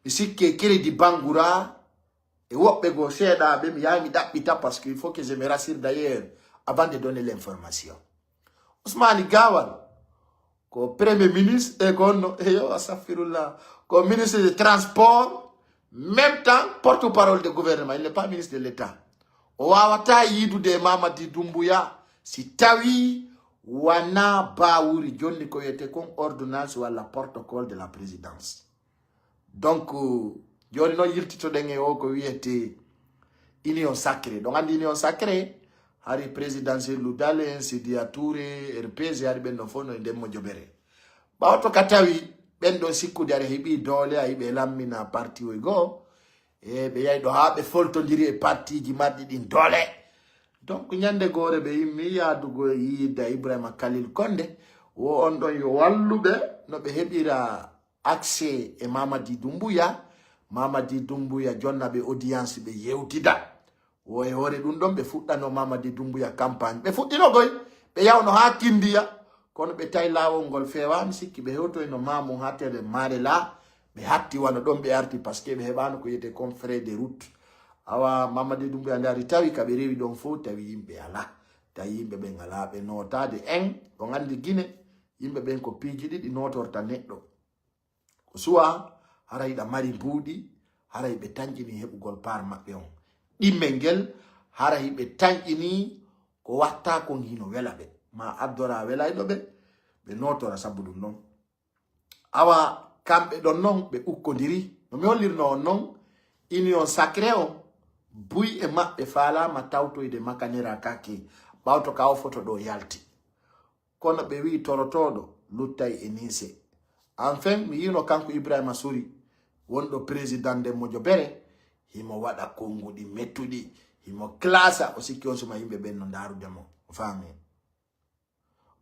mi sikke Crédit Bangoura, e woɓɓe goo seeɗaaɓe, mi yahay mi ɗaɓɓita, parce que il faut que je me rassure d'ailleurs avant de donner l'information. Ousmane Gawal, ko premier ministre, e ko honno, eyo, astaghfirullah, ko ministre de transport, même temps porte-parole de gouvernement, il n'est pas ministre de l'État. O waawata yiidude e Mamadi Doumbouya si tawi wona baawuri jonni ko wiyetee kon ordonnance walla protocole de la présidence. Donc, jooni noon yiltitoɗen e o ko wiyetee union sacrée. Ɗon anndi union sacrée, hari présidentiel lu Dale en, Sidiya Touré, R P G, hari ɓen ɗon fof no e nden mojobere. Ɓawto ka tawi ɓen ɗon sikkude hari heɓi doole, a yiɓe lammina parti oy goo. E ɓe yahi ɗo haa ɓe foltondiri e partiji marɗi ɗin doole. Donc, ñande goore ɓe yimmi yaadugo e yiida Ibrahima Khalil Konde, wo on ɗon yo walluɓe no ɓe heɓira accès e Mamadi Doumbouya. Mamadi Doumbouya jonna ɓe audience, ɓe yewtida. Wo e hoore ɗum ɗon ɓe fuɗɗano Mamadi Doumbouya campagne. Ɓe fuɗɗino koy, ɓe yawno haa Kindiya, kono ɓe tawi laawol ngol feewaani, sikki ɓe hewtoyno maamu haa tele Marela, ɓe hatti wano ɗon ɓe arti, parce que ɓe heɓaano ko wiyetee kon frais de route. Awa Mamadi Doumbouya ndaari tawi ka ɓe rewi ɗon fof, tawi yimɓe alaa. Tawi yimɓe ɓen alaa ɓe nootaade en, on anndi Gine, yimɓe ɓen ko piiji ɗiɗi nootorta neɗɗo. Ko suwa, hara hiɗa mari mbuuɗi, hara hiɓe tanƴini heɓugol paar maɓɓe on. Ɗimmel ngel, hara hiɓe tanƴini ko watta kon hino wela ɓe. Ma addora welayɗo ɓe, ɓe nootora sabu ɗum non. Awa kamɓe ɗon non ɓe ukkodiri. No mi hollirno on non, union sacrée on, buy e maɓɓe faalaama tawtoyde makanera kake, ɓawto ka o foto ɗo yalti. Kono ɓe wi'i torotooɗo luttay e niise. Enfin, mi yiino kanko Ibrahima Sori, wonɗo président nden mojobere, himo waɗa konnguɗi mettuɗi, himo classa, o sikki on suma yimɓe ɓen no ndaarude mo. O faami.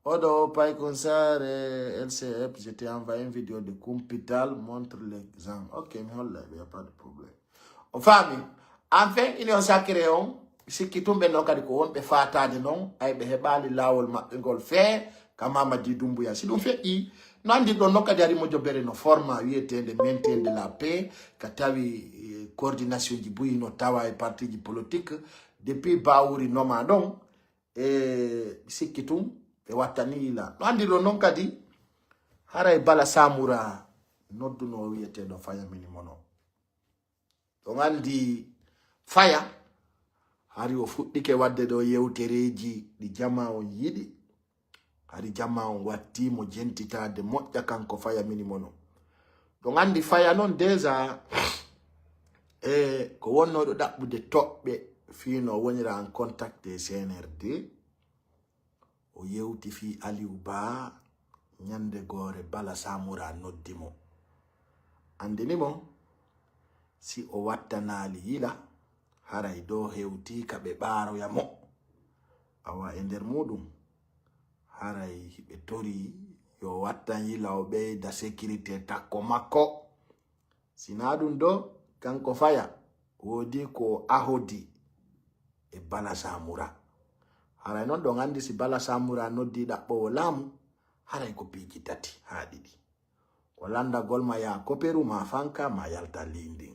Oɗo Paykun Sare, L C F, je t'ai envoyé une vidéo de Kumpital, montre les gens. Ok, mi holla, il y a pas de problème. O faami. Enfin, union sacrée on, sikki tun ɓen ɗon kadi ko wonɓe faataade non, ay ɓe heɓaali laawol maɓɓe ngol fee ka Mamadi Doumbouya. Si ɗum feƴƴi, no anndirɗon non kadi hari mojobere no forma wiyeteende maintien de la paix, ka tawi, eh, coordination ji buyi no tawa e partiji politique, depuis Bawuri noma ɗon, e sikki tun ɓe wattani yila. No anndirɗon non kadi, haray Bala Samura nodduno wiyeteeɗo Faya Minimono. On anndi Faya, hari o fuɗɗike waɗde ɗo yewtereeji ɗi jama on yiɗi. Hari jama on watti mo jentitaade moƴƴa kanko Faya Minimono. Ɗon anndi Faya non déjà, e ko wonnooɗo ɗaɓɓude toɓɓe fii no wonira en contact e C N R D. O yewti fii Aliou Ba, ñande goore Bala Samura noddi mo. Anndini mo, Si o wattanaali yila, haray do hewti ka ɓe ɓaaroya mo. Awa e nder muɗum, haray hiɓe tori yo wattan yila o ɓeyda sécurité takko makko. Sinaa ɗum do, kanko Faya, woodi ko o ahodi e Bala Samura. Haray non ɗon anndi si Bala Samura noddi ɗaɓɓowo laamu, haray ko piiji tati haa ɗiɗi. Ko lanndagol ma yaa koperu, ma fanka, ma yalta lindin.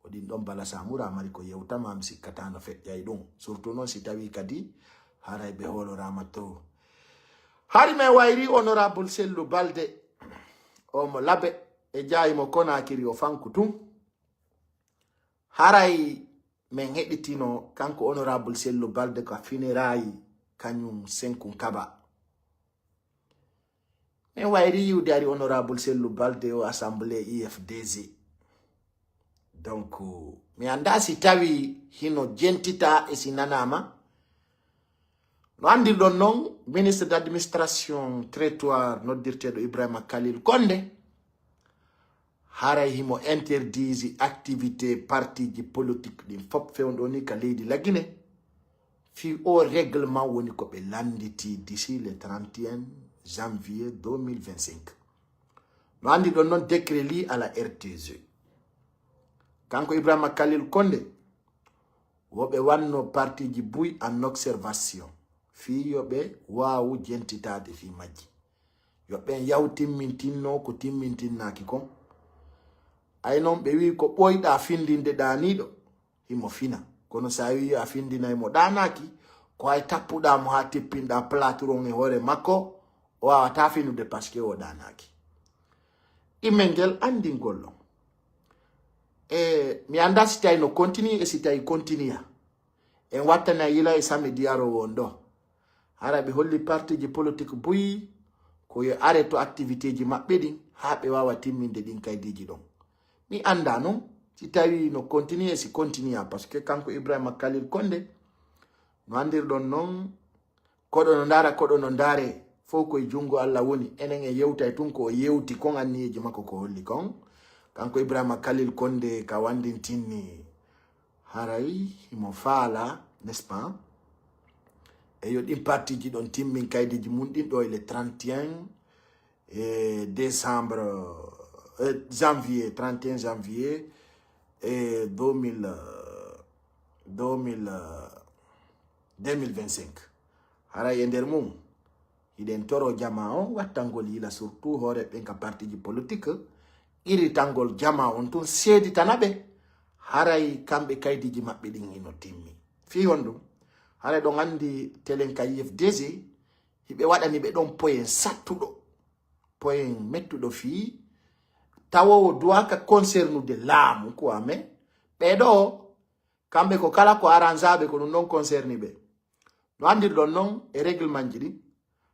Ko ɗin ɗon Bala Samura mari ko yewtama, mi sikkata no feƴƴay ɗum. Surtout non si tawi kadi haray ɓe hoolorama to. Hari men wayri honorable Sellu Balde, o mo Labe, e jaayi mo Konakiri o fanku tun. Haray men heɗitino kanko honorable Sellu Balde ka finerayi kañum Senkun Kaba. Men wayri yiwde ari honorable Sellu Balde o assemblée I F D G. Donc, mi annda si tawi hino jentita e si nanama. No anndirɗon non, ministre d'administration territoire noddirteeɗo Ibrahima Khalil Konde, haray himo interdisi activité partiji politique ɗin fop fewndo ni ka leydi Lagine. Fii o règlement woni ko ɓe lannditi d'ici le trente et un janvier deux mille vingt-cinq. No anndirɗon non, décret li ala R T G. Kanko Ibrahima Khalil Konde, wo ɓe wanno partiji buy en observation. Fii yo ɓe waawu jentitaade fii majji. Yo ɓen yahu timmintinno ko timmintinnaaki kon. Ay non ɓe wi'i ko ɓooyɗaa findinde ɗaaniiɗo, himo fina. Kono si a wi'i a findinay mo ɗaanaaki, ko hay tappuɗaa mo haa tippinɗaa plâtre on e hoore makko, o waawataa finude parce que o ɗaanaaki. Ɗimmel ngel anndingol ɗon. E mi annda si tawi no continue e si tawi continue. En wattana yila e samedi aroowo on ɗo. Hara ɓe holli partiji politique buy ko yo arrêté activité ji maɓɓe ɗin haa ɓe waawa timminde ɗin kaydiji ɗon. Mi annda non si tawi no continue e si continue, parce que kanko Ibrahima Khalil Konde no anndirɗon non, koɗo no ndaara, koɗo no ndaare, fof koye junngo Allah woni. Enen en yewtay tun ko o yewti kon, anniyeeji makko ko holli kon. Kanko Ibrahima Khalil Konde ka wanndintinni haray himo faala, n'est-ce pas? E yo ɗin partiji ɗon timmin kaydiji mun ɗin ɗo e le trente et un, e décembre, e janvier, trente et un janvier, e deux mille, euh, deux mille, euh, deux mille vingt-cinq. Haray e nder mum, hiɗen toro jama on wattangol yila, surtout hoore ɓen ka partiji politique, iritangol jama on tun seeditana ɓe, haray kamɓe kaydiji maɓɓe ɗin hino timmi. Fii honɗum? Haray ɗon anndi telen ka I F D G, hiɓe waɗani ɓe ɗon poyen sattuɗo, poyen mettuɗo fii tawowo duwaka concernude laamu, quoi, mais ɓe ɗo, kamɓe ko kala ko aransaɓe ko ɗum ɗon concerni ɓe. No anndirɗon non e règlement ji ɗin,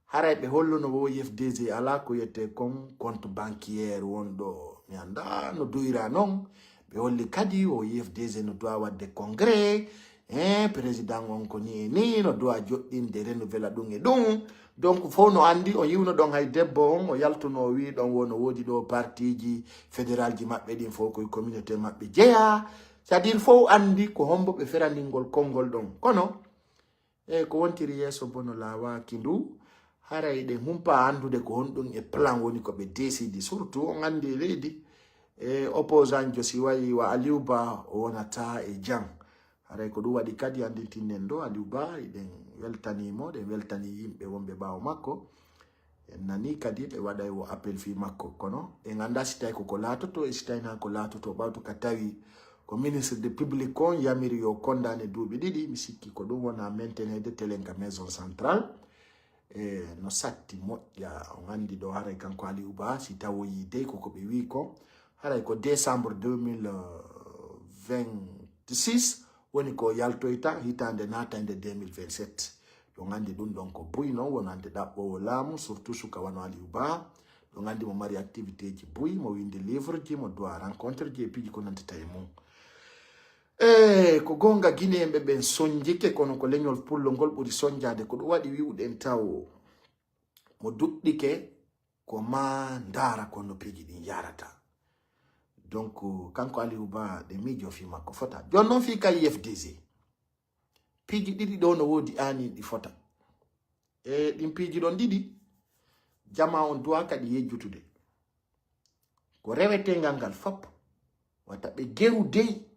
haray ɓe holluno wo I F D G alaa ko wiyetee kon compte bancaire wonɗo, mi annda no duyra non. Ɓe holli kadi o I F D G no duwa waɗde congrès, hein, président on ko ni e ni, no duwa joɗɗinde, renouvela ɗum e ɗum. Donc, fof no anndi, o yiwno ɗon hay debbo on, o yaltuno, o wii ɗon wo no woodi ɗo partiji fédéral ji maɓɓe ɗin fof koye communauté maɓɓe jeyaa. C'est-à-dire, fof anndi ko hombo ɓe ferani ngol konngol ɗon. Kono, e ko wontiri yeeso bono laawaaki ndu, haray ɗen humpa anndude ko honɗum e plan woni ko ɓe décidi. Surtout, on anndi e leydi, e opposant jo si wayi wa Aliou Ba, o wonata e jam. Haray ko ɗum waɗi kadi anndintinnen ɗo Aliou Ba, eɗen weltanii mo, ɗen weltanii yimɓe wonɓe ɓaawo makko. En nanii kadi ɓe waɗay wo appel fii makko, kono en annda si tawi ko ko laatoto e si tawi naa ko laatoto, ɓawto ka tawi ko ministre de public on yamiri yo kondaane duuɓi ɗiɗi. Mi sikki ko ɗum wona mainteneede telen ka maison centrale. E no satti moƴƴa, on anndi ɗo haray kanko Aliou Ba, si tawoyi dey ko ko ɓe wii ko, haray ko décembre deux mille vingt-six woni ko yaltoyta, hitaande naatande deux mille vingt-sept. Ɗon anndi ɗum ɗon ko buy non wonande ɗaɓɓoowo laamu, surtout suka wano Aliou Ba. Ɗon anndi mo mari activité ji buy, mo windi livre ji, mo duwa rencontre ji e piiji ko nantata e mum. E ko goonga, Guinéen ɓe ɓen sonjike, kono ko leñol pullo ngol ɓuri sonjaade. Ko ɗum waɗi wi'uɗen taw mo duɗɗike ko ma ndaara ko no piiji ɗin yarata. Donc, kanko Aliou Ba, ɗe miijo fii makko fota. Jooni noon fii ka U F D G. Piiji ɗiɗi ɗo no woodi aani ɗi fota. E ɗin piiji ɗon ɗiɗi, jamaa on duwaa kadi yejjutude. Ko rewetengal ngal fop, wata ɓe geru dey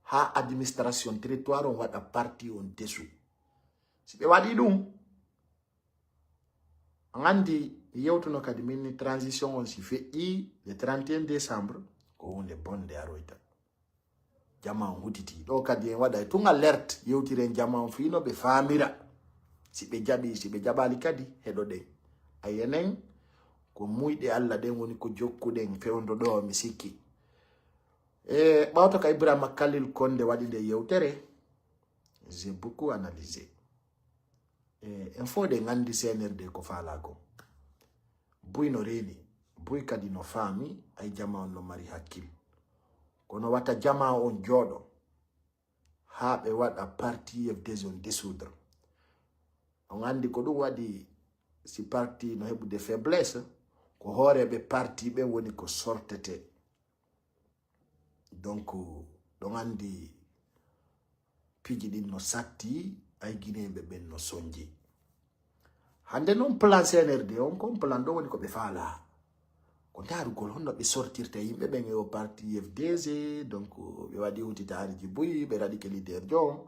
haa administration territoire on waɗa parti on desu. Si ɓe waɗi ɗum, an anndi, mi yewtuno kadi min ni transition on si feƴƴi le trente et un décembre, ko huunde bonde aroyta. Jamaa on hutiti. Ɗo kadi en waɗay tun alerte, yewtiren jamaa on fii no ɓe faamira. Si ɓe jaɓi, si ɓe jaɓaali kadi, heɗoɗen. Ay enen, ko muuyɗe Alla ɗen woni ko jokkuɗen fewndo ɗo, mi sikki. E ɓawto ka Ibrahima Khalil Konde waɗi nde yewtere, j'ai beaucoup analysé. E, en fof ɗen anndi C N R D ko faalaa kon. Buy no reeni, buy kadi no faami, ay jamaa on no mari hakkil. Kono wata jamaa on jooɗo haa ɓe waɗa parti U F D G on dissoudre. On anndi ko ɗum waɗi si parti no heɓude faiblesse, ko hooreeɓe parti ɓen woni ko sortete. Donc, ɗon anndi piiji ɗin no satti, ay gineeɓe ɓen no sonji. Hannde noon plan C N R D on, kon plan ɗo woni ko ɓe faalaa. Ko ndaarugol honno ɓe sortirta yimɓe ɓen e o parti U F D G, donc ɓe waɗi hutitaariji buy, ɓe raɗike leader jo on.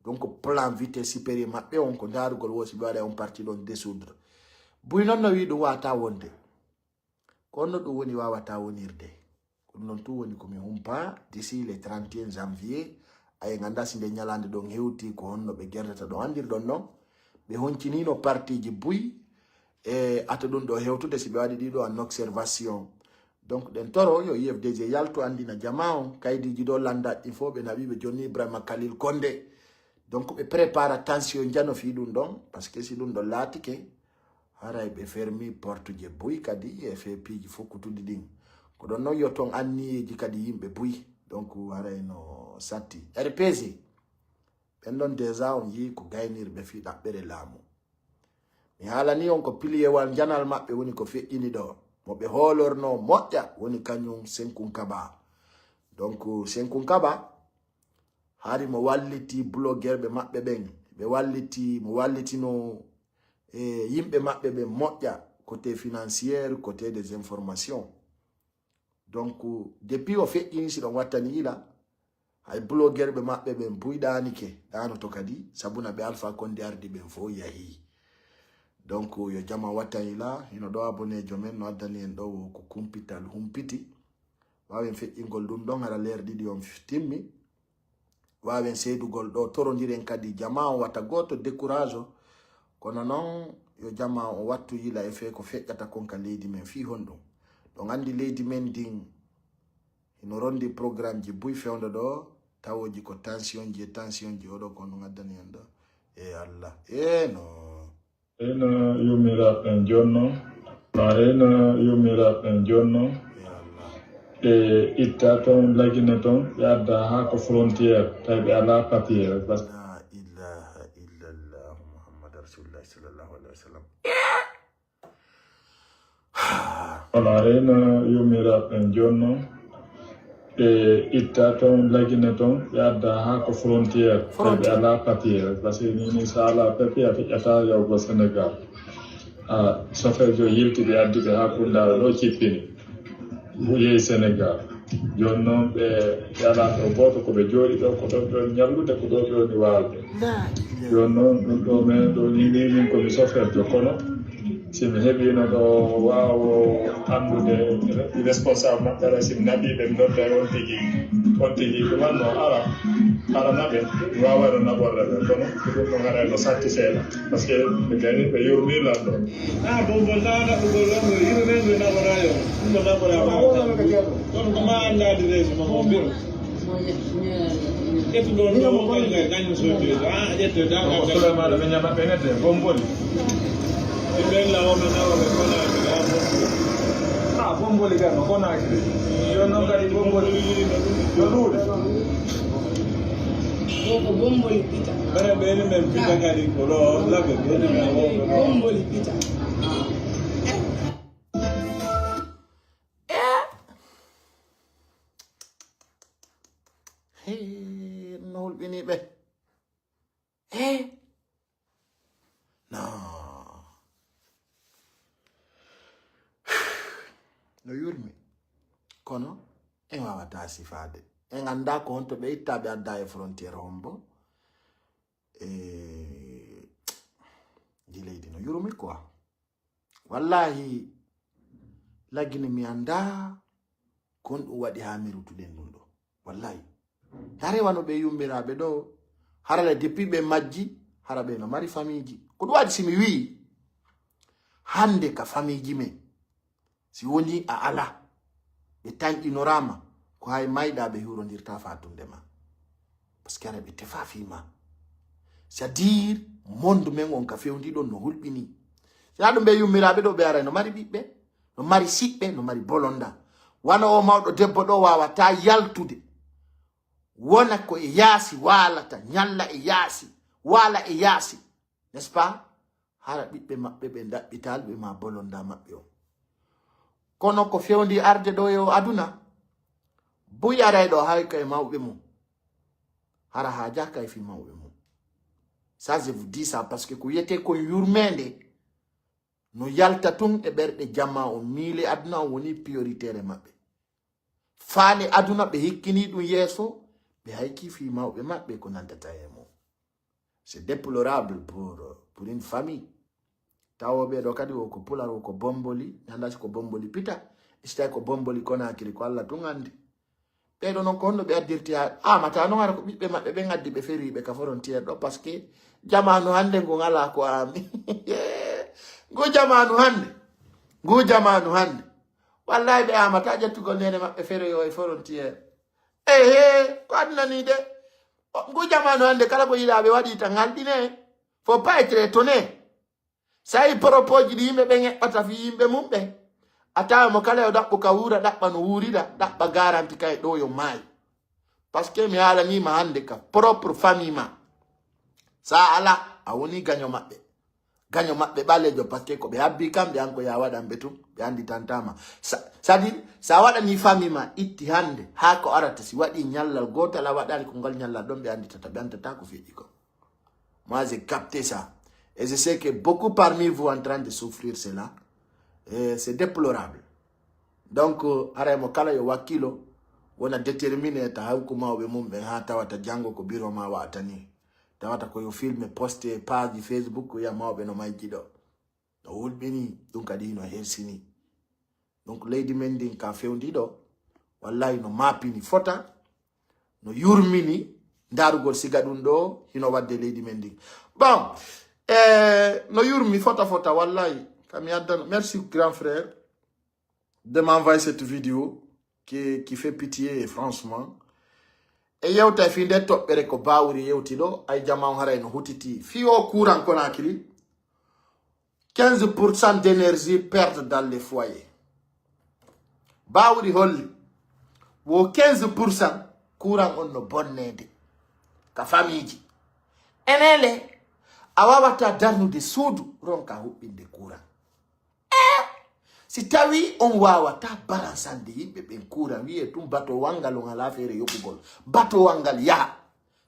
Donc plan vite supérieur maɓɓe on, ko ndaarugol wo si ɓe waɗa on parti ɗon dissoudre. Buy noon no wii ɗum waata wonde. Ko honno ɗum woni waawata wonirde? Ko ɗum noon tun woni ko mi humpa d'ici le trente et un janvier. Ay, en anndaa si nde ñalaande ɗon hewti, ko honno ɓe gerdata ɗon. Anndirɗon noon, ɓe honciniino partiji buy e ato ɗum ɗo hewtude si ɓe waɗi ɗiɗo en observation. Donc, ɗen toro yo U F D G yaltu anndina jamaa on, kaydiji ɗo lannda ɗin fof ɓe naɓi ɓe jonni Ibrahima Khalil Konde. Donc, ɓe prépara tension jano fii ɗum ɗon, parce que si ɗum ɗon laatike, haray ɓe fermi porte je buy kadi e fee piiji fof kutuɗi ɗin. Ko ɗon noon yo ton anniyeeji kadi yimɓe buy. Donc, haray no satti. R P G, ɓen ɗon déjà on yii ko gaynirɓe fii ɗaɓɓere laamu. Mi haalanii on ko piliyewal njanal maɓɓe woni ko feƴƴini ɗo. Mo ɓe hoolornoo moƴƴa woni kañum Senkunkaba. Donc, Senkunkaba, hari mo walliti bloguerɓe maɓɓe ɓen, ɓe walliti, mo wallitino e yimɓe maɓɓe ɓen moƴƴa, côté financière, côté des informations. Donc, depuis o feƴƴini, si ɗon wattani yila, hay bloguerɓe maɓɓe ɓen buy ɗaanike, ɗaanoto kadi, sabuna ɓe Alpha Condé ardi ɓen fof yahi. Donc, yo jamaa wattan yila, hino ɗo abonné jo men no addani en ɗo wo ko kumpital humpiti. Waawen feƴƴingol ɗum ɗon hara leer ɗiɗi on f-, timmi. Waawen seedugol ɗo, torondiren kadi jamaa on wata gooto décourage o. Kono noon, yo jamaa on wattu yila e fee ko feƴƴata kon ka leydi men fii honɗum. Ɗon anndi leydi men ndin hino rondi programme ji buy fewndo ɗo, tawooji ko tension ji e tension ji oɗo kon ɗum addani en ɗo. E Allah, e no. Ena yumiraɓe jonno. Ena yumiraɓe jonno. E itta toon, lagina toon, ɓe adda haa ko frontière, tawi ɓe alaa papier. La ilaha illallah Muhammad Rasulullah sallallahu alaihi wasallam. Wala, ena yumiraɓe jonno. Ɓe itta toon, lagina toon, ɓe adda haa ko frontière, tawi ɓe alaa papier. Parce que ni, ni so alaa papier, a feƴƴata yawgo Sénégal. A, chauffeur jo yilti, ɓe addi ɓe haa Koundara ɗo, cippini. Yehi Sénégal. Jooni noon, ɓe, ɓe alaa ɗo gooto, ko ɓe jooɗi ɗo, ko ɗo ɓe woni ñallude, ko ɗo ɓe woni waalde. Jooni noon, ɗum ɗo men ɗo ni, ni min ko mi chauffeur jo, kono si mi heɓiino ɗo waawo anndude responsable maɓɓe, ara si mi naɓii ɓe, mi nodda e on tigi, on tigi ɗum wonno ara, ara naɓe, mi waawayno naɓorde ɓe, kono ko ɗum ɗon haray no satti seeɗa, parce que ɓe gari ɓe yurmii lanɗo. Ah, bon, bon, tawa naɓugol lanɗo, yimɓe ɓen ɓe naɓorayo, ɗum ɗo naɓoraa ma. Kono ko ma anndaade reeso ma, on mbiro. Ƴettu ɗon ɗo, o ɓen kay, kañum so ɓe, ah, ƴette, da, ko Souleymane ɓe ñama ɓe nette, Bomboli. Ɓe ɓen la, o ɓe nawa ɓe Conakry, ah, Bomboli. Ah, Bomboli kay, no Conakry. Yo noon kadi Bomboli. Yo ɗuuɗe. Ko, ko Bomboli pita. Ɓe, ɓe ni men pita kadi ko ɗo, laɓe, ɓe ni men o, ko ɗo. Bomboli pita. Eh? Eh, no hulɓini ɓe. Eh? No. No yurmi. Kono en wawata sifaade. En annda ko honto ɓe itta ɓe adda e frontière hombo. Eh, ndi leydi no yurmi quoi. Wallahi, lagine mi annda kon ɗum waɗi haa mi rutuɗen ɗum ɗo. Wallahi. Hare wano ɓe yummiraaɓe ɗo, harale depuis ɓe majji, hara ɓe no mari famiiji. Ko ɗum waɗi si mi wi'i, hannde ka famiiji men, si woni a ala, ɓe tanƴinoraama, ko hay mayɗa ɓe hurondirta fatunde ma. Parce que hara ɓe tefa fii ma. C'est-à-dire, monde men on ka fewndi ɗon no hulɓini. Sina ɗum ɓe yummiraaɓe ɗo ɓe aray no mari ɓiɓɓe, no mari siɓɓe, no mari bolonda. Wano o mawɗo debbo ɗo wawata yaltude. Wona ko e yaasi waalata, ñalla e yaasi, waala e yaasi. N'est-ce pas? Hara ɓiɓɓe maɓɓe ɓe ndaɓɓital ɓe ma bolonda maɓɓe on. Kono ko fewndi arde ɗo e o aduna, buy aray ɗo hay kay mawɓe mum. Hara haajaka e fii mawɓe mum. Ça, je vous dis ça parce que ko wiyete ko yurmeende no yalta tun e ɓerɗe jama on, miile aduna on woni prioritaire maɓɓe. Faale aduna ɓe hikkini ɗum yeeso, ɓe hayki fii mawɓe maɓɓe ko nantata e mum. C'est déplorable pour, pour une famille. Tawo ɓe ɗo kadi wo ko pular, wo ko bomboli, mi annda si ko bomboli pita, si tawi ko bomboli Konakiri ko Allah tun anndi. Ɓe ɗo non ko honno ɓe addirti ha, amata non ara ko ɓiɓɓe maɓɓe ɓen addi ɓe feriɓe ka frontière ɗo, parce que jamanu hannde ngun ala ko ami. Ngu jamanu hannde, ngu jamanu hannde. Wallahi ɓe amata ƴettugol nene maɓɓe feroyo e frontière. Ehe, ko aduna ni de. O, ngu jamanu hannde kala ko yiɗa ɓe waɗi tan halɗine. Faut pas être étonné. Sa yi propoji ɗi yimɓe ɓen eɓɓata fi yimɓe mum ɓe. A tawa mo kala yo ɗaɓɓu ka wuura, ɗaɓɓa no wuurira, ɗaɓɓa garanti kay ɗo yo maayi. Parce que mi haalanima hannde ka propre famille ma. Sa ala, a woni gaño maɓɓe. Gaño maɓɓe ɓalejo, parce que ko ɓe habbi kamɓe an ko ya waɗan ɓe tun, ɓe annditantama. Sa, c'est-à-dire, sa waɗani famille ma itti hannde, haa ko arata si waɗi ñallal gootal a waɗani ko ngal ñallal ɗon ɓe annditata, ɓe annditata ko feƴƴi ko. Moi, j'ai capté ça. Et je sais que beaucoup parmi vous en train de souffrir cela. Et c'est déplorable. Donc, euh, haray mo kala yo wakkilo, wona déterminé ta hawku mawɓe mum ɓen haa tawata janngo ko biro ma wa'ata ni. Tawata ko yo filme posté page Facebook ya mawɓe no majji ɗo. No hulɓini, ɗum kadi no hersini. Donc leydi men ndin ka fewndi ɗo, wallahi no maapini fota, no yurmini, ndarugol siga ɗum ɗo, hino wadde leydi men ndin. Bon, eh, no yurmi fota fota, wallahi, kam mi addano. Merci grand frère de m'envoyer cette vidéo qui, qui fait pitié, franchement. E yewta e fii nde toɓɓere ko Bawuri yewti ɗo, ay jama on haray no hutiti. Fii o courant Conakry, quinze pour cent d'énergie perte dans les foyers. Bawuri holli, wo quinze pour cent courant on no bonneede ka famiiji. Enele, a wawata darnude suudu ronka huɓɓinde courant. Eh, si tawi on wawata baransande yimɓe ɓen kuuran, wiye tun batowal ngal on ala feere yoɓugol. Batowal ngal yaha.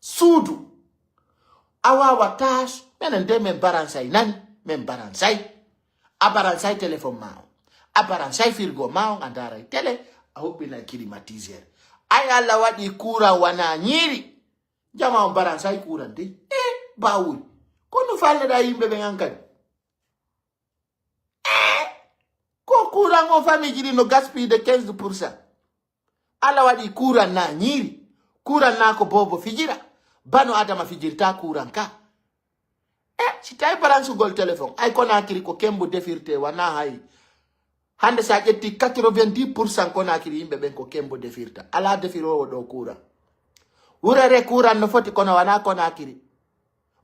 Suudu. A wawata, menen de men baransay nani, men baransay. A baransay téléphone ma on. A baransay firgo ma on, a ndaray télé, a huɓɓinay climatiseur. Ay Allah waɗi kuuran wana ñiiri. Jama on baransay kuuran de. Eh, Bawuri. Kono falneɗa yimɓe ɓen an kadi. Eh, ko courant o famille ji ɗi no gaspille de quinze pour cent. Allah waɗi courant na ñiiri. Courant na ko bobo fijira. Bano adama fijirta courant ka. Eh, si tawi baransugol téléphone, ay Conakry ko kembo defirte wana hay. Hande sa ƴetti quatre-vingt-dix pour cent Conakry yimɓe ɓen ko kembo defirta. Ala defirowo ɗo courant. Wurere courant no foti kono wana Conakry.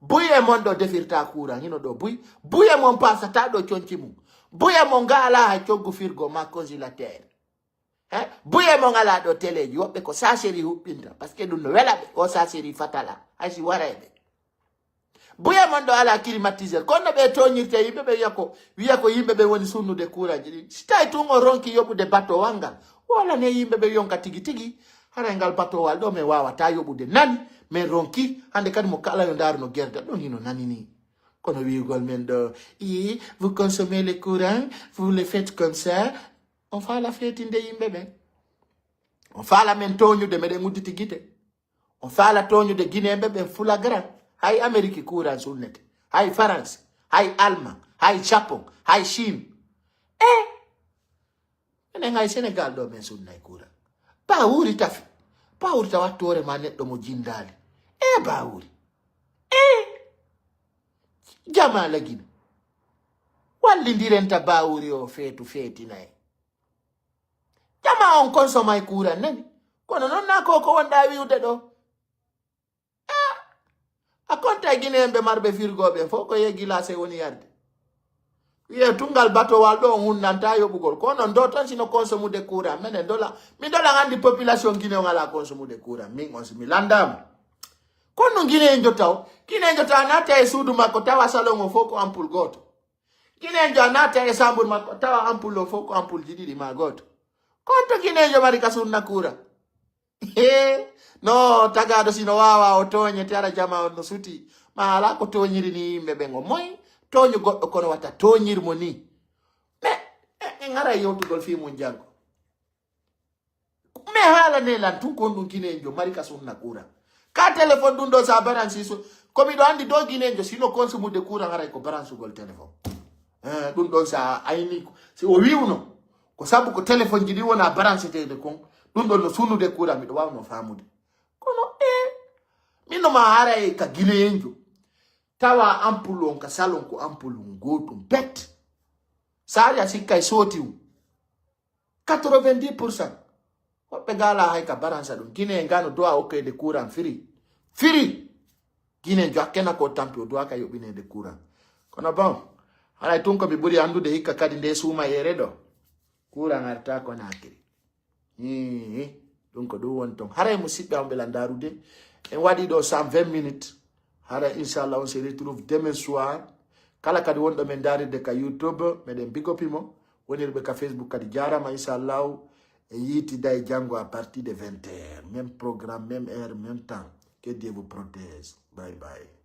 Buy e mon ɗo defirta courant, hino ɗo buy. Buy e mon pasata ɗo conci mum. Buy e mon nga ala hay coggu firgo ma congélateur. Eh? Buy e mon ala ɗo teleji, woɓɓe ko saceri huɓɓinta, parce que ɗum no wela ɓe, o saceri fatala, hay si waray ɓe. Buy e mon ɗo ala climatiseur, kono ɓe toñirte yimɓe ɓe wiya ko, wiya ko yimɓe ɓe woni sunnude courant ji ɗin. Si tawi tun o ronki yoɓude batowal ngal, wala ne yimɓe ɓe yonka tigi tigi, Haray ngal batowal ɗo min wawata yoɓude nani, min ronki, hande kadi mo kala yo ndaru no gerda ɗon hino nani ni. Kono wi'ugol min ɗo, i, vous consommez le courant, vous le faites comme ça. On faala feetinde yimɓe ɓen. On faala min tooñude, meɗen udditi gite. On faala tooñude Gineeɓe ɓen flagrant. Hay Amérique courant sunnete. Hay France, hay Allemagne, hay Japon, hay Chine. E minen hay Sénégal ɗo min sunnay courant. Bawuri tafi. Bawuri tawa wattoore ma neɗɗo mo jindaali. E bawuri. E jama la Gine. Wallindirenta bawuri o feetu feetinay. Jama on konsomay courant nani. Kono non na ko ko wonɗa wi'ude ɗo. A konta Guinéen ɓe marɓe firgo ɓen fof ko ye gilase woni yarde. Wiye tungal batowal ɗo on hunnanta yoɓugol. Ko non do ton sino consommude courant. Menen dola. Mi dola andi population Guinée on ala consommude courant. Min on si mi landama. Kono Guinéen jotta o. Guinéen jotta a natta e suudu makko tawa salon o fof ko ampoule goto. Guinéen jo a natta e sambur makko tawa ampoule o fof ko ampoule ji ɗiɗi ma goto. Konto Guinéen jo mari ka sunna courant. He, no tagaɗo sino wawa o tooñe te ara jama on no suti. Ma ala ko tooñiri ni yimɓe ɓen o moy. Tooñu goɗɗo kono wata tooñir mo ni. Mais en ara yewtugol fi mun jango. Mais haala ne lan tun kon ɗum Guinéen jo mari ka sunna courant. Ka téléphone ɗum ɗon sa baransi so ko miɗo andi do Guinéen jo sino consommude courant haray ko baransugol téléphone. Eh, ɗum ɗon sa ayni ko si o wiwno ko sabu ko téléphone ji ɗi wona baransetede kon ɗum ɗon no sunnude courant miɗo wawno famude. Kono e mino ma haray ka Guinéen jo tawa ampoule on ka salon ko ampoule on gotum bet. Sari a sikkay sotiw. Quatre-vingt-dix pour cent. Woɓɓe gala hay ka baransa ɗum. Guinée ngano doa okkede courant firi. Firi. Guinée jo akkena ko tampi o doa ka yoɓinede courant. Kono bon, haray tun ko mi ɓuri andude hikka kadi nde suuma yere ɗo. Courant arta ko nakiri. Hihi. Ɗum ko ɗum woni ton. Haray musiɓɓe am ɓe landarude. En waɗi ɗo cent vingt minutes. Hara inchallah on se retrouve demain soir. Kala kadi wonɗo men darirde ka YouTube meɗen bigopi mo. Wonirɓe ka Facebook kadi jarama inchallah. E yiitida e janngo à partir de vingt heures, même programme, même heure, même temps. Que Dieu vous protège. Bye bye.